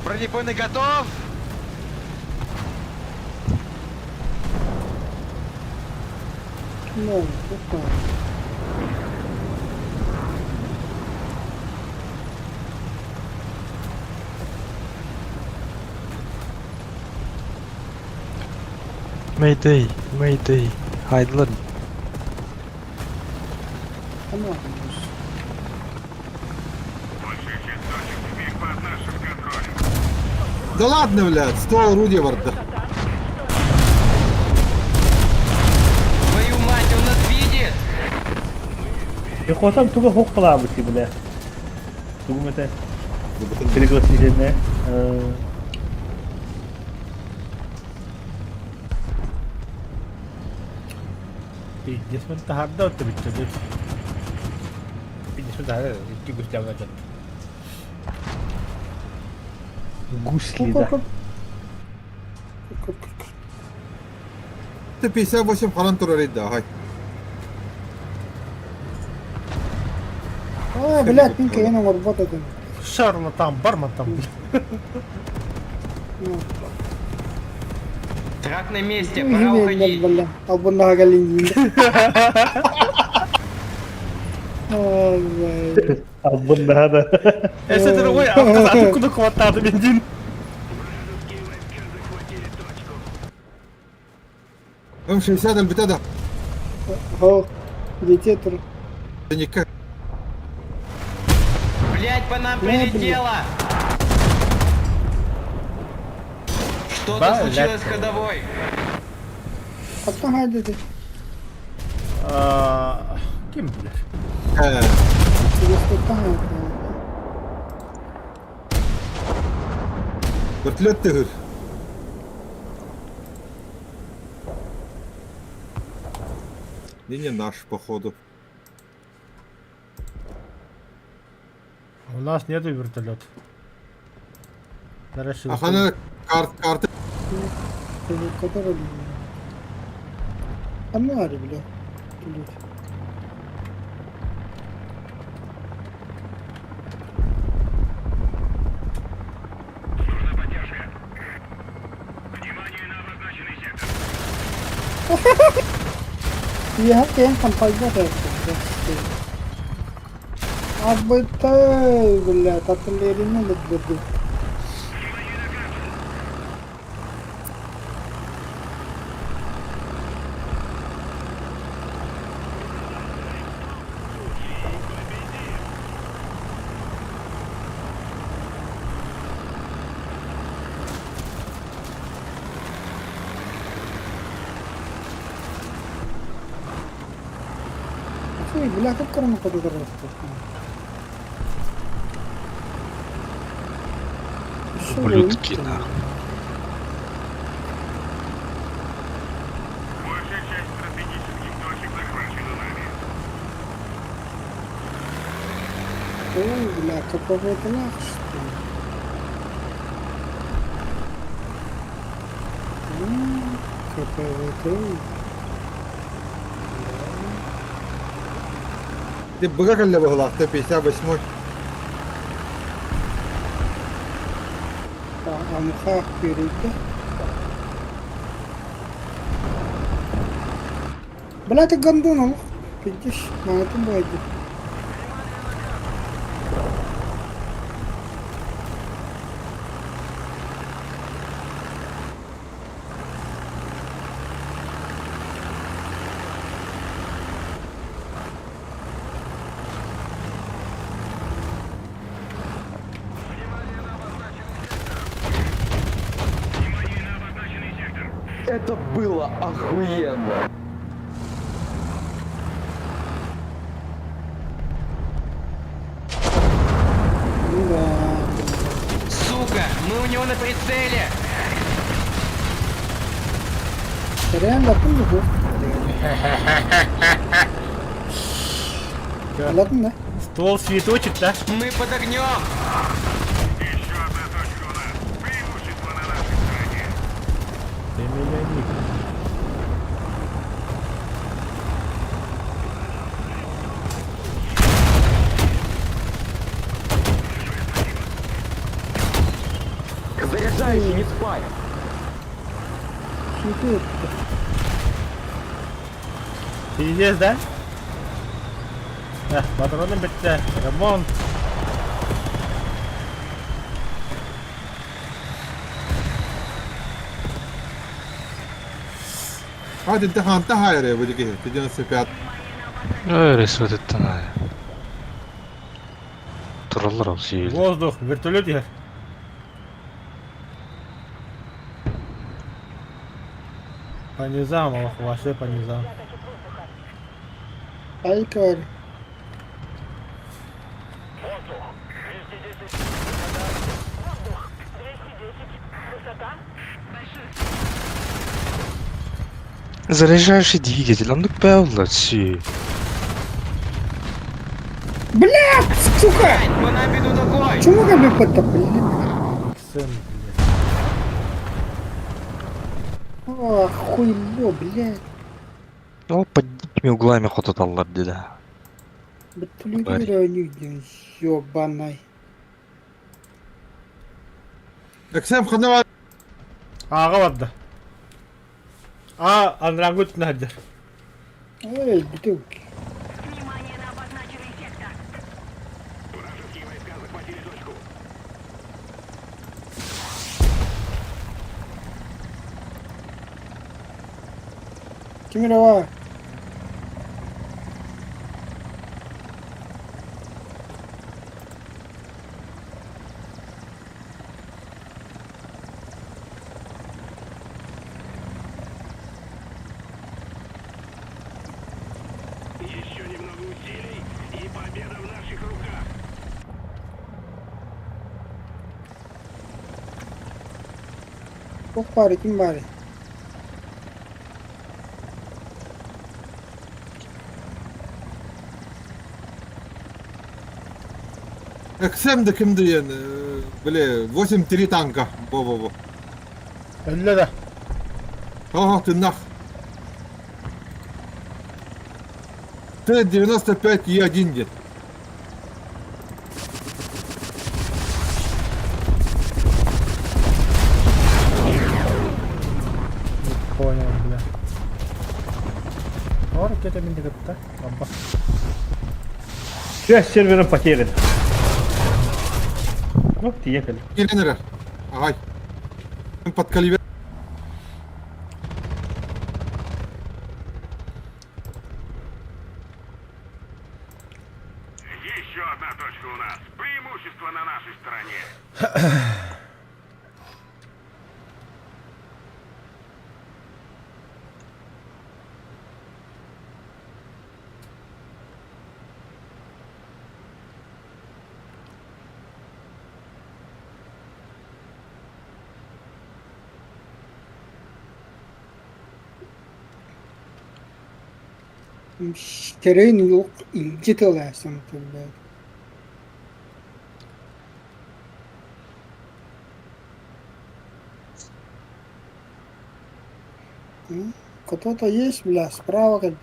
Бронебойный готов. Ну, опа. Mayday, Mayday. Хайдылар. Tamam. Большая часть точек теперь под нашим контролем. Да ладно, блядь, 100 орудия барда. Твою мать, он нас видит. Пехотам туга хок кылаабыт бля. Тугум этэ. Пригласительное. Пиздец, мен тахарда өтті бітті. Пиздец, мен тахарда икки гуслявна жат. Гусли, да. Ты 58 харан турар да, хай. Аа, блядь, мин кэйэн оҥорбот этим. Шарлатан, барматан. Трак на месте, пора уходить. Бля, албыннаға кэлин диин. Албыннаха да. Эсэ другой, автозатып куду кубаттады мен дин. М60 альбита да. Хо, дети тур. Никак. Блять, по нам Бля, блин. прилетело. Что-то Блядь. случилось с ходовой. Хаттан хайдады. Ким билер? Хаттан хайдады. Вертолет тыгыр. Не, не наш, походу. У нас нету вертолет. Нарешті. Ахана карт карты. Который. Ханна баар бile? Түлүк. Нужна поддержка. Внимание на обозначенный сектор. Иэһэ киһин хампайбат этэ. Абытай, блядь, артиллерияны өлөрдөрдүм. Внимание на карту. Фуй, бля, как корма подударил. Ублюдки, нахуй. Большая часть стратегических точек захвачена нами. Ой, бля, КПВ-т что ли? КПВТ. Ты быга кэллэ быһылаах, Т-58. Амха перейти. Бля, ты гондон, он. Пиздишь, на этом бывает. Внимание на обозначенный сектор. Это было охуенно! Ну да. Сука, мы у него на прицеле! Реально, ты Ладно, да? Ствол цветочек, да? Мы под огнем! Еще одна точка у нас. Преимущество на нашей стороне. Ты меня не... Заряжающий, не спать! Что ты? Пиздец, да? Э, патроны бітті. Ремонт. А, ты хаанта хайры, бу диги, Т-95. Ой, рисует это надо. Тураллар ол сиил. Воздух, вертолет ехать. По низам, ох, вообще по низам. Ай, тварь. Воздух. 210. Высота. Заряжающий двигатель, он пеллачи. Бля, сука! По нам ведут огонь! Чему как бы потопили? Сын, блядь. О, хуйло, блядь. Ол под дикими углами хототаллар деди. Блядь, ёбаный. Эксем ханна Аға барды. А, анрангут нәдір. Эй, бутылки. Внимание на обозначенный сектор. Вражеские войска захватили точку. Кемерово. Еще немного усилий, и победа в наших руках. Ох, бары, ким бары? Эксем да ким диэн, бile 8-3 танка. Бо-бо-бо. Өллі да. Ого, тыннах. Т-95Е1 диэн. Понял, бля. Ор кетемин кытта. Амба. Связь с сервером потерян. Ну, тиехали. Киирэн эрэр. Аҕай. Под калибер. Еще одна точка у нас. Преимущество на нашей стороне. Терен yok ince тылаасам тыллар. Кто-то есть, бля, справа как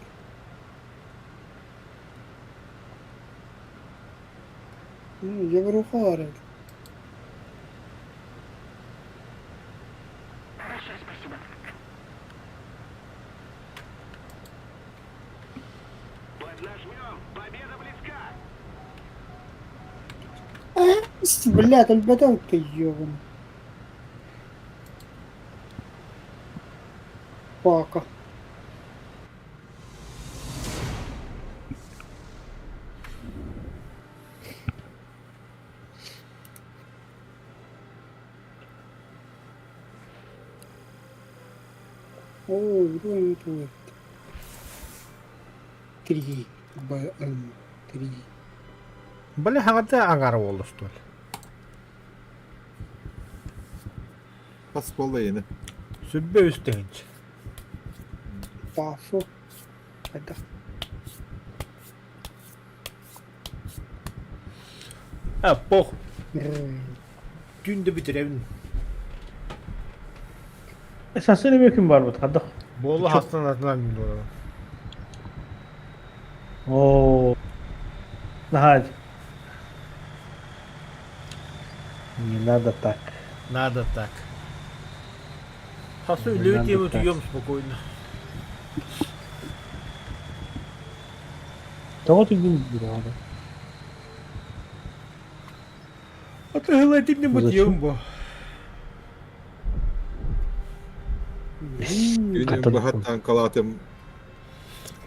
Европа Большое спасибо. Поднажмем. Победа близка. Бля, өлбөтөҥ ты ёбун. Пака. О, будет. 3 БМ 3. Бля, хаҥата аҥаара буолла что ли? Хас буолла иэнэ. Сүбэ үс тыһыынча. Пашу. Это. А, пох. Түүн да бүтэрэбин. Эсасını mümkün var bu tadı. Буолла хастан атынан мин буолабын. Оо. Наһаа. Не надо так. Надо так. Хасы Не үлэбит надо диэбит так. утуйуом спокойно. Тоҕо түгүн билэҕин? А то гладим не Зачем? утуйуом бо. Түүнүн Хатан баһат таҥкалаатым.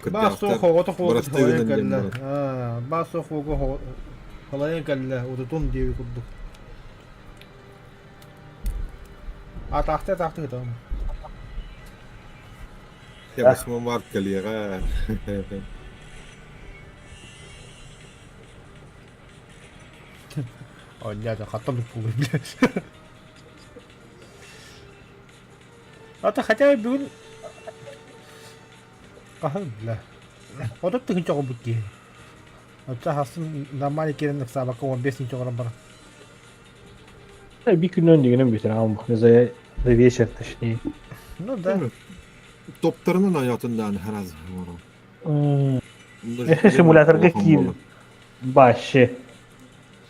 Баас суох Кырдьаҕастар оҕото хуога бырастыы халайан гынан диэн кэллэ. баран. Аа, баас суох уога халайан кэллэ, утутум диэби курдук. Атаахты атаахты кытам. Я 8 март кэлиэҕэ. Онньаата хаттан туппулуй блядь. А то хотя бы бүгүн хаһан бля. 30 тыһыынча оҕолбут киһи. Оччо хассын нормально киирэн ыксаабакка 15 тыһыынча оҥорон баран. Bir күннэн дигинен бүтэр аҕам за за вечер точнее. Ну да. Топтарынан айатындаан хараз. Симуляторга киир. Баще.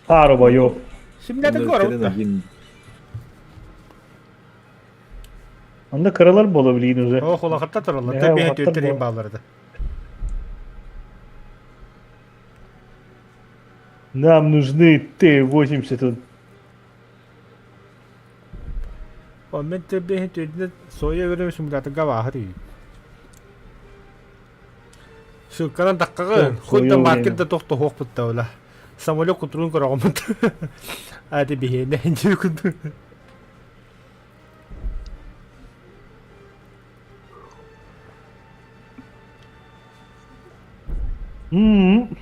Пару боев. Симулятор көрөбүт да. Онда кыралар бола билигин уже. Оо холохатта тураллар. Ээ, Тэбиһэ улахаттар түөттэрин буо. бааллар да. Нам нужны Т-80. Ол мен тэбиһэ түөттэн соя берем симуляторга бааһар үһү. Ссылканан таххаҕын, хоть да Соя маркет время. да тохто хуохпут да Самолет кутуруун көрөҕүммут. Аати биһиэнэ дии курдук. М-м.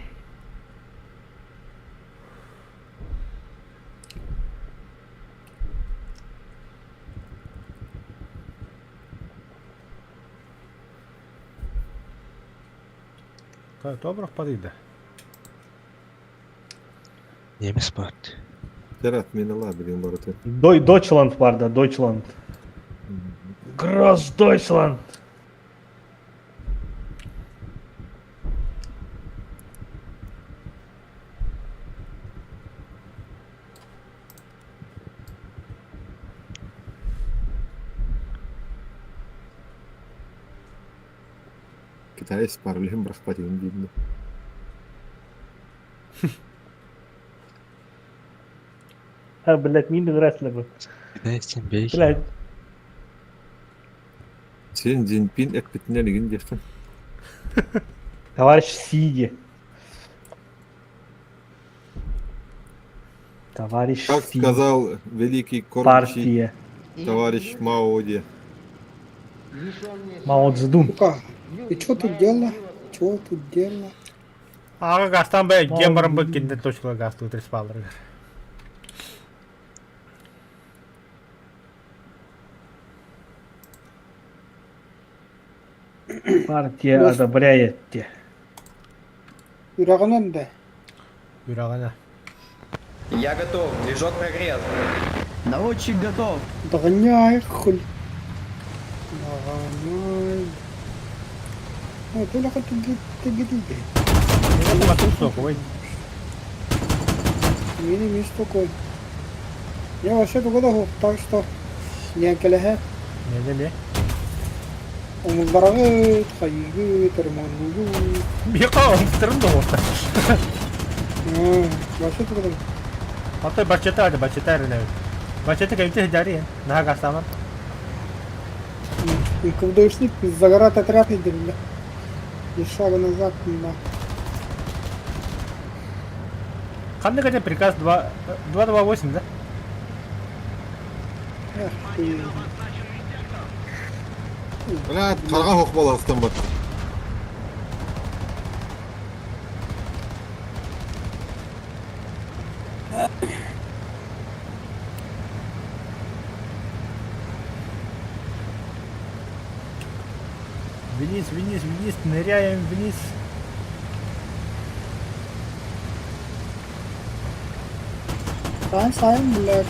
Добрых падыйда. Немец бар. Терат минала билин барыты. Дой Deutschland бар да, Deutschland. Gross Deutschland. Китаец паролин бырахпат игин диибин. А, блядь, мин ыҥырасылар. Китайцин бейки. Блядь, Син Цзиньпин эппитинэн игин диэххин. товарищ Сиди. Товарищ Как Си. сказал великий кормчий Партия. товарищ Мао Ди. Мао Цзэдун. Сука, и что тут дело? Чего тут дело? Аҕа гастан бай гем баран бу киндер точкала гастуу треспалларыгар. Партия одобряет те. Үрэҕинэн да. Үрэҕинэ. Я готов. Движок прогрет. Наводчик готов. Догоняй, хуй. Догоняй. Ну, ты легко ты Батыр соковой. Мини мис такой. Я вообще тугу да так что ньээкэлэһэ Не-не-не. умуллараҕыт, хайыыгыт, ремоннуугут. Миха оҥтырын да уота. Вообще тугу да Отой баччата ады баччата эрэнэбит. Баччата кэлбитэ сыдьаарыйан. Наһаа гастааман. НКВДшник загорат отряд бля. Ни шага назад, на. Ханнык это приказ 2 228, да? Эх ты. Бля, хараҕа суох буолаахтан бар. Вниз, вниз, вниз, ныряем вниз. Саайын саайын блядь.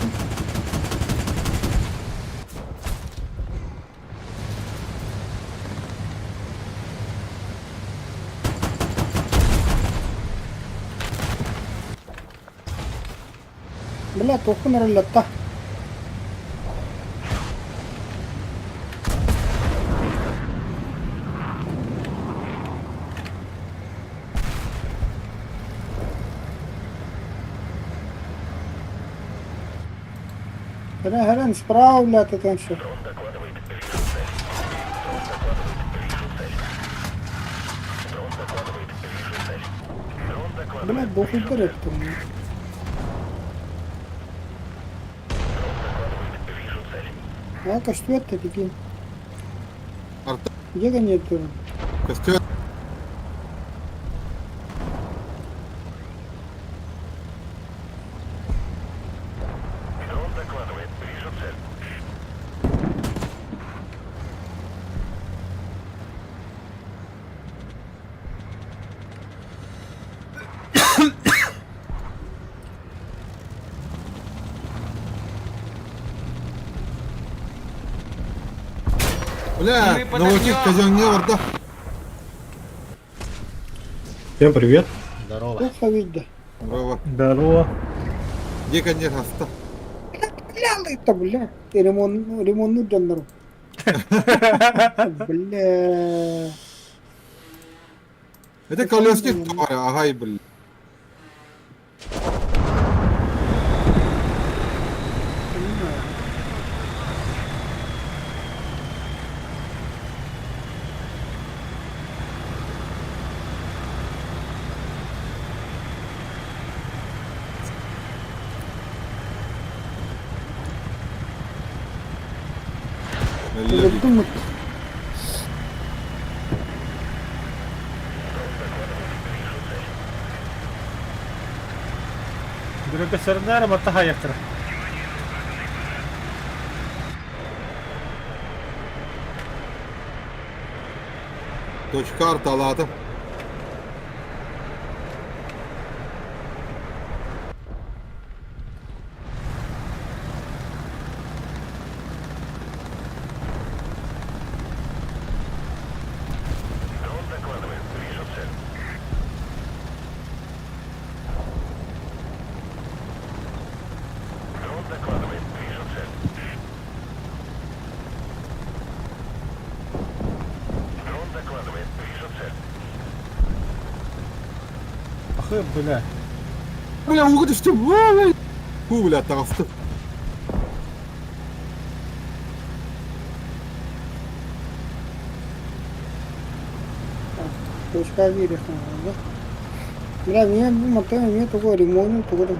Бля, туохпун эрэллэтта. Хрен, хрен, справа, бля, ты там все. Бля, дохуй директор. А, көстүбэт да тигин. Арта Где нет? костер. Бля, Мы под наводчик огнем. казённе барда. Всем привет. Здорово. Плохо видно. Браво. Здорово. Где конец аста? Бля, это, бля. Ремонт, ремонт дьоннору. Бля. Это колесник товара, агай, бля. Думать. Бүрөкөсөрнөр матта хаяктыр. Точка арталаатым. Ты, бля. Бля, ууга түстүм. Ху, бля, таҕыстым. Точка киириэххэ наада. Бля, миэ бу мантан эмиэ тугу ремону тугу да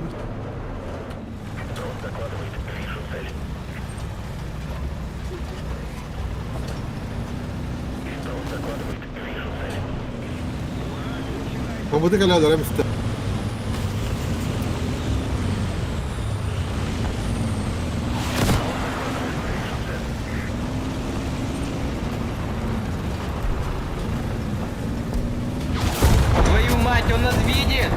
Хомуту кэлэ истэ. Твою мать, он нас видит!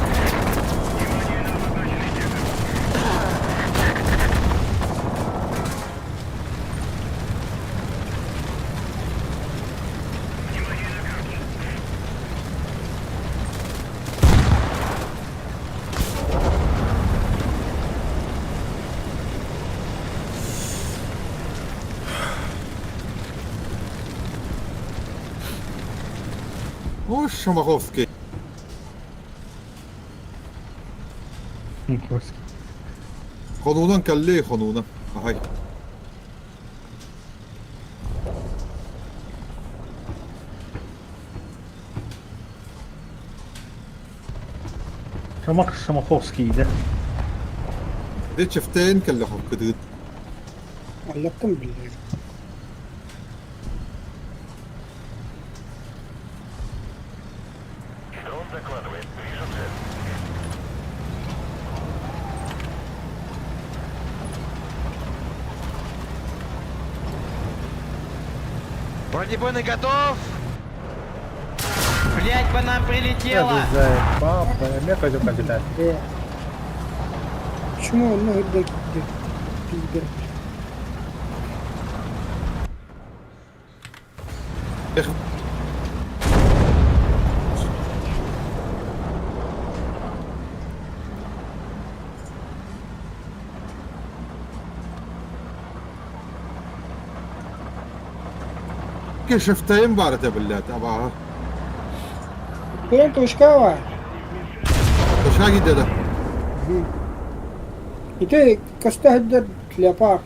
О, Шамаховский. Хонуунан кэллэй хонууна. Ахай. Шамах Шамаховский, да? Дэ чефтейн кэллэ хоккытыгыт. Аллаттан биллэр. Бронебойный готов! Блять, по нам прилетело! Заебал, эмиэ көтө көтүтэ. Почему он үрдэ киирдэ? Пидор. Эх. Шефтейн бар этэ, блядь, абааһы. Туран точка бар. Точка киирдэ да. Ити көстө сылдьар леопард.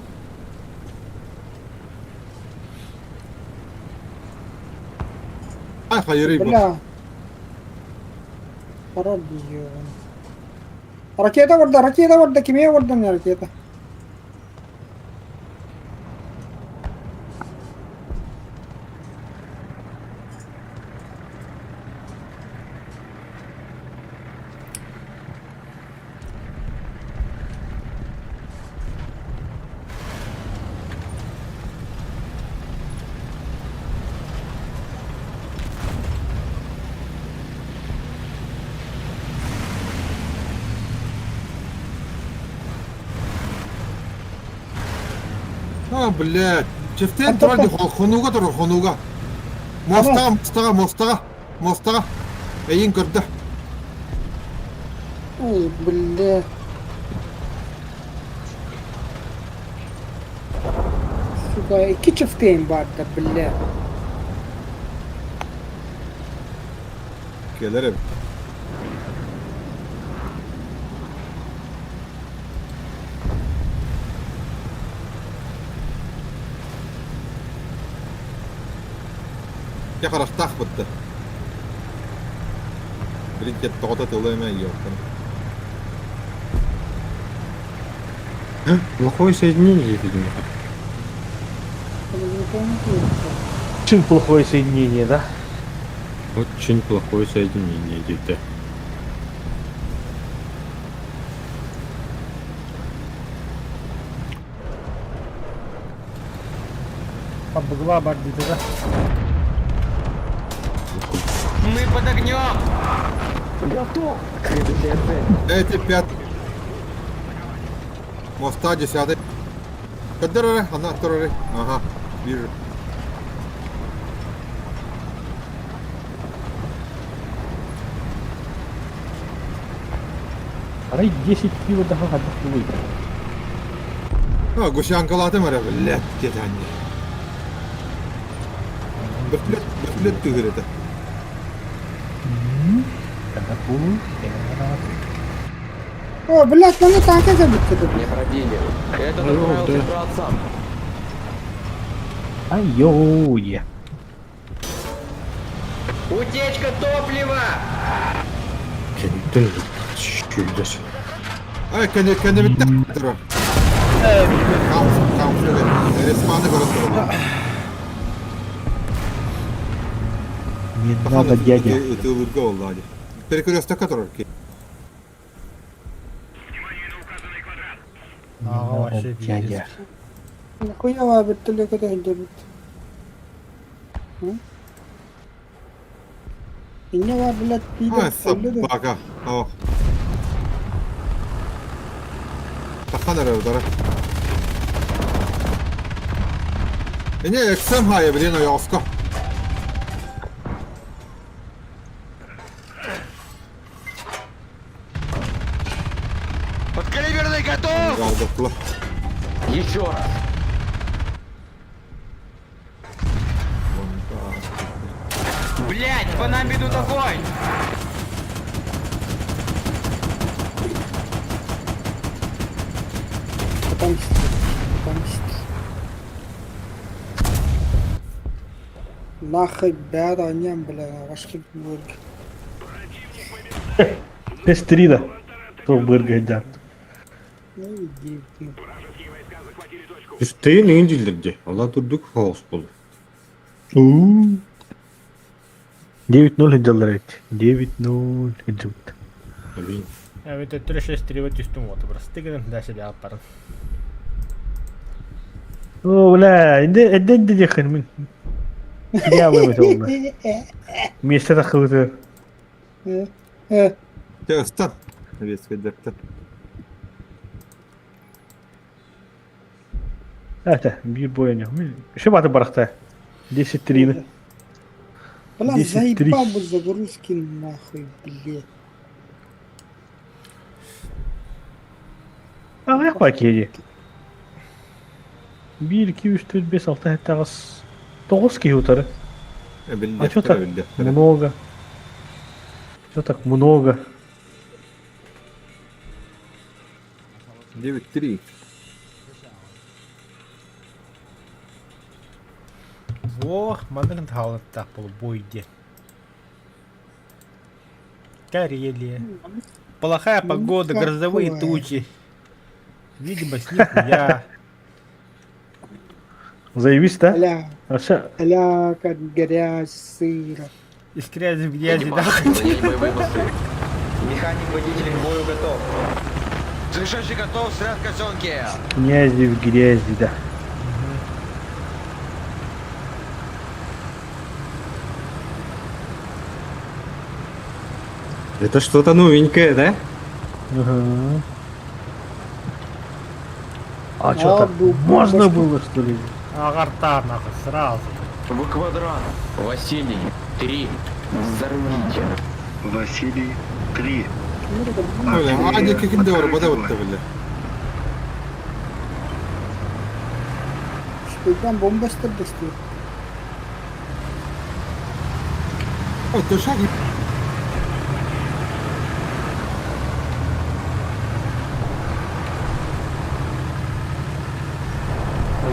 Ай, хайырый бу. Бля. Пора Ракета барда, ракета барда, кимиэ барда не ракета. А, блядь. Чефтейн турар дии хонууга турар, хонууга. Муостаҕа, муостаҕа, муостаҕа, муостаҕа. Эйин көрдө. Ой, бля. Сука, икки чифтейн баарда, бля. Кэлэр эбит. Дьэ харахтаах бытта. Блин, тоҕото тыла эмэ ёптан. Плохое соединение, видимо. Очень плохое соединение, да? Очень плохое соединение, где-то. Бугла бар диде да. Мы под огнем! Готов! Следующая цель. Эти пять. Моста десятый. Кадыры, она туры. Ага, вижу. Арай 10 пива да хадах А, гусянкалатым эрэ, блядь, где-то они. Бөртүлэт, бөртүлэт тыгыр это. Да буолуй, О, блядь, маны танка кэлбит Не пробили. Этот Ну, отправился да. к праотцам. Айой. Утечка топлива! Кэнниттэн чүлдэс. Ай, кэнэ кэнэ бүттэ. Камсы, камсы. Респаны көрөн турар. Не надо, дядя. Ытылырга oldu hadi. Перекрестокка турар ки. Ага, вообще Дядя. Нахуя вертолет көтө сылдьабыт? Инньэ баар, блядь, Ай, пиидэр өллө да. собака. О. Тахан эрэ удара. Эне эксэм хая билин ойоҕоско. Подкалиберный готов! Гардатла. Еще раз. Блять, по нам ведут огонь! Потом потом Нахуй, бля, анньан, бля, вашки бырг. Пестрида. Туох быргайдаат. Ну иди, ну. Үстейін ең дилерде. Алла турдук хаос болу. 9-0 сылдьаллар эбит. 9-0 сылдьыбыт. Блин. Это 3-6-3 вот түстүм вот, просто гынан дальше бя аппарын. О, бля, инде эдде инде диэххин мин. Кириабы эбит олла. Миэстэ таххыбытыгар. Э, э, Те ыстан. Вескедерте. Это, биир бойня. Еще баты барахта. 10-3. Бля, 10-3. заебал бы загрузки нахуй, блядь. Аҕыйах баа киһи. 1, 2, 3, 4, 5, 6, 7, 8, 9 киһи утары. А чё так много? Чё так много? 9-3. Во, манныгын таалыттаах болу бой диэн. Карелия. Плохая Ну, погода, грозовые какое. тучи. Видимость нихуя. Заебись, да? Бля, Вообще, бля, как грязь, сыро. Из грязи в грязи, да. Экипаж, занять боевые посты. Механик-водитель к бою готов. Слышащий готов, снаряд к казенке. князи в грязи, да. Это что-то новенькое, да? Ага. А чё А, так? был- Можно башку. было, что ли? Агарта нахуй, сразу. В квадрат. Василий, три. Взорвите. Василий, 3. Öyle. Hadi kim de var, bada batta bile. Шпиган бомбастыр дестер. O, döşek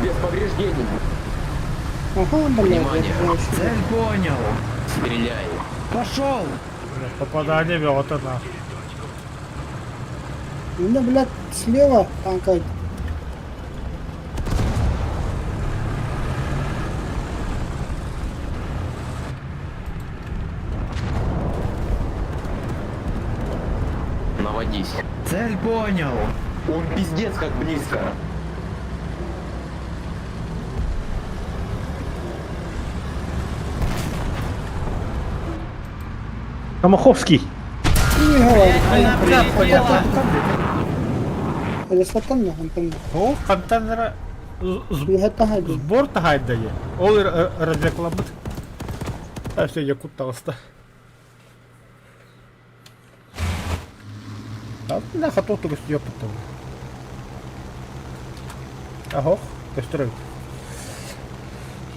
Без повреждений. Ага, блядь, Внимание. я знаю, что- Цель понял. Стреляй. Пошел! Попадание вот это. У меня, блядь, слева танка. Наводись. Цель понял. Он пиздец как близко. Камаховский. Не говори. Или сатан нахуй, О, контейнера там. сбор тахайдайы. Ол развекламыт. А все, якут таҕыста. Да, хаток тугус ёпта. Ого, көстөрөбүт.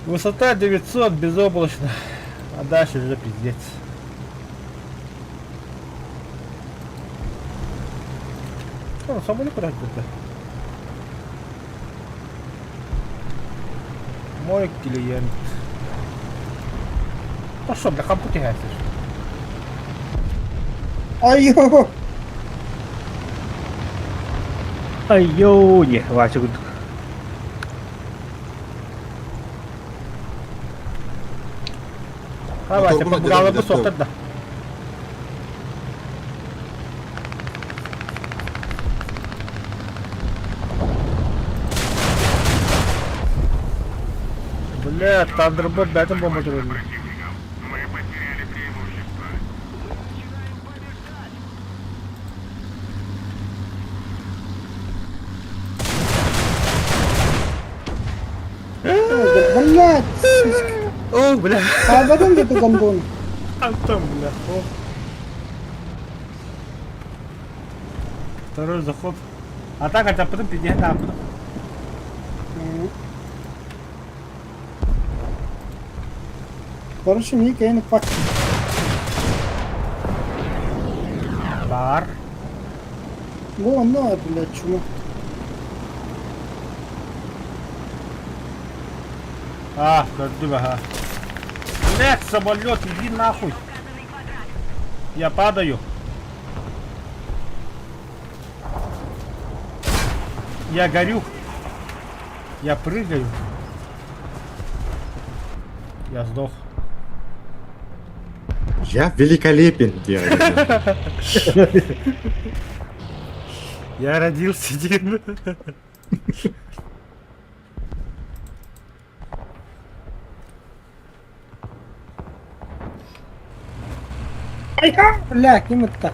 Высота 900, безоблачно. А дальше уже пиздец. Антон, самолет куда это? Мой клиент. Ну что, бля, компьютер гасишь? Айо! Айо, не, Вася курдук. А, Вася, помогала бы соқтар да. Бля, Thunderbird бәтін бомба тұрады. Мы потеряли преимущество. Блядь, сучка. О, бля. Хайбадан где-то гондон. Антон, бля. О. Второй заход. Атака, а потом пиздец, а потом. Короче, мне кейн пак. Бар. Бу онно, блядь, чума. А, көрдүм, ага. Блядь, самолет, иди нахуй. Я падаю. Я горю. Я прыгаю. Я сдох. Я великолепен, делаю. Я родился один. Бля, ким это?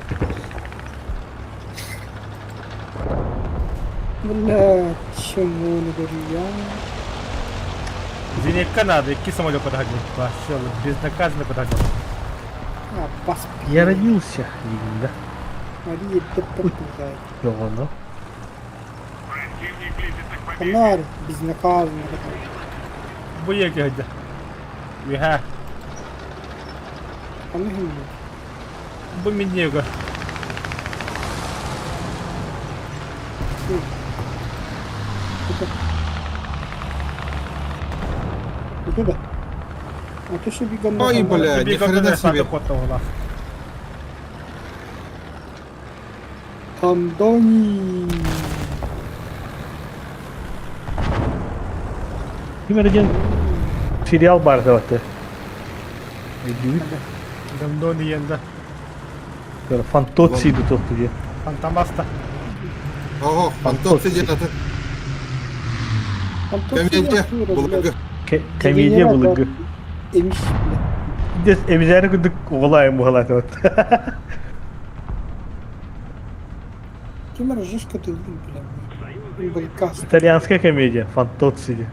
Бля, чему не говорю я? Зенитка надо, икки самолет подходил. Вообще, вот безнаказанно подходил. А, пас. Я родился, видимо, да? Мария, ты блядь. Йоно. Противник близится к победе. Фонарь безнаказанно. Буеки гадя. Виха. Бу минега. Куда? А то что бегом Ой, бля, ни хрена себе. Кондони. Ким один сериал бар давайте. Гондони енда. Фантоци идут оттуда. Фантомаста. Ого, фантоци где-то. Комедия. Булыгы. Комедия булыгы. Эмиш, Здесь эмизәре күндүк оголайым бугалат вот. Кем рожишка ты, бля? Байкас. Итальянская комедия, Фантоци.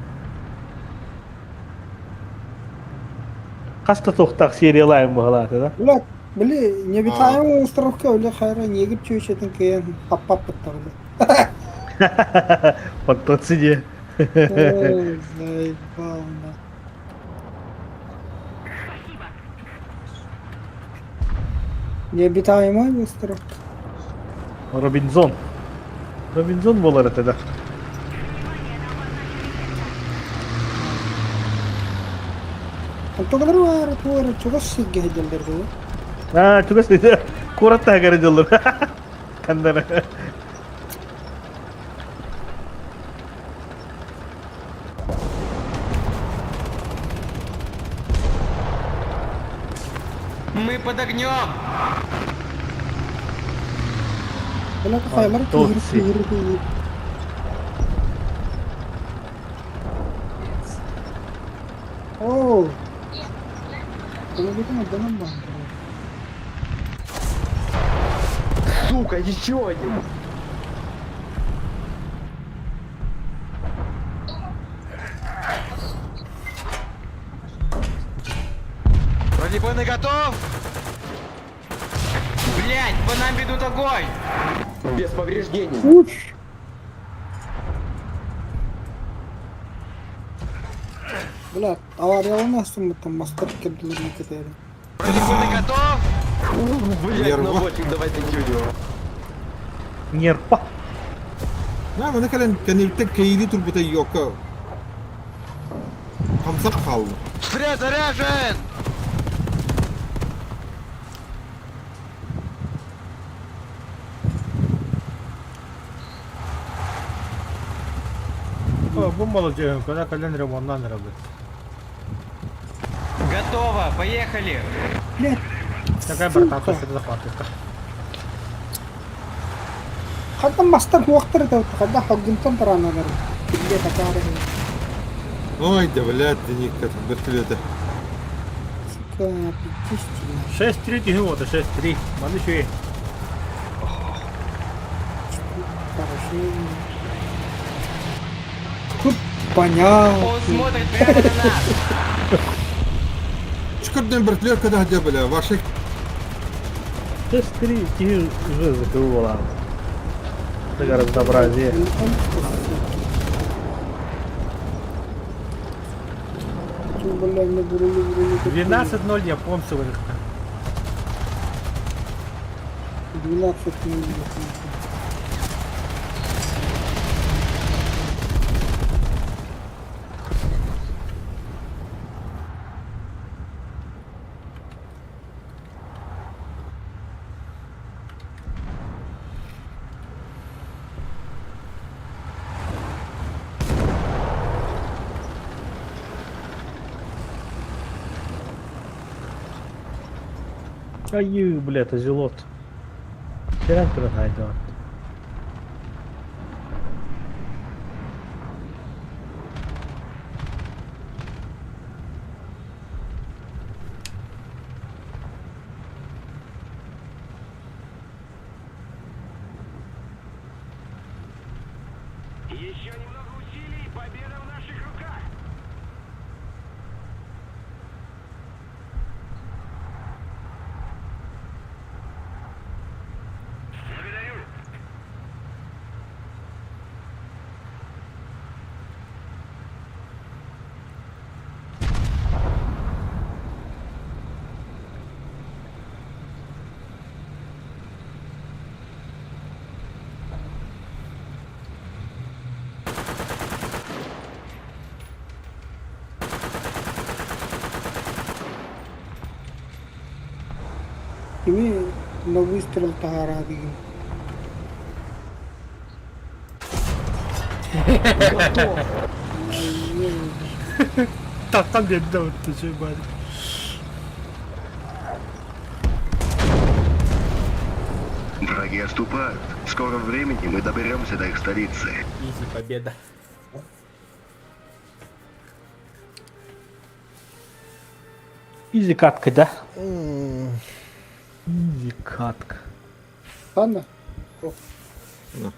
Хаста тохтак сериалайым бугалат, да? Бля, бля, необитаемый островка, бля, хайра, негр чуешь, кыян, папа бля. Фантоци. Ой, заебал, на. Необитаемый остров. Робинзон. Робинзон болар это, да. Антогалар бар, туара, чугас сигге хеделдер А, чугас сигге. Куратта хеделдер. Кандара. Мы под огнем! Бля, хайлар киир, киир, киир. Оо. Сука, еще один! Бронебойный готов! Блять, по нам ведут огонь! Без повреждений. Уф. Бля, аварияланасың там мастер кебдилерine кетери. Бронебойный готов! Блять, наводчик, давай закинем его. Нерпа. На, маны кэлэн кэнниттэн кэйиилии турбута Йока хамсап хаалла. Стрел заряжен! О, бу молодежь, когда кэлэн ремоннан эрэ Готово, поехали! Блядь, Такая сука. братан, что захватывает. Хантан мастар туохтар это ханна хоггунтан тараналар. Билле такаары. Ой, да, блядь, Деникка, вертолета. Сука, пиздец. 6-3 тихо, 6-3. Маны еще и. Хорошо. Тут понятно. Он смотрит прямо на нас! Чкырдын вертолет когда где, бля, ваши 6-3 киһи уже закрывала. Это разнообразие. 12-0 японцы выиграли. 12 0. Ай, бля, это зелот. Херен туран хайдуат. Еще немного усилий, и победа в наших руках. Благодарю. Кими на выстрел таһаараа деген. Тақтан берді өтті şey bari. Враги отступают. В скором времени мы доберемся до их столицы. Изи победа. Изи катка, да? Изи катка. Ханна,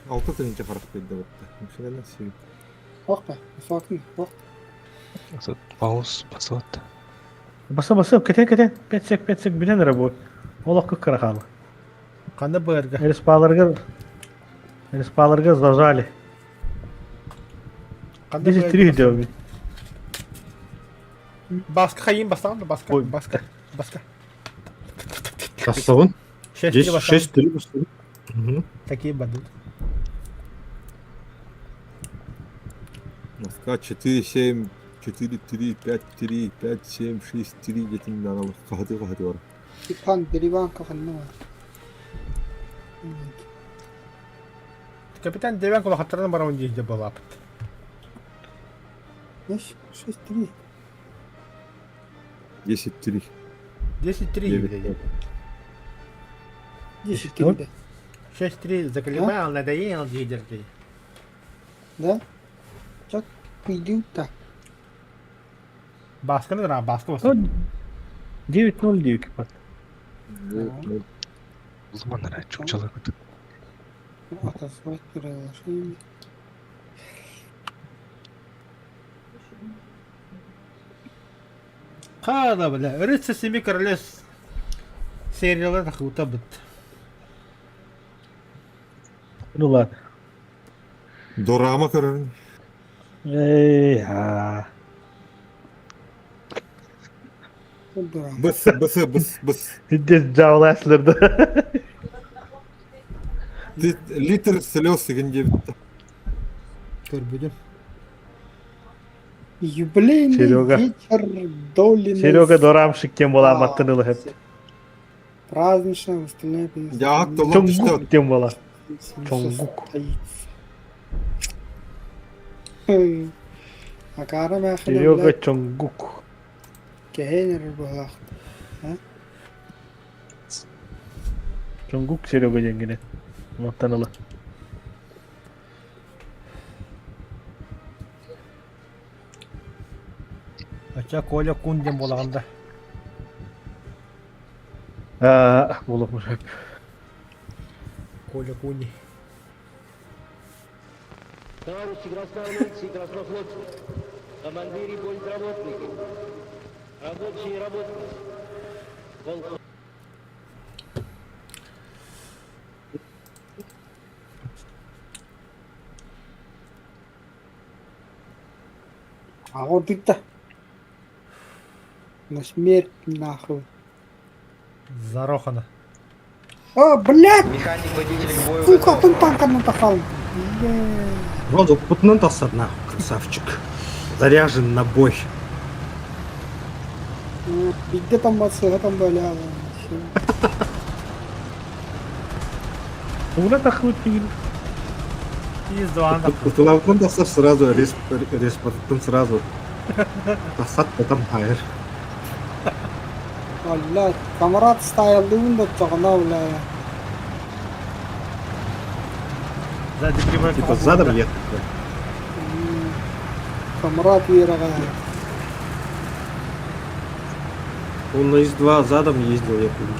Алты тысяча харах бейді бітті. Мушелерден сүйіп. Охта, факны, ох. Пауз басылат. Баса баса, кетен кетен. 5 сек 5 сек билен рабой. Олох көк карахалы. Қанда бұрға? Респаларга Респаларга зажали. 10-3 деп. Баска хайын бастаған да баска. Ой. Баска. Баска. Бастабын. 6-3 бастаған. 6-3 бастабын. Мгм. Такие бадут. Москва 4, 7, 4, 3, 5, 3, 5, 7, 6, 3 где-то не надо. Қағаты қағаты бар. Ипан, Дереванка ханна. Капитан Девянко лохаттардан барауын дейді балап. Знаешь, 6-3. 10, 3. 10-3 дейді. 10-3 да. 6-3 заколебал, надоел лидер. Да? Так, пойдут так. Басканы да, баска баска. 9-0 дейік пат. Улманара чучала көтүк. Отозвать приложение. Қада бля, Рыцарь Семи Королев сериалы тахута бит. Ну ладно. Дорама көрерін. Эй, а. Дурак. Быс, быс, быс, быс. Здесь жауласларды. Литр слез дегенде бітті. Көрбүтүм. Юбилейный Серега. вечер Долины. Серега дорамшик тем была маттын ылыһып. Праздничное выставление. Дьаат толук түстэ. Чонгук тем была. Чонгук. Акара мэхин Серега Чонгук. кэһэн эрэр быһылаах. Чонгук Серега диэнгинэ. Маттан ыла. Оччо Коля Кун диэн буолаҕын да. Аа, буолуох сөп. Коля Куни. Товарищи красноармейцы и краснофлотцы, командиры политработники, рабочие и работницы, колхоз... А вот это. На смерть нахуй. Зарохана. А, блядь! Механик-водитель к бою Сука, готов. тун танка натахал. Бля. Вроде путнан тасар нахуй, красавчик. Заряжен на бой. Где там отцы, там бля. Ура тахлыт тигин. Из два Кутулавкон тасар сразу, респортын сразу. Тасат потом хайр. Бля, камрад стайлдыын да чоҕуна бля. Сзади прямой Типа задом ехать. Камрад үөрэҕэ. Он на ИС-2 задом ездил, я помню.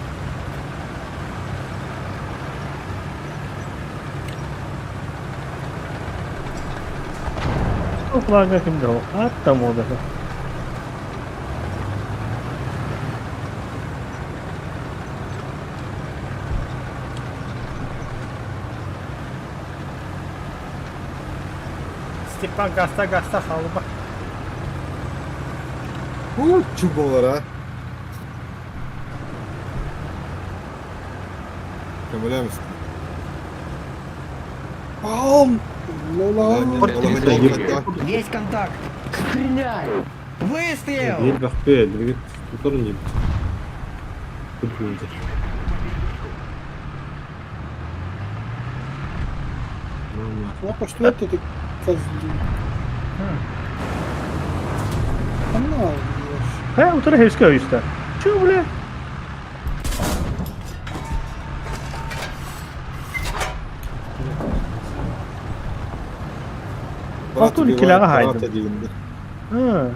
Ну, флага ким дал. А там ода. Степан гаста гаста халыба. Уу, чуболар а. Көмөлөмүс. Паум! Лола. Есть контакт! Стреляй! Выстрел! Ел бахпе, двигать который не будет. Лапа, что это ты козлин? Она Ха, утра хевска өйстә. Чё, бля? Брат Алтын убивает килоға брата хайдым. дегенде. А.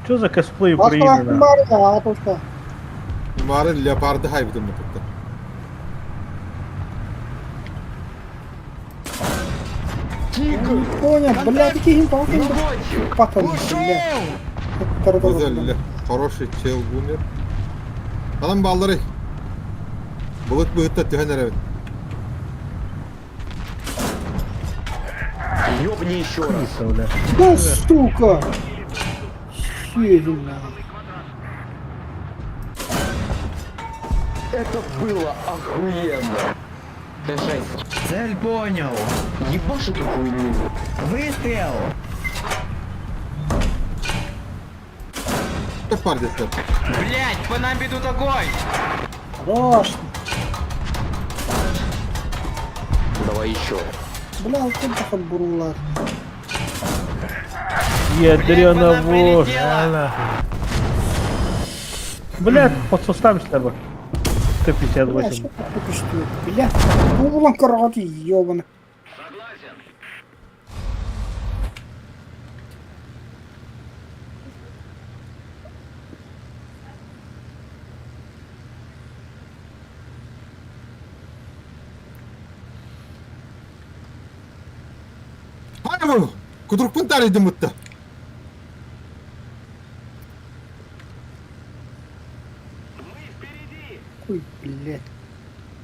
Чё за косплей Украины? на? бар атылта. Мары леопарды хайбытым бутта. Не понял, блядь, какие палки. Патон, блядь. Güzel, хороший чел бумер. Алан баллары. Булут быһытта түһэн эрэбит. Ёбни еще раз. Крыса, бля. Да, сука! Сильно. Это было охуенно. Т6. Цель понял. Ебашь эту хуйню. Выстрел! Леопарды сэр. Блять, по нам ведут огонь! Хорош. Давай еще. Бля, вот это хоть бурулар. Ядрёна вошь. прилетело! Бля, подсостам с тобой. Бля, 158. что ты что Бля, булан караоке, ёбаный. Хайбы! Кудурукпун тарыйдым бутта. Ой, блядь.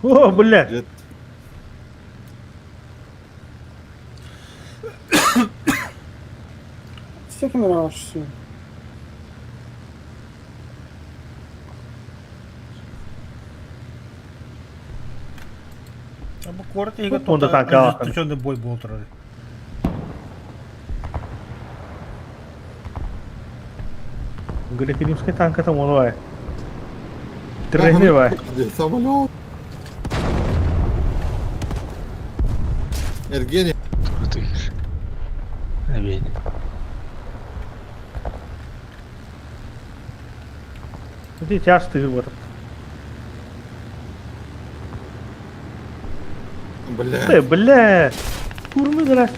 О, бля. Дед. Все нравишься. Бу куорат иһигэр Онда танка алахан. ожесточенный бой буол турар. Греко-римская танка там онуай. Треневай. Самолет. Евгений. Тыгыр. Аминь. Где тяжкий выбор. Бля. Э, бля! Курмы, да.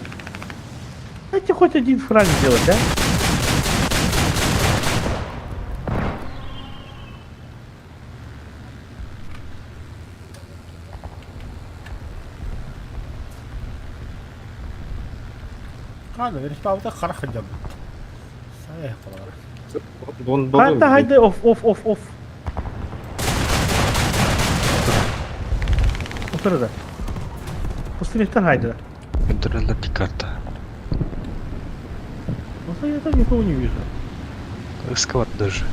Дайте хоть один фраг сделать, а? Хана, верхпаута харахадям. Сайхалар. Хайда, хайда, оф, оф, оф, оф. Otur da. Пустырьтан хайда. Контроль карта. Ну, я там никого не вижу. Склад даже.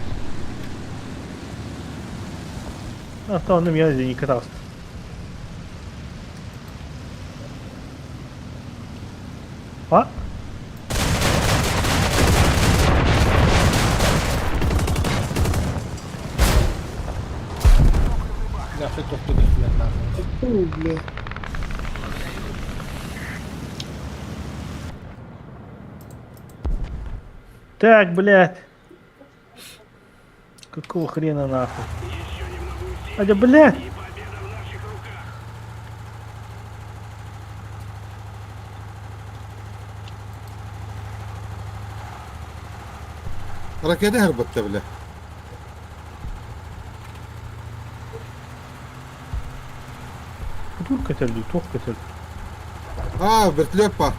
А, то он на меня не катался. А? Да, что тут блядь, нахуй. Фу, бля. Так, блядь. Какого хрена нахуй? Адя, блядь! Ракета هربت бля. Кутур көтөрдү, туох көтөрдү. А, вертолет па.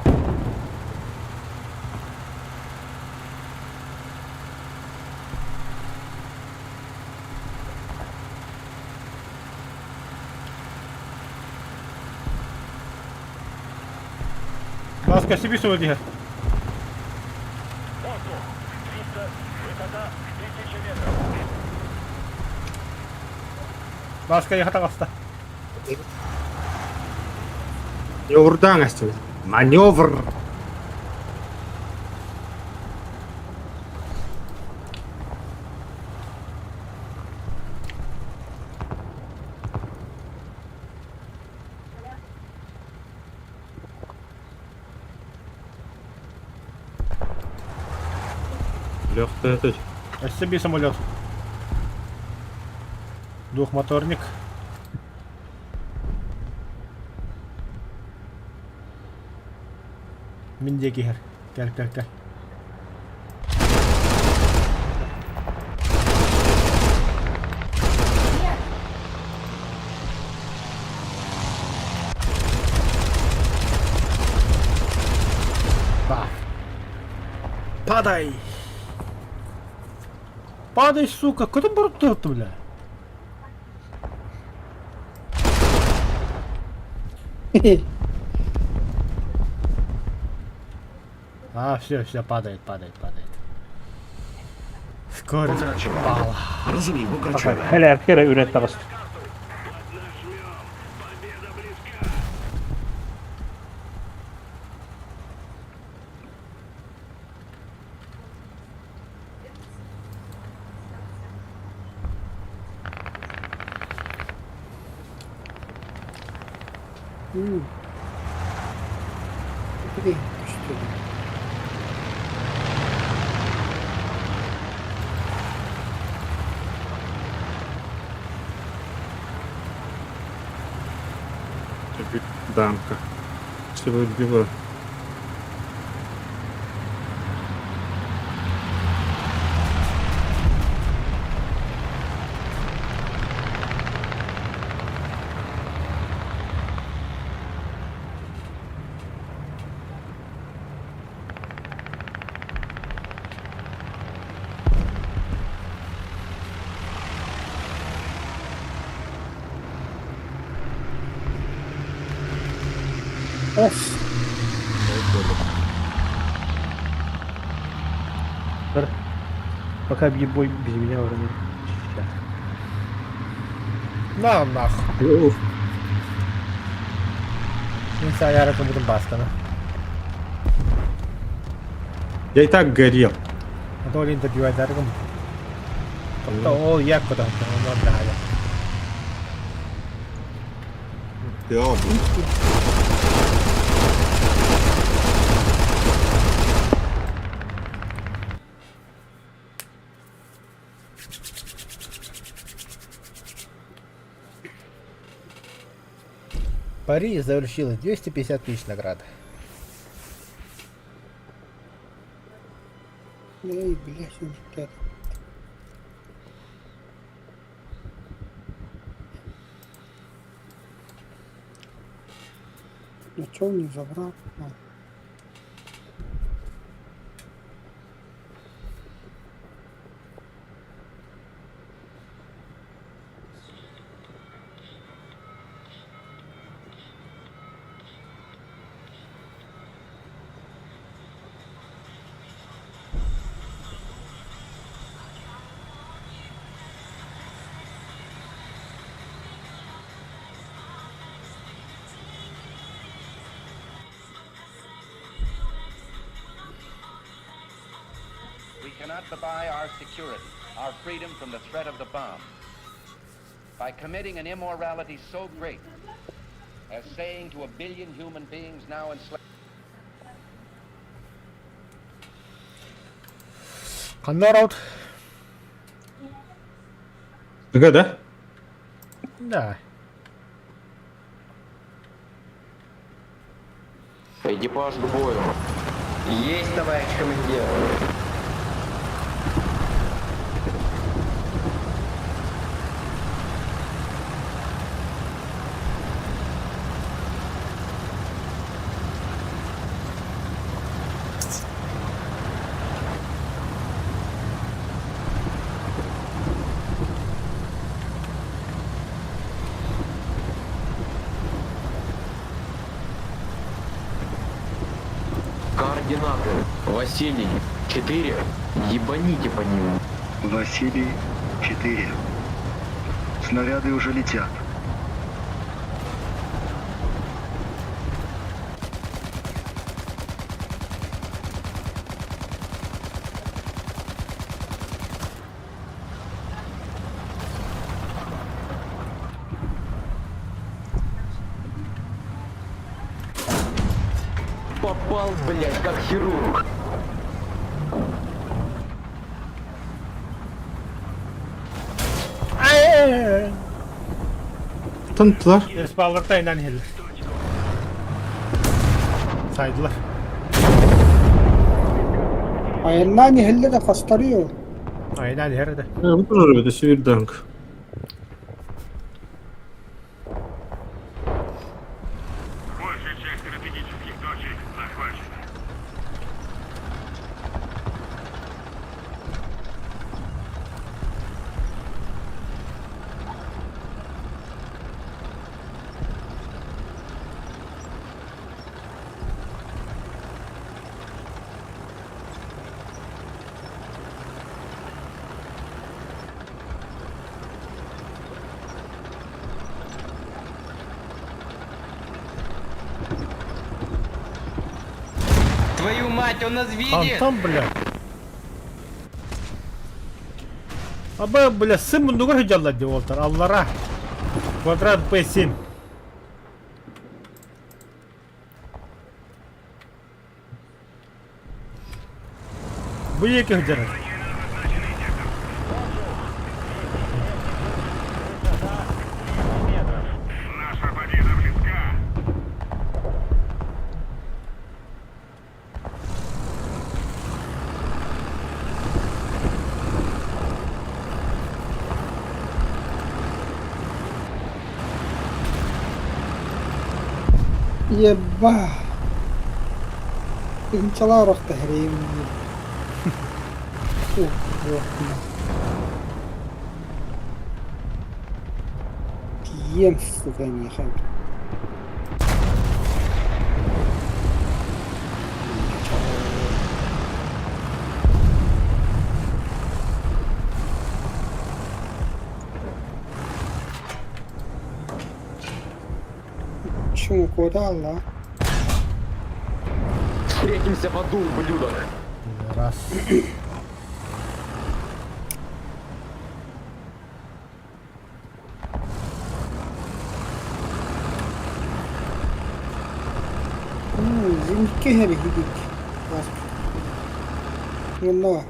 Ласка, себе сегодня. Ласка, я хатагаста. Маневрдан астын. Маневр. Легкая Себе самолет. Двухмоторник. Миндеки хер. Кел, кел, кел. Ба. Падай! Падай, сука! Куда бурту, бля? А, все, все, падает, падает, падает. Скорость упала. Хәләр кәрә үрәт тағысты. Блин, что ли? Дамка. Справедливо. Оф. Пока бой без меня уже не. На нахуй. Не как будто баскана. Я и так горел. А то лень добивать даргом. Оттон ол як көтөһүттэн онно даһайа. Пари завершилось 250 тысяч наград. Эй, блядь, он Ну чё он не забрал? А. We cannot buy our security, our freedom from the threat of the bomb. By committing an immorality so great as saying to a billion human beings now enslaved. Ханна раут? Ыга да? Да. Экипаж к бою. Есть, товарищ командир. Координаты. Василий, 4. Ебаните по ним. Василий, 4. Снаряды уже летят. Попал, блядь, как хирург. Тантылар. Респалларта инан иһэллэр. Сайдылар. Айаннаан иһэллэ да хастарыо. Айаннаан иһэр да. Бу тоже это северданк. Большая часть стратегических точек захвачена. Твою мать, он нас видит! Антон, бля. Аба, бля, сын муннугар сылдьаллар дии уолтар. Аллара. Квадрат Б7. Бу диэки сылдьар. Наша победа близка. Еба. Тыһыынчалаах орохто эрэйим Тиийиэм сука эйиэхэ Чуҥкуота алла Встретимся в аду, ублюдок. Раз. Инникки иһэр иһигит. Онно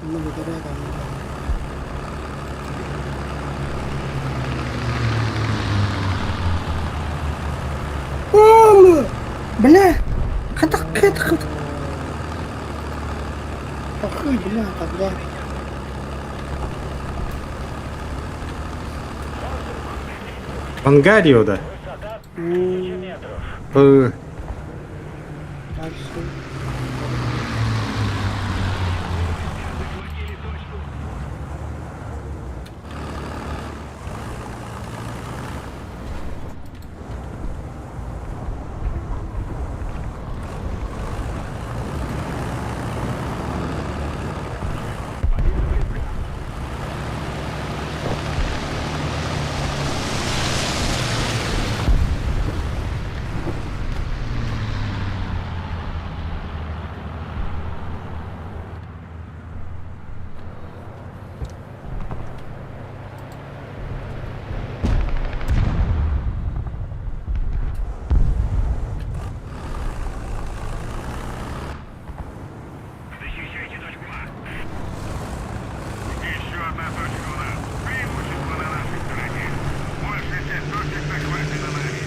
Онно бэтэрээ даҕаны. Бля! Хатах хатах Ахы, бля, тогда. Ангарио да. Ы, Дальше. Защищайте точку А. Еще одна точка у нас. Преимущество на нашей стороне. Большая часть точек захвачена нами.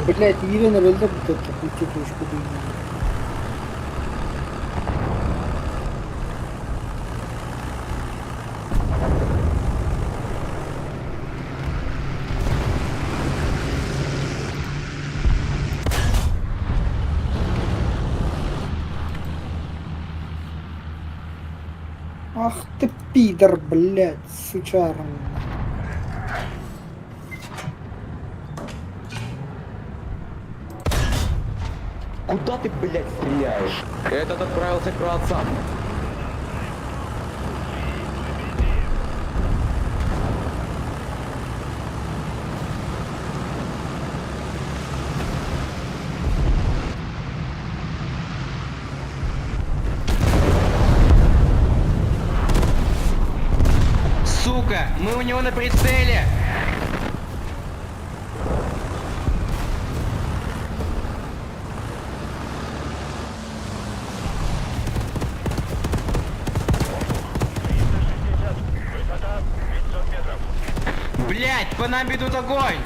Блять, Ирина өлдө бүтөттө включить дейм. Ах ты пидор, блядь, сучара. Куда ты, блядь, стреляешь? Этот отправился к праотцам. Сука, мы у него на прицеле! Блять, по нам ведут огонь!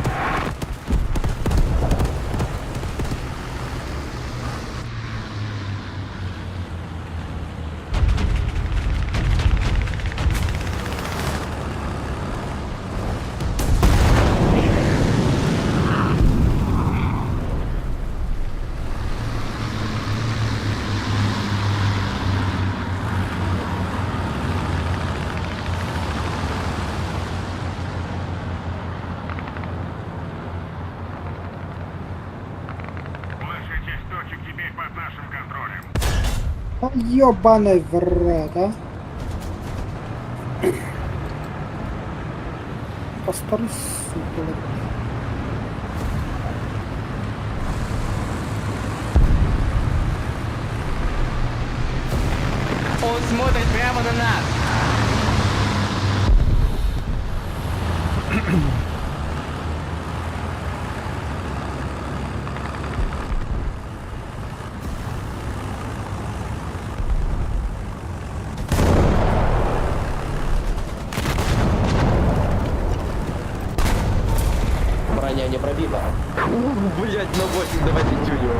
Большая часть точек теперь под нашим контролем. Ёбаный в рот, а. Постараюсь, сука. Он смотрит прямо на нас! Броня не пробита. Блять, на 8 давайте тюню.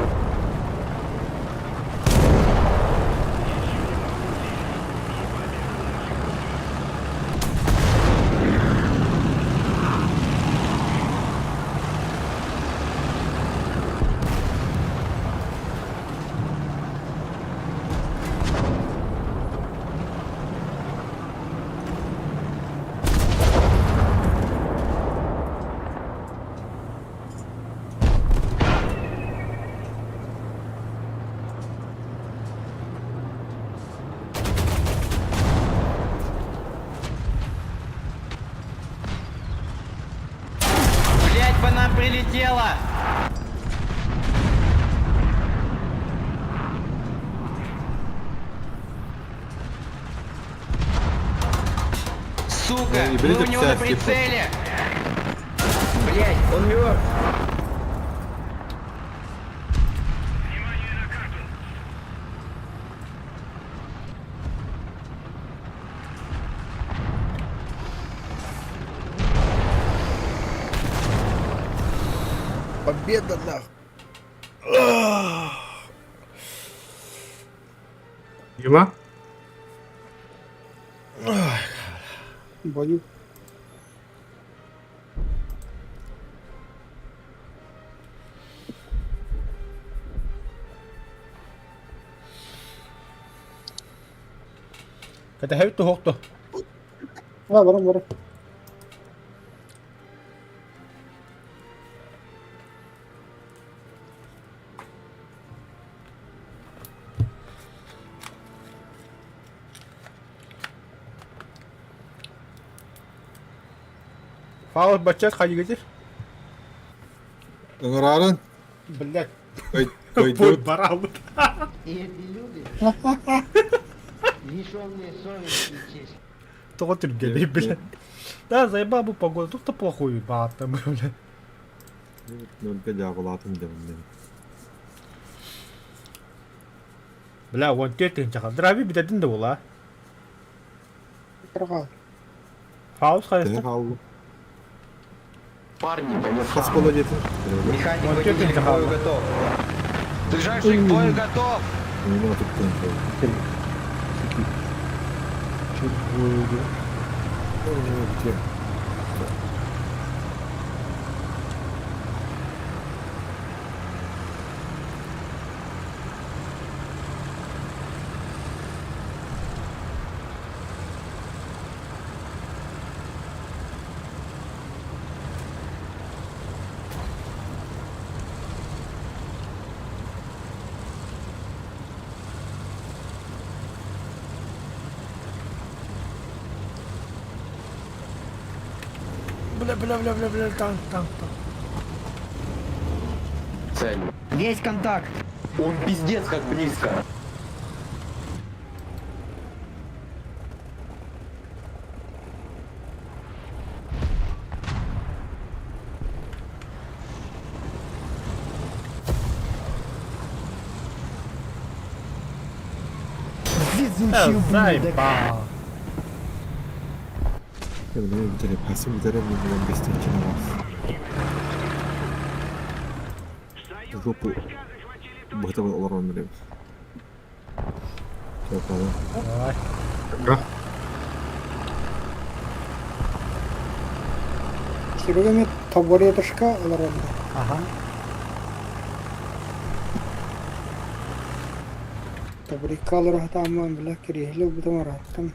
Прилетело! Сука, Ну, и мы у него на бритый типа. прицеле! Блять, он мертв! Внимание на карту. Победа нахуй! Дима? Бою. Кэтэһэбит туһуохту. Ha баран баран. Фаус бачча хайыгытыр. Ыҥырарын Блядь, Ой, путь ойдут. баралбыт. И эти люди, лишенные совести и чести. Тоҕо түргэнэй, блядь. Да, заебал бы погода. Тут-то плохую бааттам, блядь. Нөлгө дьааҕылаатым дьабын. Бля, он тетин чаха. Драви битедин да була. Кырга. Фаус Төһө хайыста. хаалла? Парни, Хас бола диэтин? Механик Он водитель тётенька к бою хавала. готов. Ближайший к бою готов! Мені туттан. Бля, бля, бля, бля, бля, танк, танк, танк. Цель. Есть контакт! Он пиздец как близко. Заебал. Хасым бүтэрэ мин бестенчине бар. Жопу быһыта олорон билем. Чапалы. Давай. Серега мен табуреточка алар онда. Ага. Табуретка алар хатаман бля кирехле бутам араттым.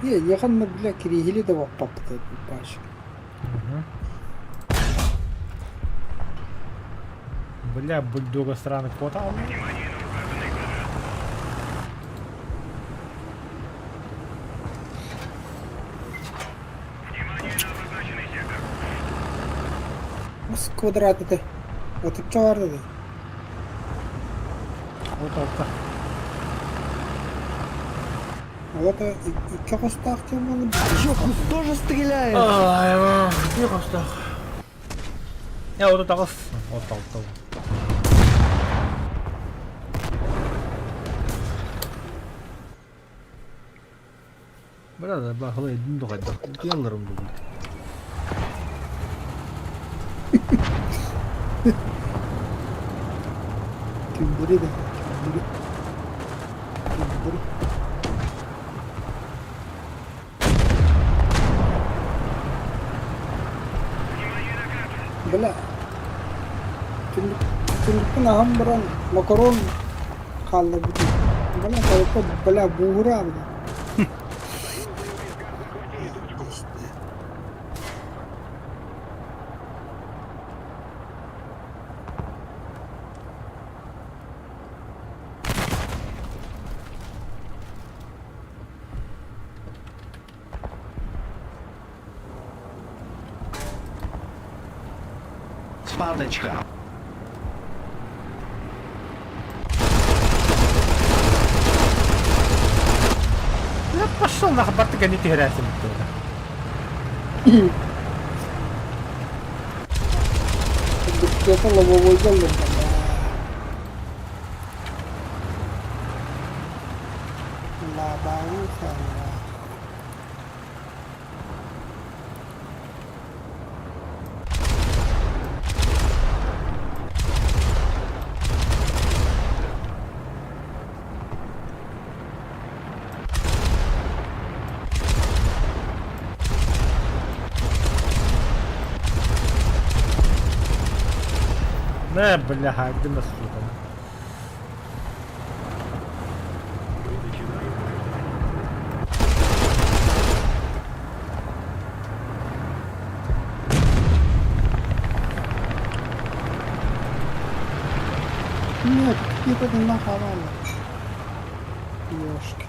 Е, яхан бля кирехле да баппапты баш. Бля, бульдога сраный кота. Внимание на указанный квадрат. Внимание на обозначенный сектор. Мас квадрат это. Отып чабарды да. Вот алта. Алата икки костаах болу. Тоже стреляет! Ай, не костах. Я вот это Вот алта. Бля, да, бахлай, ну хайда. Ялларым бу. Күндүрү да. Күндүрү. Күндүрү. Бля. Түндүктүн ахам баран макарон хаалла бүтүн. Бля, толку бля буура бля. Падочка. Да пошел нахуй, бартыга не тигрясим. Где-то лобовой голубь. Лобовуха. Не, бляха, где нас сука. Нет, это нахавало. Ёшки.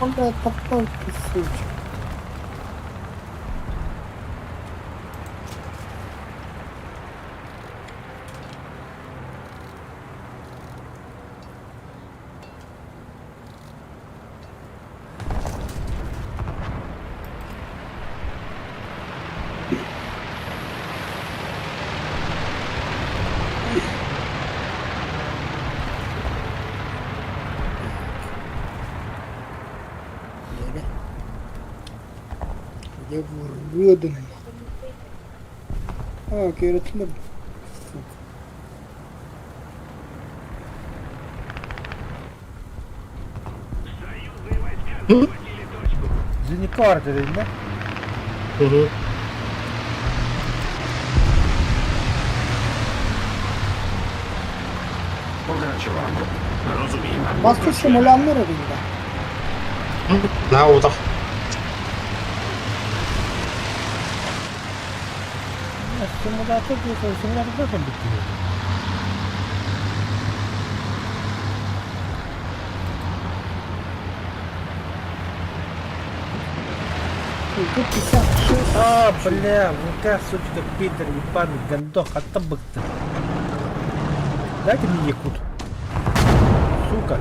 Бля, такой кусочек. Я выроден. А, кирит Сука. Зеникор, ты да? Угу. Басты шумуляннар арында. На утах. Симулятор, симулятор должен быть. Тут 56. А, бля, ну-ка, сучка, пидор, ебаный, гандох, отобык-то. Дайте мне якут. Сука.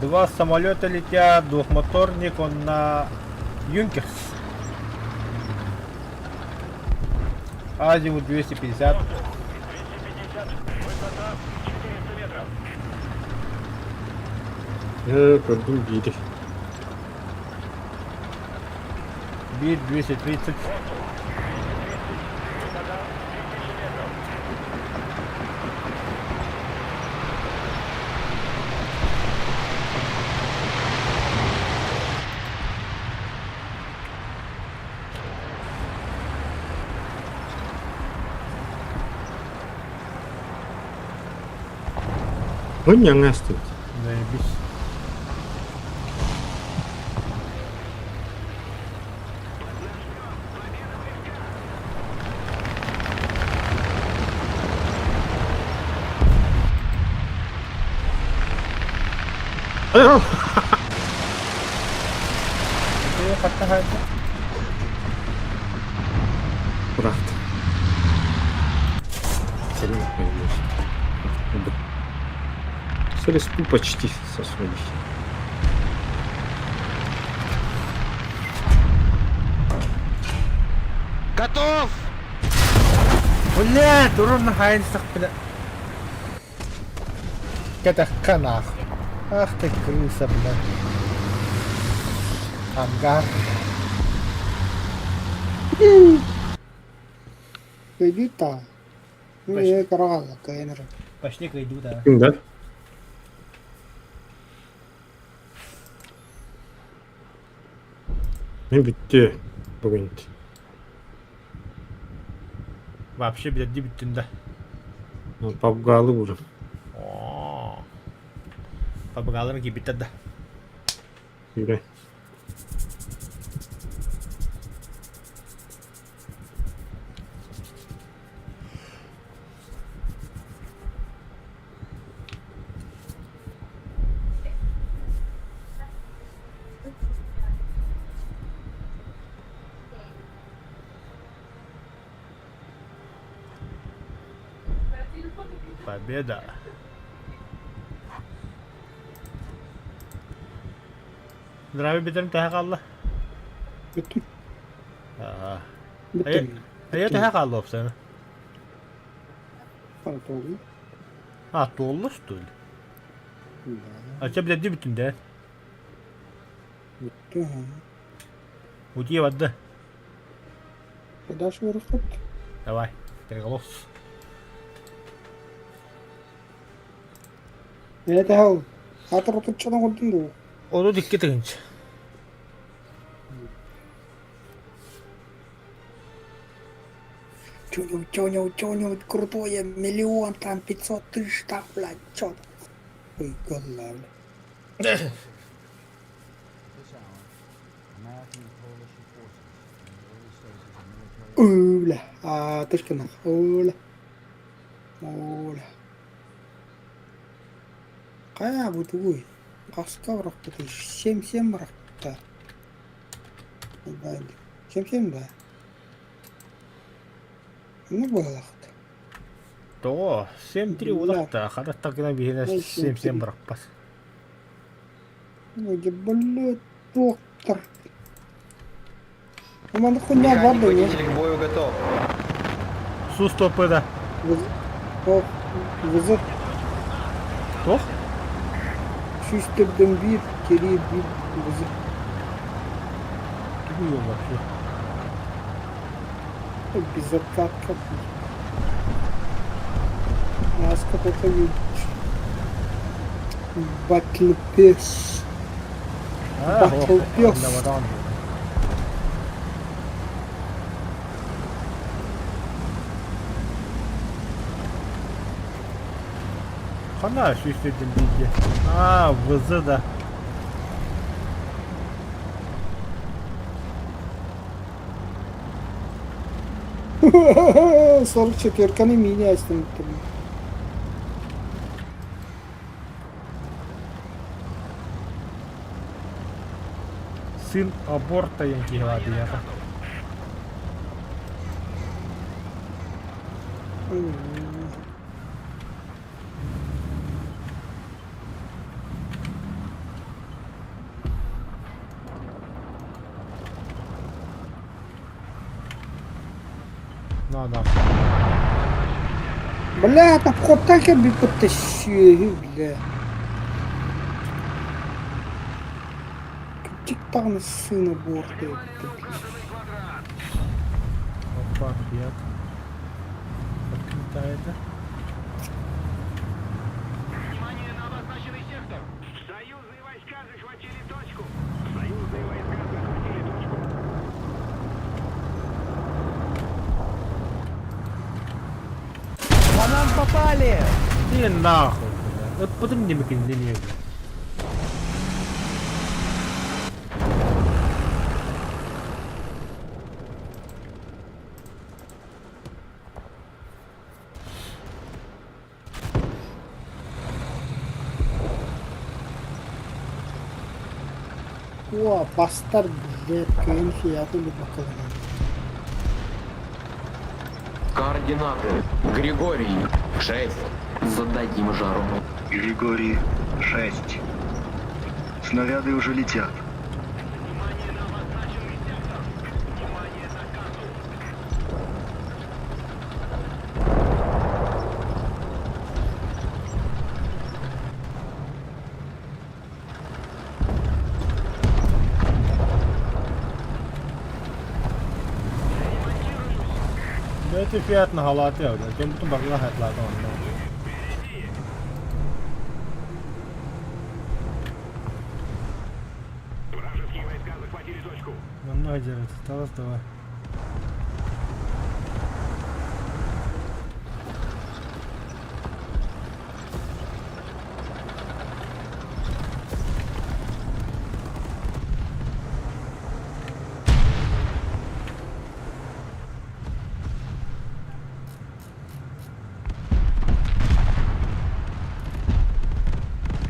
Два самолета летят, двухмоторник, он на Юнкерс. Азимут 250. Көрдүм биири. Бит 230. Ынньаҥастыт. Заебись. Хатта хайда. Бырахт. Сарин появился. С почти сосвоили. Готов! Блядь, урон на хайнсах, бля. Кэтэххэ нах. Ах ты крыса, бля. Ангар. Кыйдыта. Ну, я карагала, кайнер. Пошли кыйду, да. Да? Не бүттү бүгүн. Вообще, блядь, бүттүн да. Пабгалы уже. О. Пабгалары кибиттер да. Юрэ. Победа. Здравия битен тэһэ хаалла. Бүттүм. Аа. Бүттүм. Эйэ тэһэ хаалла опсана. Толу. А, туолла что ли? Да. А че блядь бүтүн да? Бүттү. Утие барды. Дальше выход. Давай, переголос. Это хау. Хатыр отуччадан көрдүм ду. Ону дикки тыгынч. Чё-нибудь, чё-нибудь, чё-нибудь крутое, миллион там, 500 тысяч там, блядь, чё там. Ой, голова, блядь. Ой, бля, а, точка нах, оля. Оля. Кая бу тугуй? Хаска бырахпыт, 7-7 бырахпыта. 7-7 да. Ну, быһалахт. Тоҕо? 7-3 улахта, хара такына биһинэ 7-7 бырахпас. Ну, блядь, доктор. Уманы хуйня бар Механик да не. водитель к бою готов. Сус топы да. Вызов Тох? Сүүстэрдэн биир, кэрии биир вызов. Тугуй ол вообще? Безоткатка. Маска только Батл пес. Батл пес. Хана сүүстэрдэн бииргэ. А, ВЗ да. 44-каны мини астын. Сын аборта янкига диэхэ. На, на. Бля, там хотака би подтащи, бля. Тик-тан сына борта. Опа, привет. Открыта это. Внимание на обозначенный сектор! Союзные войска захватили точку! Союзные войска захватили точку! По нам попали! Ты нахуй, бля. Вот потом не выкинь, не не. О, бастар, блядь, кыайан фиаты бакалана. Координаты. Григорий. 6. Задать им жару. Григорий 6. Снаряды уже летят. Внимание на обозначенный сектор! Внимание на карту! Бэти Фиат наһалааты бля. Дьон бутун барыла хатлаата онно. Вражеские войска захватили точку. Манна дьэрэ талас давай.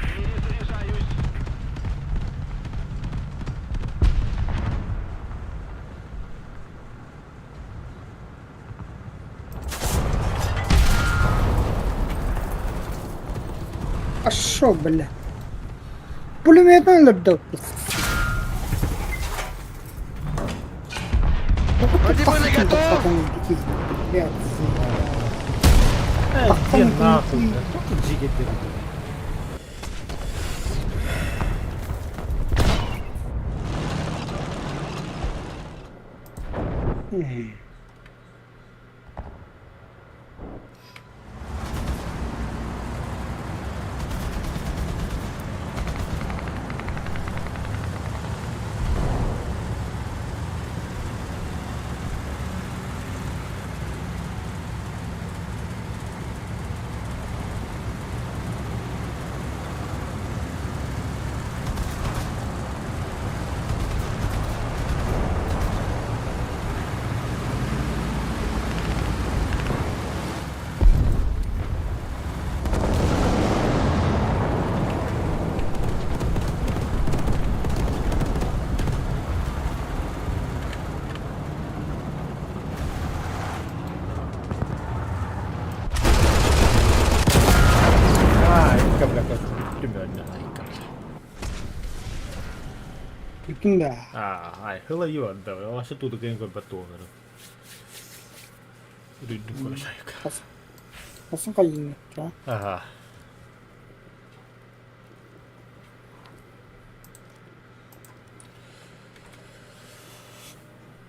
Перезаряжаюсь. А шо, бля? Пулеметом өлөрдө. Вроде бы готов. Э, иди нахуй, бля. Кто тут джигит берет? А, икка, бля, примерно. Икка, бля. Бүтүн да. А, ай, хыла юан, да, вообще тут кем көрбөт туонары. Үрдүк көрөшайык. Асын кайын. Ага.